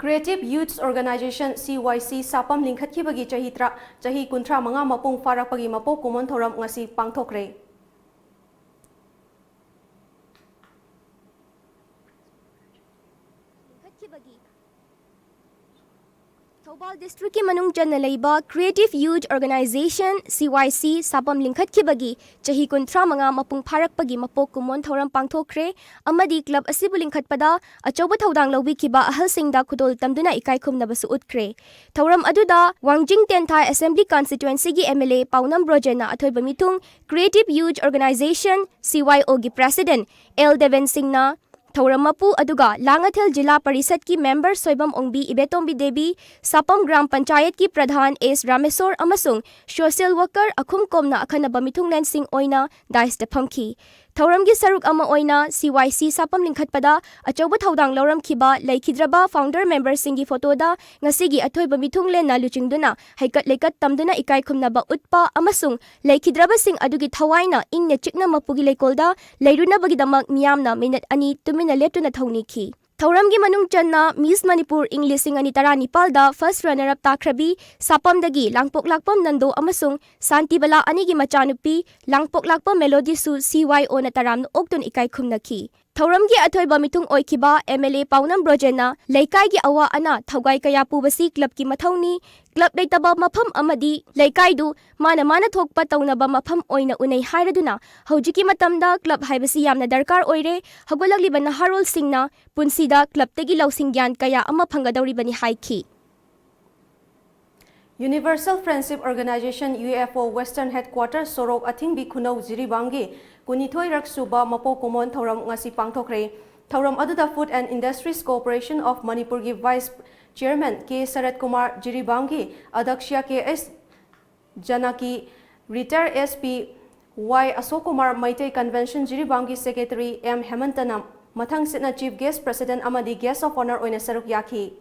Creative Youths Organization, C Y C, ꯁꯥꯄꯝ ꯂꯤꯡꯈꯠꯈꯤꯕꯒꯤ ꯆꯍꯤ ꯇꯔꯥ, ꯆꯍꯤ ꯀꯨꯟꯊ꯭ꯔꯥ ꯃꯉꯥ ꯃꯄꯨꯡ ꯐꯥꯔꯛꯄꯒꯤ ꯃꯄꯣꯛ ꯀꯨꯝꯑꯣꯟ ꯊꯧꯔꯝ ꯉꯁꯤ ꯄꯥꯡꯊꯣꯛꯈ꯭ꯔꯦ꯫ ꯊꯧꯕꯥꯜ ꯗꯤꯁꯇ꯭ꯔꯤꯛꯀꯤ ꯃꯅꯨꯡ ꯆꯟꯅ ꯂꯩꯕ Creative Youth Organization, C Y C, ꯁꯥꯄꯝ ꯂꯤꯡꯈꯠꯈꯤꯕꯒꯤ ꯆꯍꯤ ꯀꯨꯟꯊ꯭ꯔꯥ ꯃꯉꯥ ꯃꯄꯨꯡ ꯐꯥꯔꯛꯄꯒꯤ ꯃꯄꯣꯛ ꯀꯨꯝꯑꯣꯟ ꯊꯧꯔꯝ ꯄꯥꯡꯊꯣꯛꯈ꯭ꯔꯦ ꯑꯃꯗꯤ ꯀ꯭ꯂꯕ ꯑꯁꯤꯕꯨ ꯂꯤꯡꯈꯠꯄꯗ ꯑꯆꯧꯕ ꯊꯧꯗꯥꯡ ꯂꯧꯕꯤꯈꯤꯕ ꯑꯍꯜꯁꯤꯡꯗ ꯈꯨꯗꯣꯜ ꯇꯝꯗꯨꯅ ꯏꯀꯥꯏ ꯈꯨꯝꯅꯕꯁꯨ ꯎꯠꯈ꯭ꯔꯦ꯫ ꯊꯧꯔꯝ ꯑꯗꯨꯗ ꯋꯥꯡꯖꯤꯡ ꯇꯦꯟꯊꯥ Assembly Constituencyꯒꯤ M L A ꯄꯥꯎꯅꯝ ꯕ꯭ꯔꯣꯖꯦꯟꯅ ꯑꯊꯣꯏꯕ ꯃꯤꯊꯨꯡ, Creative Youth Organization, C Y Oꯒꯤ President L Deben ꯁꯤꯡꯅ ꯊꯧꯔꯝ ꯃꯄꯨ ꯑꯗꯨꯒ ꯂꯥꯡꯉꯊꯦꯜ ꯖꯤꯂꯥ ꯄꯔꯤꯁꯠꯀꯤ ꯃꯦꯝꯕꯔ ꯁꯣꯏꯕꯝ ꯑꯣꯡꯕꯤ ꯏꯕꯦꯇꯣꯝꯕꯤ ꯗꯦꯕꯤ, ꯁꯥꯄꯝ ꯒ꯭ꯔꯥꯝ ꯄꯟꯆꯥꯌꯠꯀꯤ ꯄ꯭ꯔꯙꯥꯟ ꯑꯦꯁ ꯔꯥꯃꯦꯁꯣꯔ ꯑꯃꯁꯨꯡ ꯁꯣꯁꯤꯌꯦꯜ ꯋꯥꯔꯀꯔ ꯑꯈꯨꯝ ꯀꯣꯝꯅ ꯑꯈꯟꯅꯕ ꯃꯤꯊꯨꯡꯂꯦꯟꯁꯤꯡ ꯑꯣꯏꯅ ꯗꯥꯏꯁꯇ ꯐꯝꯈꯤ꯫ ꯊꯧꯔꯝꯒꯤ ꯁꯔꯨꯛ ꯑꯃ ꯑꯣꯏꯅ ꯁꯤ ꯋꯥꯏ ꯁꯤ ꯁꯥꯄꯝ ꯂꯤꯡꯈꯠꯄꯗ ꯑꯆꯧꯕ ꯊꯧꯗꯥꯡ ꯂꯧꯔꯝꯈꯤꯕ ꯂꯩꯈꯤꯗ꯭ꯔꯕ ꯐꯥꯎꯟꯗꯔ ꯃꯦꯝꯕꯔꯁꯤꯡꯒꯤ ꯐꯣꯇꯣꯗ ꯉꯁꯤꯒꯤ ꯑꯊꯣꯏꯕ ꯃꯤꯊꯨꯡꯂꯦꯟꯅ ꯂꯨꯆꯤꯡꯗꯨꯅ ꯍꯩꯀꯠ ꯂꯩꯀꯠ ꯇꯝꯗꯨꯅ ꯏꯀꯥꯏ ꯈꯨꯝꯅꯕ ꯎꯠꯄ ꯑꯃꯁꯨꯡ ꯂꯩꯈꯤꯗ꯭ꯔꯕꯁꯤꯡ ꯑꯗꯨꯒꯤ ꯊꯋꯥꯏꯅ ꯏꯪꯅ ꯆꯤꯛꯅ ꯃꯄꯨꯒꯤ ꯂꯩꯀꯣꯜꯗ ꯂꯩꯔꯨꯅꯕꯒꯤꯗꯃꯛ ꯃꯤꯌꯥꯝꯅ ꯃꯤꯅꯠ ꯑꯅꯤ ꯇꯨꯃꯤꯟꯅ ꯂꯦꯞꯇꯨꯅ ꯊꯧꯅꯤꯈꯤ꯫ ꯊꯧꯔꯝꯒꯤ ꯃꯅꯨꯡ ꯆꯟꯅ ꯃꯤꯁ ꯃꯅꯤꯄꯨꯔ ꯏꯪ ꯂꯤꯁꯤꯡ ꯑꯅꯤ ꯇꯔꯥꯅꯤꯄꯥꯜꯗ ꯐꯥꯔꯁ ꯔꯟꯅꯔ ꯑꯞ ꯇꯥꯈ꯭ꯔꯕꯤ ꯁꯥꯄꯝꯗꯒꯤ ꯂꯥꯡꯄꯣꯛꯂꯥꯛꯄꯝ ꯅꯟꯗꯣ ꯑꯃꯁꯨꯡ ꯁꯥꯟꯇꯤꯕꯂꯥ ꯑꯅꯤꯒꯤ ꯃꯆꯥꯅꯨꯄꯤ ꯂꯥꯡꯄꯣꯛꯂꯥꯛꯄꯝ ꯃꯦꯂꯣꯗꯤꯁꯨ ꯁꯤ ꯋꯥꯏ ꯑꯣꯅ ꯇꯔꯥꯝꯅ ꯑꯣꯛꯇꯨꯅ ꯏꯀꯥꯏ ꯈꯨꯝꯅꯈꯤ꯫ ꯊꯧꯔꯝꯒꯤ ꯑꯊꯣꯏꯕ ꯃꯤꯊꯨꯡ ꯑꯣꯏꯈꯤꯕ ꯑꯦꯝ ꯑꯦꯜ ꯑꯦ ꯄꯥꯎꯅꯝ ꯕ꯭ꯔꯣꯖꯦꯟꯅ ꯂꯩꯀꯥꯏꯒꯤ ꯑꯋꯥ ꯑꯅꯥ ꯊꯧꯒꯥꯏ ꯀꯌꯥ ꯄꯨꯕꯁꯤ ꯀ꯭ꯂꯕꯀꯤ ꯃꯊꯧꯅꯤ, ꯀ꯭ꯂꯕ ꯂꯩꯇꯕ ꯃꯐꯝ ꯑꯃꯗꯤ ꯂꯩꯀꯥꯏꯗꯨ ꯃꯥꯅ ꯃꯥꯅ ꯊꯣꯛꯄ ꯇꯧꯅꯕ ꯃꯐꯝ ꯑꯣꯏꯅ ꯎꯅꯩ ꯍꯥꯏꯔꯗꯨꯅ ꯍꯧꯖꯤꯛꯀꯤ ꯃꯇꯝꯗ ꯀ꯭ꯂꯕ ꯍꯥꯏꯕꯁꯤ ꯌꯥꯝꯅ ꯗꯔꯀꯥꯔ ꯑꯣꯏꯔꯦ, ꯍꯧꯒꯠꯂꯛꯂꯤꯕ ꯅꯍꯥꯔꯣꯜꯁꯤꯡꯅ ꯄꯨꯟꯁꯤꯗ ꯀ꯭ꯂꯕꯇꯒꯤ ꯂꯧꯁꯤꯡ ꯒ꯭ꯌꯥꯟ ꯀꯌꯥ ꯑꯃ ꯐꯪꯒꯗꯧꯔꯤꯕꯅꯤ ꯍꯥꯏꯈꯤ꯫ Universal Friendship Organization, U F O, Western Headquarter, ꯁꯣꯔꯣꯛ ꯑꯊꯤꯡꯕꯤ ꯈꯨꯅꯧ, ꯖꯤꯔꯤꯕꯥꯝꯒꯤ ꯀꯨꯟꯅꯤꯊꯣꯏꯔꯛ ꯁꯨꯕ ꯃꯄꯣꯛ ꯀꯨꯝꯑꯣꯟ ꯊꯧꯔꯝ ꯉꯁꯤ ꯄꯥꯡꯊꯣꯛꯈ꯭ꯔꯦ꯫ ꯊꯧꯔꯝ ꯑꯗꯨꯗ Food and Industries Corporation of ꯃꯅꯤꯄꯨꯔꯒꯤ Vice Chairman K Sarat Kumar, ꯖꯤꯔꯤꯕꯥꯝꯒꯤ ꯑꯗꯛꯁ꯭ꯌ K S Janaki, retired S P Y Ashok Kumar, Meitei Convention ꯖꯤꯔꯤꯕꯥꯝꯒꯤ Secretary ꯑꯦꯝ ꯍꯦꯃꯟꯇꯅ ꯃꯊꯪꯁꯤꯠꯅ Chief Guest, President ꯑꯃꯗꯤ Guest of Honour ꯑꯣꯏꯅ ꯁꯔꯨꯛ ꯌꯥꯈꯤ꯫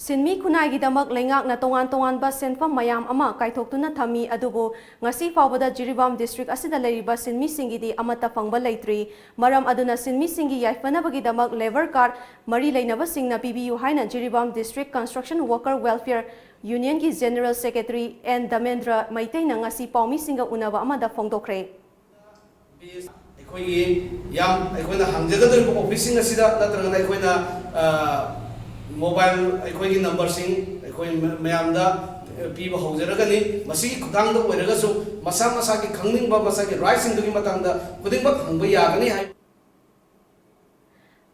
ꯁꯤꯟꯃꯤ ꯈꯨꯟꯅꯥꯏꯒꯤꯗꯃꯛ ꯂꯩꯉꯥꯛꯅ ꯇꯣꯉꯥꯟ ꯇꯣꯉꯥꯟꯕ ꯁꯦꯟꯐꯝ ꯃꯌꯥꯝ ꯑꯃ ꯀꯥꯏꯊꯣꯛꯇꯨꯅ ꯊꯝꯃꯤ, ꯑꯗꯨꯕꯨ ꯉꯁꯤ ꯐꯥꯎꯕꯗ ꯖꯤꯔꯤꯕꯥꯝ district ꯑꯁꯤꯗ ꯂꯩꯔꯤꯕ ꯁꯤꯟꯃꯤꯁꯤꯡꯒꯤꯗꯤ ꯑꯃꯠꯇ ꯐꯪꯕ ꯂꯩꯇ꯭ꯔꯤ꯫ ꯃꯔꯝ ꯑꯗꯨꯅ ꯁꯤꯟꯃꯤꯁꯤꯡꯒꯤ ꯌꯥꯏꯐꯅꯕꯒꯤꯗꯃꯛ labour card ꯃꯔꯤ ꯂꯩꯅꯕꯁꯤꯡꯅ ꯄꯤꯕꯤꯌꯨ ꯍꯥꯏꯅ Jiribam District Construction Worker Welfare Union ꯒꯤ General Secretary ꯑꯦꯟ ꯗꯃꯦꯟꯗ꯭ꯔ ꯃꯩꯇꯩꯅ ꯉꯁꯤ ꯄꯥꯎꯃꯤꯁꯤꯡꯒ ꯎꯅꯕ ꯑꯃꯗ ꯐꯣꯡꯗꯣꯛꯈ꯭ꯔꯦ꯫ ꯑꯩꯈꯣꯏꯒꯤ ꯌꯥꯝ, ꯑꯩꯈꯣꯏꯅ ꯍꯥꯡꯖꯒꯗꯧꯔꯤꯕ office ꯁꯤꯡ ꯑꯁꯤꯗ ꯅꯠꯇ꯭ꯔꯒꯅ ꯑꯩꯈꯣꯏꯅ, ꯑ, mobile, ꯑꯩꯈꯣꯏꯒꯤ number ꯁꯤꯡ ꯑꯩꯈꯣꯏ ꯃ-, ꯃꯌꯥꯝꯗ ꯄꯤꯕ ꯍꯧꯖꯔꯒꯅꯤ꯫ ꯃꯁꯤꯒꯤ ꯈꯨꯠꯊꯥꯡꯗ ꯑꯣꯏꯔꯒꯁꯨ ꯃꯁꯥ ꯃꯁꯥꯒꯤ ꯈꯪꯅꯤꯡꯕ ꯃꯁꯥꯒꯤ right ꯁꯤꯡꯗꯨꯒꯤ ꯃꯇꯥꯡꯗ ꯈꯨꯗꯤꯡꯃꯛ ꯍꯪꯕ ꯌꯥꯒꯅꯤ ꯍꯥꯏ꯫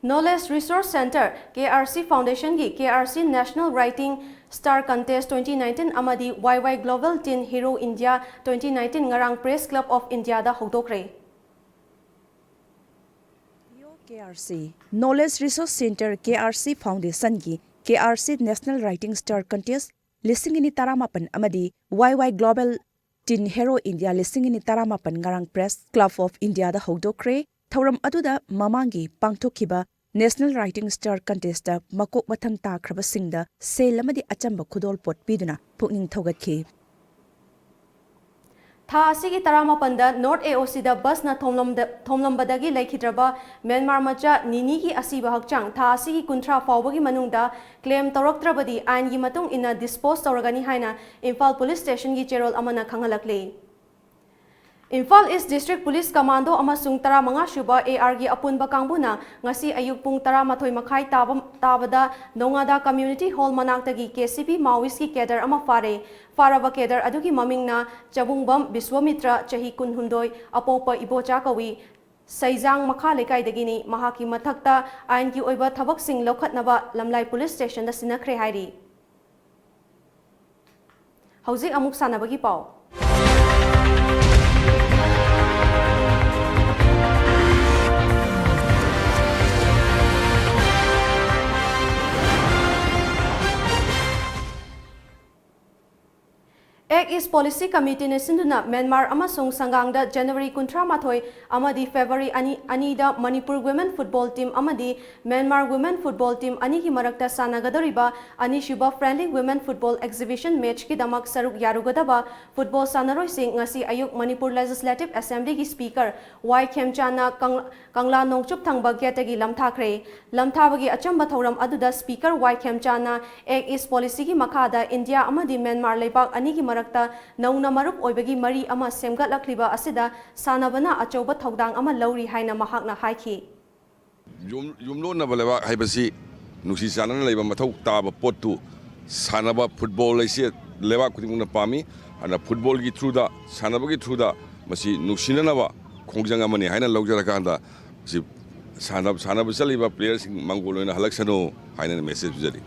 Knowledge Resource Centre, K R C Foundationꯒꯤ K R C National Rising Star Contest twenty nineteen ꯑꯃꯗꯤ Y Y Global Teen Hero India twenty nineteen ꯉꯔꯥꯡ Press Club of Indiaꯗ ꯍꯧꯗꯣꯛꯈ꯭ꯔꯦ꯫ K R C, Knowledge Resource Centre, K R C Foundationꯒꯤ K R C National Rising Star Contest ꯂꯤꯁꯤꯡ ꯑꯅꯤ ꯇꯔꯥꯃꯥꯄꯟ ꯑꯃꯗꯤ Y Y Global Teen Hero India ꯂꯤꯁꯤꯡ ꯑꯅꯤ ꯇꯔꯥꯃꯥꯄꯟ ꯉꯔꯥꯡ Press Club of Indiaꯗ ꯍꯧꯗꯣꯛꯈ꯭ꯔꯦ꯫ ꯊꯧꯔꯝ ꯑꯗꯨꯗ ꯃꯃꯥꯡꯒꯤ ꯄꯥꯡꯊꯣꯛꯈꯤꯕ National Rising Star Contestꯇ ꯃꯀꯣꯛ ꯃꯊꯪ ꯇꯥꯈ꯭ꯔꯕꯁꯤꯡꯗ ꯁꯦꯜ ꯑꯃꯗꯤ ꯑꯆꯝꯕ ꯈꯨꯗꯣꯜꯄꯣꯠ ꯄꯤꯗꯨꯅ ꯄꯨꯛꯅꯤꯡ ꯊꯧꯒꯠꯈꯤ꯫ ꯊꯥ ꯑꯁꯤꯒꯤ ꯇꯔꯥꯃꯥꯄꯟꯗ North A O Cꯗ busꯅ ꯊꯣꯝꯂꯝꯗ-, ꯊꯣꯝꯂꯝꯕꯗꯒꯤ ꯂꯩꯈꯤꯗ꯭ꯔꯕ ꯃ꯭ꯌꯥꯟꯃꯥꯔ ꯃꯆꯥ ꯅꯤꯅꯤꯒꯤ ꯑꯁꯤꯕ ꯍꯛꯆꯥꯡ ꯊꯥ ꯑꯁꯤꯒꯤ ꯀꯨꯟꯊ꯭ꯔꯥ ꯐꯥꯎꯕꯒꯤ ꯃꯅꯨꯡꯗ claim ꯇꯧꯔꯛꯇ꯭ꯔꯕꯗꯤ ꯑꯥꯏꯟꯒꯤ ꯃꯇꯨꯡ ꯏꯟꯅ dispose ꯇꯧꯔꯒꯅꯤ ꯍꯥꯏꯅ ꯏꯝꯐꯥꯜ Police Stationꯒꯤ ꯆꯦꯔꯣꯜ ꯑꯃꯅ ꯈꯪꯍꯜꯂꯛꯂꯤ꯫ Imphal East District Police Commando ꯑꯃꯁꯨꯡ ꯇꯔꯥꯃꯉꯥ ꯁꯨꯕ A Rꯒꯤ ꯑꯄꯨꯟꯕ ꯀꯥꯡꯕꯨꯅ ꯉꯁꯤ ꯑꯌꯨꯛ ꯄꯨꯡ ꯇꯔꯥꯃꯥꯊꯣꯏ ꯃꯈꯥꯏ ꯇꯥꯕ, ꯇꯥꯕꯗ ꯅꯣꯉꯥꯗꯥ Community Hall ꯃꯅꯥꯛꯇꯒꯤ K C P Maoistꯀꯤ cadre ꯑꯃ ꯐꯥꯔꯦ꯫ ꯐꯥꯔꯕ cadre ꯑꯗꯨꯒꯤ ꯃꯃꯤꯡꯅ ꯆꯕꯨꯡꯕꯝ ꯕꯤꯁ꯭ꯋꯥꯃꯤꯇ꯭ꯔ, ꯆꯍꯤ ꯀꯨꯟꯍꯨꯝꯗꯣꯏ, ꯑꯄꯣꯛꯄ ꯏꯕꯣꯆꯥ ꯀꯧꯏ꯫ ꯁꯩꯖꯥꯡ ꯃꯈꯥ ꯂꯩꯀꯥꯏꯗꯒꯤꯅꯤ꯫ ꯃꯍꯥꯛꯀꯤ ꯃꯊꯛꯇ ꯑꯥꯏꯟꯒꯤ ꯑꯣꯏꯕ ꯊꯕꯛꯁꯤꯡ ꯂꯧꯈꯠꯅꯕ ꯂꯝꯂꯥꯏ Police Stationꯗ ꯁꯤꯟꯅꯈ꯭ꯔꯦ ꯍꯥꯏꯔꯤ꯫ ꯍꯧꯖꯤꯛ ꯑꯃꯨꯛ ꯁꯥꯟꯅꯕꯒꯤ ꯄꯥꯎ꯫ Act East Policy Committeeꯅ ꯁꯤꯟꯗꯨꯅ ꯃ꯭ꯌꯥꯟꯃꯥꯔ ꯑꯃꯁꯨꯡ ꯁꯪꯒꯥꯡꯗ January ꯀꯨꯟꯊ꯭ꯔꯥ ꯃꯥꯊꯣꯏ ꯑꯃꯗꯤ February ꯑꯅꯤ, ꯑꯅꯤꯗ ꯃꯅꯤꯄꯨꯔ Women Football Team ꯑꯃꯗꯤ ꯃ꯭ꯌꯥꯟꯃꯥꯔ Women Football Team ꯑꯅꯤꯒꯤ ꯃꯔꯛꯇ ꯁꯥꯟꯅꯒꯗꯧꯔꯤꯕ ꯑꯅꯤꯁꯨꯕ Friendly Women Football Exhibition Matchꯀꯤꯗꯃꯛ ꯁꯔꯨꯛ ꯌꯥꯔꯨꯒꯗꯕ football ꯁꯥꯟꯅꯔꯣꯏꯁꯤꯡ ꯉꯁꯤ ꯑꯌꯨꯛ ꯃꯅꯤꯄꯨꯔ Legislative Assemblyꯒꯤ Speaker ꯋꯥꯏ ꯈꯦꯝꯆꯥꯟꯅ ꯀꯪ-, ꯀꯪꯂꯥ ꯅꯣꯡꯆꯨꯞ ꯊꯪꯕ gateꯇꯒꯤ ꯂꯝꯊꯥꯈ꯭ꯔꯦ꯫ ꯂꯝꯊꯥꯕꯒꯤ ꯑꯆꯝꯕ ꯊꯧꯔꯝ ꯑꯗꯨꯗ Speaker ꯋꯥꯏ ꯈꯦꯝꯆꯥꯟꯅ Act East Policyꯒꯤ ꯃꯈꯥꯗ ꯏꯟꯗꯤꯌꯥ ꯑꯃꯗꯤ ꯃ꯭ꯌꯥꯟꯃꯥꯔ ꯂꯩꯕꯥꯛ ꯑꯅꯤꯒꯤ ꯃꯔꯛꯇ ꯅꯧꯅ ꯃꯔꯨꯞ ꯑꯣꯏꯕꯒꯤ ꯃꯔꯤ ꯑꯃ ꯁꯦꯝꯒꯠꯂꯛꯂꯤꯕ ꯑꯁꯤꯗ ꯁꯥꯟꯅꯕꯅ ꯑꯆꯧꯕ ꯊꯧꯗꯥꯡ ꯑꯃ ꯂꯧꯔꯤ ꯍꯥꯏꯅ ꯃꯍꯥꯛꯅ ꯍꯥꯏꯈꯤ꯫ ꯌꯨꯝ-, ꯌꯨꯝꯂꯣꯟꯅꯕ ꯂꯩꯕꯥꯛ ꯍꯥꯏꯕꯁꯤ ꯅꯨꯡꯁꯤ ꯆꯥꯟꯅꯅ ꯂꯩꯕ ꯃꯊꯧ ꯇꯥꯕ ꯄꯣꯠꯇꯨ ꯁꯥꯟꯅꯕ football ꯑꯁꯤ ꯂꯩꯕꯥꯛ ꯈꯨꯗꯤꯡꯃꯛꯅ ꯄꯥꯝꯃꯤ꯫ ꯑꯗꯨꯅ footballꯒꯤ throughꯗ, ꯁꯥꯟꯅꯕꯒꯤ throughꯗ ꯃꯁꯤ ꯅꯨꯡꯁꯤꯅꯅꯕ ꯈꯣꯡꯖꯪ ꯑꯃꯅꯤ ꯍꯥꯏꯅ ꯂꯧꯖꯔꯀꯥꯟꯗ ꯃꯁꯤ ꯁꯥꯟꯅꯕ ꯆꯠꯂꯤꯕ ꯄ꯭ꯂꯦꯌꯔꯁꯤꯡ ꯃꯪꯒꯣꯜ ꯑꯣꯏꯅ ꯍꯜꯂꯛꯁꯅꯨ ꯍꯥꯏꯅ ꯃꯦꯁꯦꯖ ꯄꯤꯖꯔꯤ꯫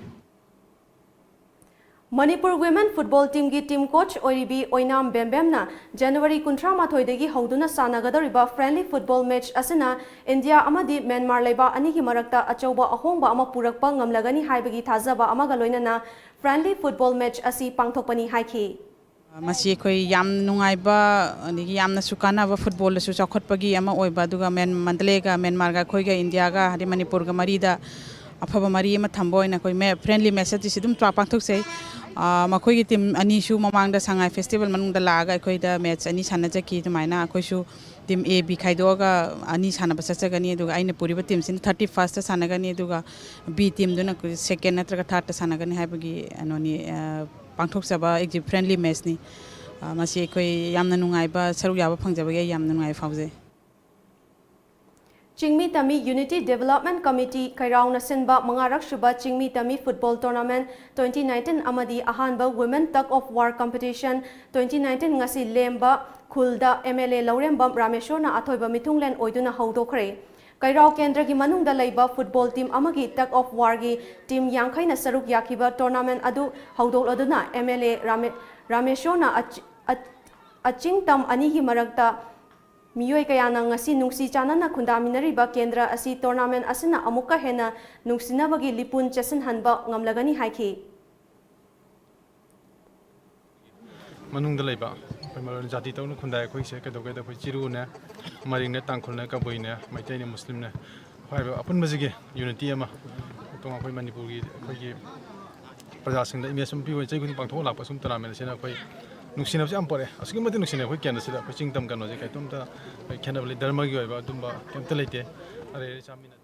ꯃꯅꯤꯄꯨꯔ ꯋꯤꯃꯦꯟ ꯐꯨꯠꯕꯣꯜ ꯇꯤꯝꯒꯤ ꯇꯤꯝ ꯀꯣꯆ ꯑꯣꯏꯔꯤꯕꯤ ꯑꯣꯏꯅꯥꯝ ꯕꯦꯝꯕꯦꯝꯅ ꯖꯅꯋꯥꯔꯤ ꯀꯨꯟꯊ꯭ꯔꯥ ꯃꯥꯊꯣꯏꯗꯒꯤ ꯍꯧꯗꯨꯅ ꯁꯥꯟꯅꯒꯗꯧꯔꯤꯕ ꯐ꯭ꯔꯦꯟꯂꯤ ꯐꯨꯠꯕꯣꯜ ꯃꯦꯆ ꯑꯁꯤꯅ ꯏꯟꯗꯤꯌꯥ ꯑꯃꯗꯤ ꯃ꯭ꯌꯥꯟꯃꯥꯔ ꯂꯩꯕꯥꯛ ꯑꯅꯤꯒꯤ ꯃꯔꯛꯇ ꯑꯆꯧꯕ ꯑꯍꯣꯡꯕ ꯑꯃ ꯄꯨꯔꯛꯄ ꯉꯝꯂꯒꯅꯤ ꯍꯥꯏꯕꯒꯤ ꯊꯥꯖꯕ ꯑꯃꯒ ꯂꯣꯏꯅꯅ ꯐ꯭ꯔꯦꯟꯂꯤ ꯐꯨꯠꯕꯣꯜ ꯃꯦꯆ ꯑꯁꯤ ꯄꯥꯡꯊꯣꯛꯄꯅꯤ ꯍꯥꯏꯈꯤ꯫ ꯃꯁꯤ ꯑꯩꯈꯣꯏ ꯌꯥꯝ ꯅꯨꯡꯉꯥꯏꯕ, ꯑꯗꯒꯤ ꯌꯥꯝꯅꯁꯨ ꯀꯥꯟꯅꯕ, ꯐꯨꯠꯕꯣꯜꯗꯁꯨ ꯆꯥꯎꯈꯠꯄꯒꯤ ꯑꯃ ꯑꯣꯏꯕ, ꯑꯗꯨꯒ ꯃ꯭ꯌꯥꯟ-, ꯃꯟꯗꯂꯦꯒ ꯃ꯭ꯌꯥꯟꯃꯥꯔꯒ ꯑꯩꯈꯣꯏꯒ ꯏꯟꯗꯤꯌꯥꯒ, ꯍꯥꯏꯗꯤ ꯃꯅꯤꯄꯨꯔꯒ ꯃꯔꯤꯗ ꯑꯐꯕ ꯃꯔꯤ ꯑꯃ ꯊꯝꯕ ꯑꯣꯏꯅ ꯑꯩꯈꯣꯏ ꯃꯦ-, ꯐ꯭ꯔꯦꯟꯂꯤ ꯃꯦꯆ ꯑꯁꯤ ꯑꯗꯨꯝ ꯄꯥ-, ꯄꯥꯡꯊꯣꯛꯆꯩ꯫ ꯑꯥ, ꯃꯈꯣꯏꯒꯤ ꯇꯤꯝ ꯑꯅꯤꯁꯨ ꯃꯃꯥꯡꯗ ꯁꯉꯥꯏ ꯐꯦꯁꯇꯤꯚꯦꯜ ꯃꯅꯨꯡꯗ ꯂꯥꯛꯑꯒ ꯑꯩꯈꯣꯏꯗ ꯃꯦꯆ ꯑꯅꯤ ꯁꯥꯟꯅꯖꯈꯤ꯫ ꯑꯗꯨꯃꯥꯏꯅ ꯑꯩꯈꯣꯏꯁꯨ ꯇꯤꯝ A, B ꯈꯥꯏꯗꯣꯛꯑꯒ ꯑꯅꯤ ꯁꯥꯟꯅꯕ ꯆꯠꯆꯒꯅꯤ, ꯑꯗꯨꯒ ꯑꯩꯅ ꯄꯨꯔꯤꯕ ꯇꯤꯝꯁꯤꯅ thirty first ꯁꯥꯟꯅꯒꯅꯤ, ꯑꯗꯨꯒ B ꯇꯤꯝꯗꯨꯅ second ꯅꯠꯇ꯭ꯔꯒ third ꯁꯥꯟꯅꯒꯅꯤ ꯍꯥꯏꯕꯒꯤ ꯀꯩꯅꯣꯅꯤ, ꯑꯥ, ꯄꯥꯡꯊꯣꯛꯆꯕ ꯑꯦꯛꯖꯤꯠ ꯐ꯭ꯔꯦꯟꯂꯤ ꯃꯦꯆꯅꯤ꯫ ꯑ, ꯃꯁꯤ ꯑꯩꯈꯣꯏ ꯌꯥꯝꯅ ꯅꯨꯡꯉꯥꯏꯕ, ꯁꯔꯨꯛ ꯌꯥꯕ ꯐꯪꯖꯕꯒꯤ ꯑꯩ ꯌꯥꯝꯅ ꯅꯨꯡꯉꯥꯏꯕ ꯐꯥꯎꯖꯩ꯫ ꯆꯤꯡꯃꯤ ꯇꯝꯃꯤ Unity Development Committee ꯀꯩꯔꯥꯎꯅ ꯁꯤꯟꯕ ꯃꯉꯥꯔꯛ ꯁꯨꯕ ꯆꯤꯡꯃꯤ ꯇꯝꯃꯤ football tournament twenty nineteen ꯑꯃꯗꯤ ꯑꯍꯥꯟꯕ Women Tug of War Competition twenty nineteen ꯉꯁꯤ ꯂꯦꯝꯕ ꯈꯨꯜꯗ MLA ꯂꯧꯔꯦꯝꯕꯝ ꯔꯥꯃꯦꯁꯣꯔꯅ ꯑꯊꯣꯏꯕ ꯃꯤꯊꯨꯡꯂꯦꯟ ꯑꯣꯏꯗꯨꯅ ꯍꯧꯗꯣꯛꯈ꯭ꯔꯦ꯫ ꯀꯩꯔꯥꯎ ꯀꯦꯟꯗ꯭ꯔꯒꯤ ꯃꯅꯨꯡꯗ ꯂꯩꯕ football team ꯑꯃꯒꯤ tug of warꯒꯤ team ꯌꯥꯡꯈꯩꯅ ꯁꯔꯨꯛ ꯌꯥꯈꯤꯕ tournament ꯑꯗꯨ ꯍꯧꯗꯣꯛꯂꯗꯨꯅ MLA ꯔꯥꯃꯦ-, ꯔꯥꯃꯦꯁꯣꯔꯅ ꯑꯆꯤ-, ꯑ-, ꯑꯆꯤꯡ ꯇꯝ ꯑꯅꯤꯒꯤ ꯃꯔꯛꯇ ꯃꯤꯑꯣꯏ ꯀꯌꯥꯅ ꯉꯁꯤ ꯅꯨꯡꯁꯤ ꯆꯥꯟꯅꯅ ꯈꯨꯟꯗꯥꯃꯤꯟꯅꯔꯤꯕ ꯀꯦꯟꯗ꯭ꯔ ꯑꯁꯤ tournament ꯑꯁꯤꯅ ꯑꯃꯨꯛꯀ ꯍꯦꯟꯅ ꯅꯨꯡꯁꯤꯅꯕꯒꯤ ꯂꯤꯄꯨꯟ ꯆꯦꯠꯁꯤꯟꯍꯟꯕ ꯉꯝꯂꯒꯅꯤ ꯍꯥꯏꯈꯤ꯫ ꯃꯅꯨꯡꯗ ꯂꯩꯕ ꯑꯩꯈꯣꯏ ꯃꯔꯣꯏ ꯖꯥꯇꯤ ꯇꯔꯨꯛꯅ ꯈꯨꯟꯗꯥꯏ꯫ ꯑꯩꯈꯣꯏꯁꯦ ꯀꯩꯗꯧꯒꯦꯗ ꯑꯩꯈꯣꯏ ꯆꯤꯔꯨꯅꯦ, ꯃꯔꯤꯡꯅꯦ, ꯇꯥꯡꯈꯨꯜꯅꯦ, ꯀꯕꯨꯏꯅꯦ, ꯃꯩꯇꯩꯅꯦ, ꯃꯨꯁꯂꯤꯝꯅꯦ ꯍꯥꯏꯔꯤꯕ ꯑꯄꯨꯟꯕꯁꯤꯒꯤ unity ꯑꯃ, ꯇꯣꯉꯥꯟ ꯑꯩꯈꯣꯏ ꯃꯅꯤꯄꯨꯔꯒꯤ ꯑꯩꯈꯣꯏꯒꯤ ꯄ꯭ꯔꯖꯥꯁꯤꯡꯗ image ꯑꯃ ꯄꯤꯕ ꯑꯣꯏꯅ ꯆꯍꯤ ꯈꯨꯗꯤꯡ ꯄꯥꯡꯊꯣꯛꯑ ꯂꯥꯛꯄ ꯁꯨꯝ tournament ꯑꯁꯤꯅ ꯑꯩꯈꯣꯏ ꯅꯨꯡꯁꯤꯅꯕꯁꯦ ꯌꯥꯝ ꯄꯣꯛꯑꯦ꯫ ꯑꯁꯨꯛꯀꯤ ꯃꯇꯤꯛ ꯅꯨꯡꯁꯤꯅꯩ꯫ ꯑꯩꯈꯣꯏ ꯀꯦꯟꯗ꯭ꯔꯁꯤꯗ ꯑꯩꯈꯣꯏ ꯆꯤꯡ ꯇꯝ ꯀꯩꯅꯣꯁꯦ ꯀꯩꯝꯇ ꯈꯦꯠꯅꯕ ꯂꯩ, ꯙꯔꯃꯒꯤ ꯑꯣꯏꯕ ꯑꯗꯨꯝꯕ ꯀꯩꯝꯇ ꯂꯩꯇꯦ꯫ ꯑꯔꯩ ꯑꯔꯩ ꯆꯥꯃꯤꯟꯅꯗꯅ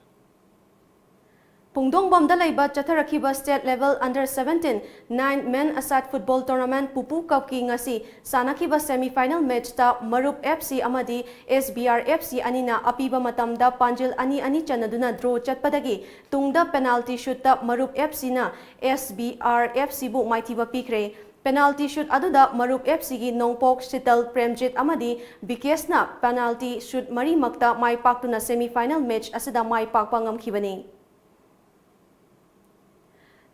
ꯄꯨꯡꯗꯣꯡꯕꯝꯗ ꯂꯩꯕ ꯆꯠꯊꯔꯛꯈꯤꯕ state level under seventeen nine men aside football tournament ꯄꯨꯄꯨ ꯀꯞꯀꯤ ꯉꯁꯤ ꯁꯥꯟꯅꯈꯤꯕ semi final matchꯇ ꯃꯔꯨꯞ FC ꯑꯃꯗꯤ SBR FC ꯑꯅꯤꯅ ꯑꯄꯤꯕ ꯃꯇꯝꯗ ꯄꯥꯟꯖꯤꯜ ꯑꯅꯤ ꯑꯅꯤ ꯆꯟꯅꯗꯨꯅ draw ꯆꯠꯄꯗꯒꯤ ꯇꯨꯡꯗ penalty shootꯇ ꯃꯔꯨꯞ FCꯅ SBR FCꯕꯨ ꯃꯥꯏꯊꯤꯕ ꯄꯤꯈ꯭ꯔꯦ꯫ Penalty shoot ꯑꯗꯨꯗ ꯃꯔꯨꯞ F Cꯒꯤ ꯅꯣꯡꯄꯣꯛ ꯁꯤꯇꯜ ꯄ꯭ꯔꯦꯝꯖꯤꯠ ꯑꯃꯗꯤ ꯕꯤꯀꯦꯁꯅ penalty shoot ꯃꯔꯤꯃꯛꯇ ꯃꯥꯏ ꯄꯥꯛꯇꯨꯅ semi final match ꯑꯁꯤꯗ ꯃꯥꯏ ꯄꯥꯛꯄ ꯉꯝꯈꯤꯕꯅꯤ꯫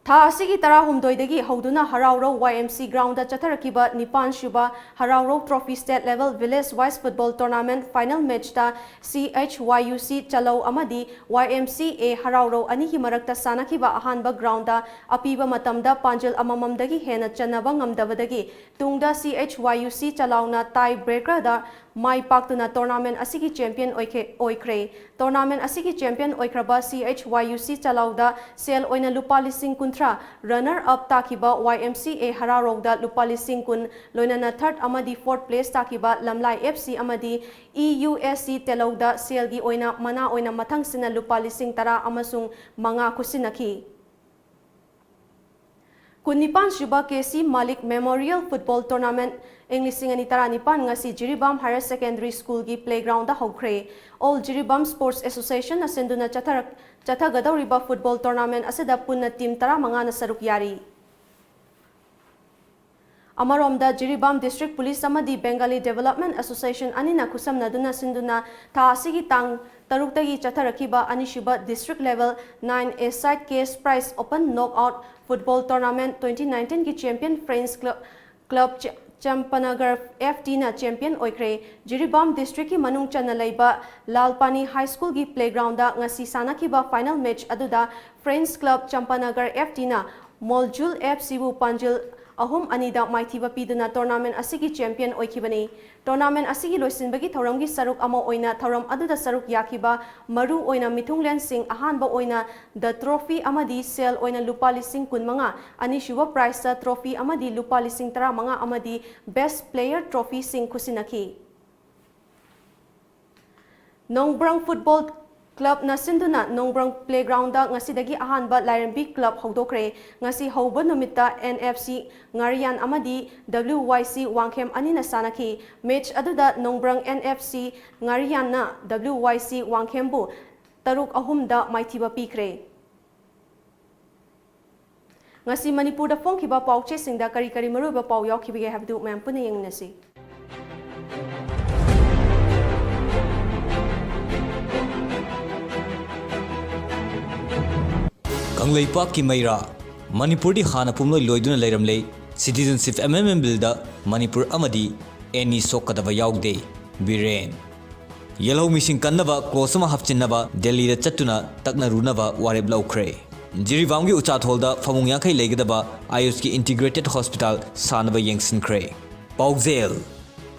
ꯊꯥ ꯑꯁꯤꯒꯤ ꯇꯔꯥꯍꯨꯝꯗꯣꯏꯗꯒꯤ ꯍꯧꯗꯨꯅ ꯍꯔꯥꯎꯔꯧ Y M C groundꯗ ꯆꯠꯊꯔꯛꯈꯤꯕ ꯅꯤꯄꯥꯟ ꯁꯨꯕ ꯍꯔꯥꯎꯔꯧ trophy state level village wise football tournament final matchꯇ C H Y U C Chalou ꯑꯃꯗꯤ Y M C A ꯍꯔꯥꯎꯔꯧ ꯑꯅꯤꯒꯤ ꯃꯔꯛꯇ ꯁꯥꯟꯅꯈꯤꯕ ꯑꯍꯥꯟꯕ groundꯗ ꯑꯄꯤꯕ ꯃꯇꯝꯗ ꯄꯥꯟꯖꯤꯜ ꯑꯃꯃꯝꯗꯒꯤ ꯍꯦꯟꯅ ꯆꯟꯅꯕ ꯉꯝꯗꯕꯗꯒꯤ ꯇꯨꯡꯗ C H Y U C ꯆꯂꯧꯅ tie breakerꯗ ꯃꯥꯏ ꯄꯥꯛꯇꯨꯅ tournament ꯑꯁꯤꯒꯤ champion ꯑꯣꯏꯈꯦ-, ꯑꯣꯏꯈ꯭ꯔꯦ꯫ Tournament ꯑꯁꯤꯒꯤ champion ꯑꯣꯏꯈ꯭ꯔꯕ C H Y U C ꯆꯂꯧꯗ ꯁꯦꯜ ꯑꯣꯏꯅ ꯂꯨꯄꯥ ꯂꯤꯁꯤꯡ ꯀꯨꯟꯊ꯭ꯔꯥ, runner up ꯇꯥꯈꯤꯕ Y M C A ꯍꯔꯥꯎꯔꯧꯗ ꯂꯨꯄꯥ ꯂꯤꯁꯤꯡ ꯀꯨꯟ, ꯂꯣꯏꯅꯅ third ꯑꯃꯗꯤ fourth place ꯇꯥꯈꯤꯕ ꯂꯝꯂꯥꯏ F C ꯑꯃꯗꯤ E U S C ꯇꯦꯂꯧꯗ ꯁꯦꯜꯒꯤ ꯑꯣꯏꯅ ꯃꯅꯥ ꯑꯣꯏꯅ ꯃꯊꯪꯁꯤꯠꯅ ꯂꯨꯄꯥ ꯂꯤꯁꯤꯡ ꯇꯔꯥ ꯑꯃꯁꯨꯡ ꯃꯉꯥ ꯈꯨꯠꯁꯤꯟꯅꯈꯤ꯫ ꯀꯨꯟꯅꯤꯄꯥꯟ ꯁꯨꯕ K C ꯃꯥꯂꯤꯛ Memorial Football Tournament ꯏꯪ ꯂꯤꯁꯤꯡ ꯑꯅꯤ ꯇꯔꯥꯅꯤꯄꯥꯟ ꯉꯁꯤ ꯖꯤꯔꯤꯕꯥꯝ Higher Secondary Schoolꯒꯤ playgroundꯗ ꯍꯧꯈ꯭ꯔꯦ꯫ All Jiribam Sports Associationꯅ ꯁꯤꯟꯗꯨꯅ ꯆꯠꯊꯔꯛ-, ꯆꯠꯊꯒꯗꯧꯔꯤꯕ football tournament ꯑꯁꯤꯗ ꯄꯨꯟꯅ team ꯇꯔꯥꯃꯉꯥꯅ ꯁꯔꯨꯛ ꯌꯥꯔꯤ꯫ ꯑꯃꯔꯣꯝꯗ ꯖꯤꯔꯤꯕꯥꯝ District Police ꯑꯃꯗꯤ Bengali Development Association ꯑꯅꯤꯅ ꯈꯨꯠꯁꯝꯅꯗꯨꯅ ꯁꯤꯟꯗꯨꯅ ꯊꯥ ꯑꯁꯤꯒꯤ ꯇꯥꯡ ꯇꯔꯨꯛꯇꯒꯤ ꯆꯠꯊꯔꯛꯈꯤꯕ ꯑꯅꯤꯁꯨꯕ District Level nine A-side cash prize open knockout football tournament twenty nineteenꯒꯤ champion Friends Club, Club Ch-, Champanagar F Tꯅ champion ꯑꯣꯏꯈ꯭ꯔꯦ꯫ ꯖꯤꯔꯤꯕꯥꯝ Districtꯀꯤ ꯃꯅꯨꯡ ꯆꯟꯅ ꯂꯩꯕ ꯂꯥꯜꯄꯥꯅꯤ High Schoolꯒꯤ playgroundꯗ ꯉꯁꯤ ꯁꯥꯟꯅꯈꯤꯕ final match ꯑꯗꯨꯗ Friends Club Champanagar F Tꯅ ꯃꯣꯜꯖꯨꯜ F Cꯕꯨ ꯄꯥꯟꯖꯤꯜ ꯑꯍꯨꯝ ꯑꯅꯤꯗ ꯃꯥꯏꯊꯤꯕ ꯄꯤꯗꯨꯅ tournament ꯑꯁꯤꯒꯤ champion ꯑꯣꯏꯈꯤꯕꯅꯤ꯫ Tournament ꯑꯁꯤꯒꯤ ꯂꯣꯏꯁꯤꯟꯕꯒꯤ ꯊꯧꯔꯝꯒꯤ ꯁꯔꯨꯛ ꯑꯃ ꯑꯣꯏꯅ ꯊꯧꯔꯝ ꯑꯗꯨꯗ ꯁꯔꯨꯛ ꯌꯥꯈꯤꯕ ꯃꯔꯨ ꯑꯣꯏꯅ ꯃꯤꯊꯨꯡꯂꯦꯟꯁꯤꯡ ꯑꯍꯥꯟꯕ ꯑꯣꯏꯅ the trophy ꯑꯃꯗꯤ ꯁꯦꯜ ꯑꯣꯏꯅ ꯂꯨꯄꯥ ꯂꯤꯁꯤꯡ ꯀꯨꯟꯃꯉꯥ, ꯑꯅꯤꯁꯨꯕ prizeꯇ trophy ꯑꯃꯗꯤ ꯂꯨꯄꯥ ꯂꯤꯁꯤꯡ ꯇꯔꯥꯃꯉꯥ ꯑꯃꯗꯤ best player trophyꯁꯤꯡ ꯈꯨꯠꯁꯤꯟꯅꯈꯤ꯫ ꯅꯣꯡꯕ꯭ꯔꯪ Football Clubꯅ ꯁꯤꯟꯗꯨꯅ ꯅꯣꯡꯕ꯭ꯔꯪ playgroundꯗ ꯉꯁꯤꯗꯒꯤ ꯑꯍꯥꯟꯕ ꯂꯥꯏꯔꯦꯝꯕꯤ club ꯍꯧꯗꯣꯛꯈ꯭ꯔꯦ꯫ ꯉꯁꯤ ꯍꯧꯕ ꯅꯨꯃꯤꯠꯇ N F C ꯉꯥꯔꯤꯌꯥꯟ ꯑꯃꯗꯤ W Y C ꯋꯥꯡꯈꯦꯝ ꯑꯅꯤꯅ ꯁꯥꯟꯅꯈꯤ꯫ Match ꯑꯗꯨꯗ ꯅꯣꯡꯕ꯭ꯔꯪ N F C ꯉꯥꯔꯤꯌꯥꯟꯅ W Y C ꯋꯥꯡꯈꯦꯝꯕꯨ ꯇꯔꯨꯛ ꯑꯍꯨꯝꯗ ꯃꯥꯏꯊꯤꯕ ꯄꯤꯈ꯭ꯔꯦ꯫ ꯉꯁꯤ ꯃꯅꯤꯄꯨꯔꯗ ꯐꯣꯡꯈꯤꯕ ꯄꯥꯎꯆꯦꯁꯤꯡꯗ ꯀꯔꯤ ꯀꯔꯤ ꯃꯔꯨꯑꯣꯏꯕ ꯄꯥꯎ ꯌꯥꯎꯈꯤꯕꯒꯦ ꯍꯥꯏꯕꯗꯨ ꯃꯌꯥꯝ ꯄꯨꯟꯅ ꯌꯦꯡꯃꯤꯟꯅꯁꯤ꯫ ꯀꯪꯂꯩꯄꯥꯛꯀꯤ ꯃꯩꯔꯥ꯫ ꯃꯅꯤꯄꯨꯔꯗꯤ ꯍꯥꯟꯅ ꯄꯨꯝꯂꯣꯏ ꯂꯣꯏꯗꯨꯅ ꯂꯩꯔꯝꯂꯦ꯫ Citizenship Amendment Billꯗ ꯃꯅꯤꯄꯨꯔ ꯑꯃꯗꯤ ꯑꯦꯅꯤ ꯁꯣꯛꯀꯗꯕ ꯌꯥꯎꯗꯦ꯫ ꯕꯤꯔꯦꯟ꯫ ꯌꯦꯜꯍꯧꯃꯤꯁꯤꯡ ꯀꯟꯅꯕ clause ꯑꯃ ꯍꯥꯞꯆꯤꯟꯅꯕ ꯗꯦꯜꯂꯤꯗ ꯆꯠꯇꯨꯅ ꯇꯛꯅꯔꯨꯅꯕ ꯋꯥꯔꯦꯞ ꯂꯧꯈ꯭ꯔꯦ꯫ ꯖꯤꯔꯤꯕꯥꯝꯒꯤ ꯎꯆꯥꯊꯣꯜꯗ ꯐꯃꯨꯡ ꯌꯥꯡꯈꯩ ꯂꯩꯒꯗꯕ ꯑꯥꯌꯨꯁꯀꯤ integrated hospital ꯁꯥꯅꯕ ꯌꯦꯡꯁꯤꯟꯈ꯭ꯔꯦ꯫ ꯄꯥꯎꯖꯦꯜ꯫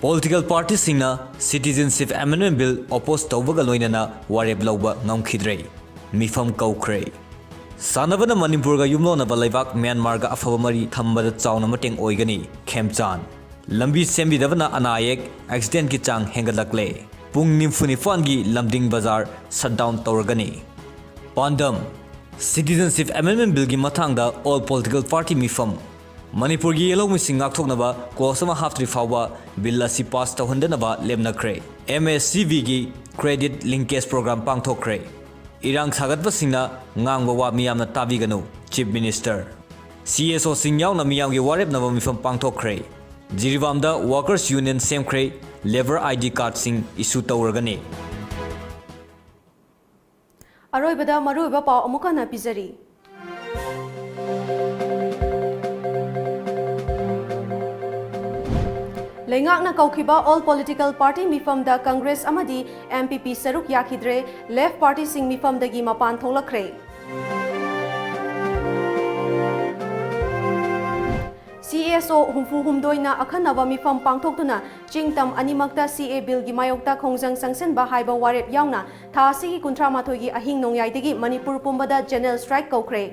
Political partyꯁꯤꯡꯅ Citizenship Amendment Bill oppose ꯇꯧꯕꯒ ꯂꯣꯏꯅꯅ ꯋꯥꯔꯦꯞ ꯂꯧꯕ ꯉꯝꯈꯤꯗ꯭ꯔꯦ꯫ ꯃꯤꯐꯝ ꯀꯧꯈ꯭ꯔꯦ꯫ ꯁꯥꯟꯅꯕꯅ ꯃꯅꯤꯄꯨꯔꯒ ꯌꯨꯝꯂꯣꯟꯅꯕ ꯂꯩꯕꯥꯛ ꯃ꯭ꯌꯥꯟꯃꯥꯔꯒ ꯑꯐꯕ ꯃꯔꯤ ꯊꯝꯕꯗ ꯆꯥꯎꯅ ꯃꯇꯦꯡ ꯑꯣꯏꯒꯅꯤ, ꯈꯦꯝꯆꯥꯟ꯫ ꯂꯝꯕꯤ ꯁꯦꯝꯕꯤꯗꯕꯅ ꯑꯅꯥ ꯑꯌꯦꯛ, accidentꯀꯤ ꯆꯥꯡ ꯍꯦꯟꯒꯠꯂꯛꯂꯦ꯫ ꯄꯨꯡ ꯅꯤꯐꯨ ꯅꯤꯄꯥꯟꯒꯤ ꯂꯝꯗꯤꯡ ꯕꯖꯥꯔ shutdown ꯇꯧꯔꯒꯅꯤ꯫ ꯄꯥꯟꯗꯝ: Citizenship Amendment Billꯒꯤ ꯃꯇꯥꯡꯗ all political party ꯃꯤꯐꯝ꯫ ꯃꯅꯤꯄꯨꯔꯒꯤ ꯌꯦꯜꯍꯧꯃꯤꯁꯤꯡ ꯉꯥꯛꯊꯣꯛꯅꯕ clause ꯑꯃ ꯍꯥꯞꯇ꯭ꯔꯤ ꯐꯥꯎꯕ bill ꯑꯁꯤ pass ꯇꯧꯍꯟꯗꯅꯕ ꯂꯦꯞꯅꯈ꯭ꯔꯦ꯫ MSCVꯒꯤ credit linkage program ꯄꯥꯡꯊꯣꯛꯈ꯭ꯔꯦ꯫ ꯏꯔꯥꯡ ꯁꯥꯒꯠꯄꯁꯤꯡꯅ ꯉꯥꯡꯕ ꯋꯥ ꯃꯤꯌꯥꯝꯅ ꯇꯥꯕꯤꯒꯅꯨ, Chief Minister꯫ CSOꯁꯤꯡ ꯌꯥꯎꯅ ꯃꯤꯌꯥꯝꯒꯤ ꯋꯥꯔꯦꯞꯅꯕ ꯃꯤꯐꯝ ꯄꯥꯡꯊꯣꯛꯈ꯭ꯔꯦ꯫ ꯖꯤꯔꯤꯕꯥꯝꯗ workers union ꯁꯦꯝꯈ꯭ꯔꯦ, labour ID cardꯁꯤꯡ issue ꯇꯧꯔꯒꯅꯤ꯫ ꯑꯔꯣꯏꯕꯗ ꯃꯔꯨꯑꯣꯏꯕ ꯄꯥꯎ ꯑꯃꯨꯛ ꯍꯟꯅ ꯄꯤꯖꯔꯤ꯫ ꯂꯩꯉꯥꯛꯅ ꯀꯧꯈꯤꯕ all political party ꯃꯤꯐꯝꯗ Congress ꯑꯃꯗꯤ NPP ꯁꯔꯨꯛ ꯌꯥꯈꯤꯗ꯭ꯔꯦ, Left partyꯁꯤꯡ ꯃꯤꯐꯝꯗꯒꯤ ꯃꯄꯥꯟ ꯊꯣꯛꯂꯛꯈ꯭ꯔꯦ꯫ CSO ꯍꯨꯝꯐꯨ ꯍꯨꯝꯗꯣꯏꯅ ꯑꯈꯟꯅꯕ ꯃꯤꯐꯝ ꯄꯥꯡꯊꯣꯛꯇꯨꯅ ꯆꯤꯡ ꯇꯝ ꯑꯅꯤꯃꯛꯇ CAA Billꯒꯤ ꯃꯥꯌꯣꯛꯇ ꯈꯣꯡꯖꯪ ꯆꯪꯁꯤꯟꯕ ꯍꯥꯏꯕ ꯋꯥꯔꯦꯞ ꯌꯥꯎꯅ ꯊꯥ ꯑꯁꯤꯒꯤ ꯀꯨꯟꯊ꯭ꯔꯥ ꯃꯥꯊꯣꯏꯒꯤ ꯑꯍꯤꯡ ꯅꯣꯡꯌꯥꯏꯗꯒꯤ ꯃꯅꯤꯄꯨꯔ ꯄꯨꯝꯕꯗ general strike ꯀꯧꯈ꯭ꯔꯦ꯫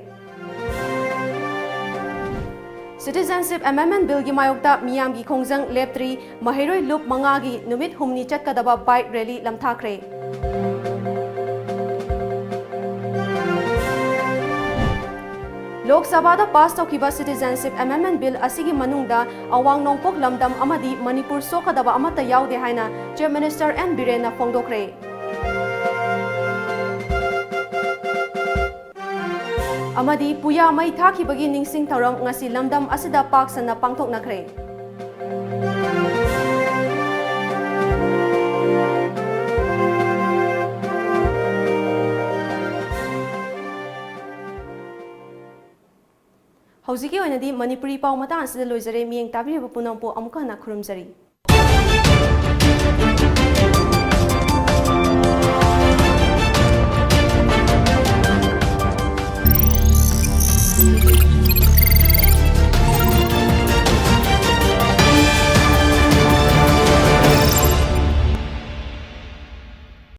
Citizenship Amendment Billꯒꯤ ꯃꯥꯌꯣꯛꯇ ꯃꯤꯌꯥꯝꯒꯤ ꯈꯣꯡꯖꯪ ꯂꯦꯞꯇ꯭ꯔꯤ, ꯃꯍꯩꯔꯣꯏ ꯂꯨꯞ ꯃꯉꯥꯒꯤ ꯅꯨꯃꯤꯠ ꯍꯨꯝꯅꯤ ꯆꯠꯀꯗꯕ bike rally ꯂꯝꯊꯥꯈ꯭ꯔꯦ꯫ ꯂꯣꯛ ꯁꯚꯥꯗ pass ꯇꯧꯈꯤꯕ Citizenship Amendment Bill ꯑꯁꯤꯒꯤ ꯃꯅꯨꯡꯗ ꯑꯋꯥꯡ ꯅꯣꯡꯄꯣꯛ ꯂꯝꯗꯝ ꯑꯃꯗꯤ ꯃꯅꯤꯄꯨꯔ ꯁꯣꯛꯀꯗꯕ ꯑꯃꯠꯇ ꯌꯥꯎꯗꯦ ꯍꯥꯏꯅ Chief Minister N ꯕꯤꯔꯦꯟꯅ ꯐꯣꯡꯗꯣꯛꯈ꯭ꯔꯦ꯫ ꯑꯃꯗꯤ ꯄꯨꯌꯥ ꯃꯩ ꯊꯥꯈꯤꯕꯒꯤ ꯅꯤꯡꯁꯤꯡ ꯊꯧꯔꯝ ꯉꯁꯤ ꯂꯝꯗꯝ ꯑꯁꯤꯗ ꯄꯥꯛ ꯁꯟꯅ ꯄꯥꯡꯊꯣꯛꯅꯈ꯭ꯔꯦ꯫ ꯍꯧꯖꯤꯛꯀꯤ ꯑꯣꯏꯅꯗꯤ ꯃꯅꯤꯄꯨꯔꯤ ꯄꯥꯎ ꯃꯇꯥꯡ ꯑꯁꯤꯗ ꯂꯣꯏꯖꯔꯦ꯫ ꯃꯤꯠꯌꯦꯡ ꯇꯥꯕꯤꯔꯤꯕ ꯄꯨꯝꯅꯃꯛꯄꯨ ꯑꯃꯨꯛꯀ ꯍꯟꯅ ꯈꯨꯔꯨꯝꯖꯔꯤ꯫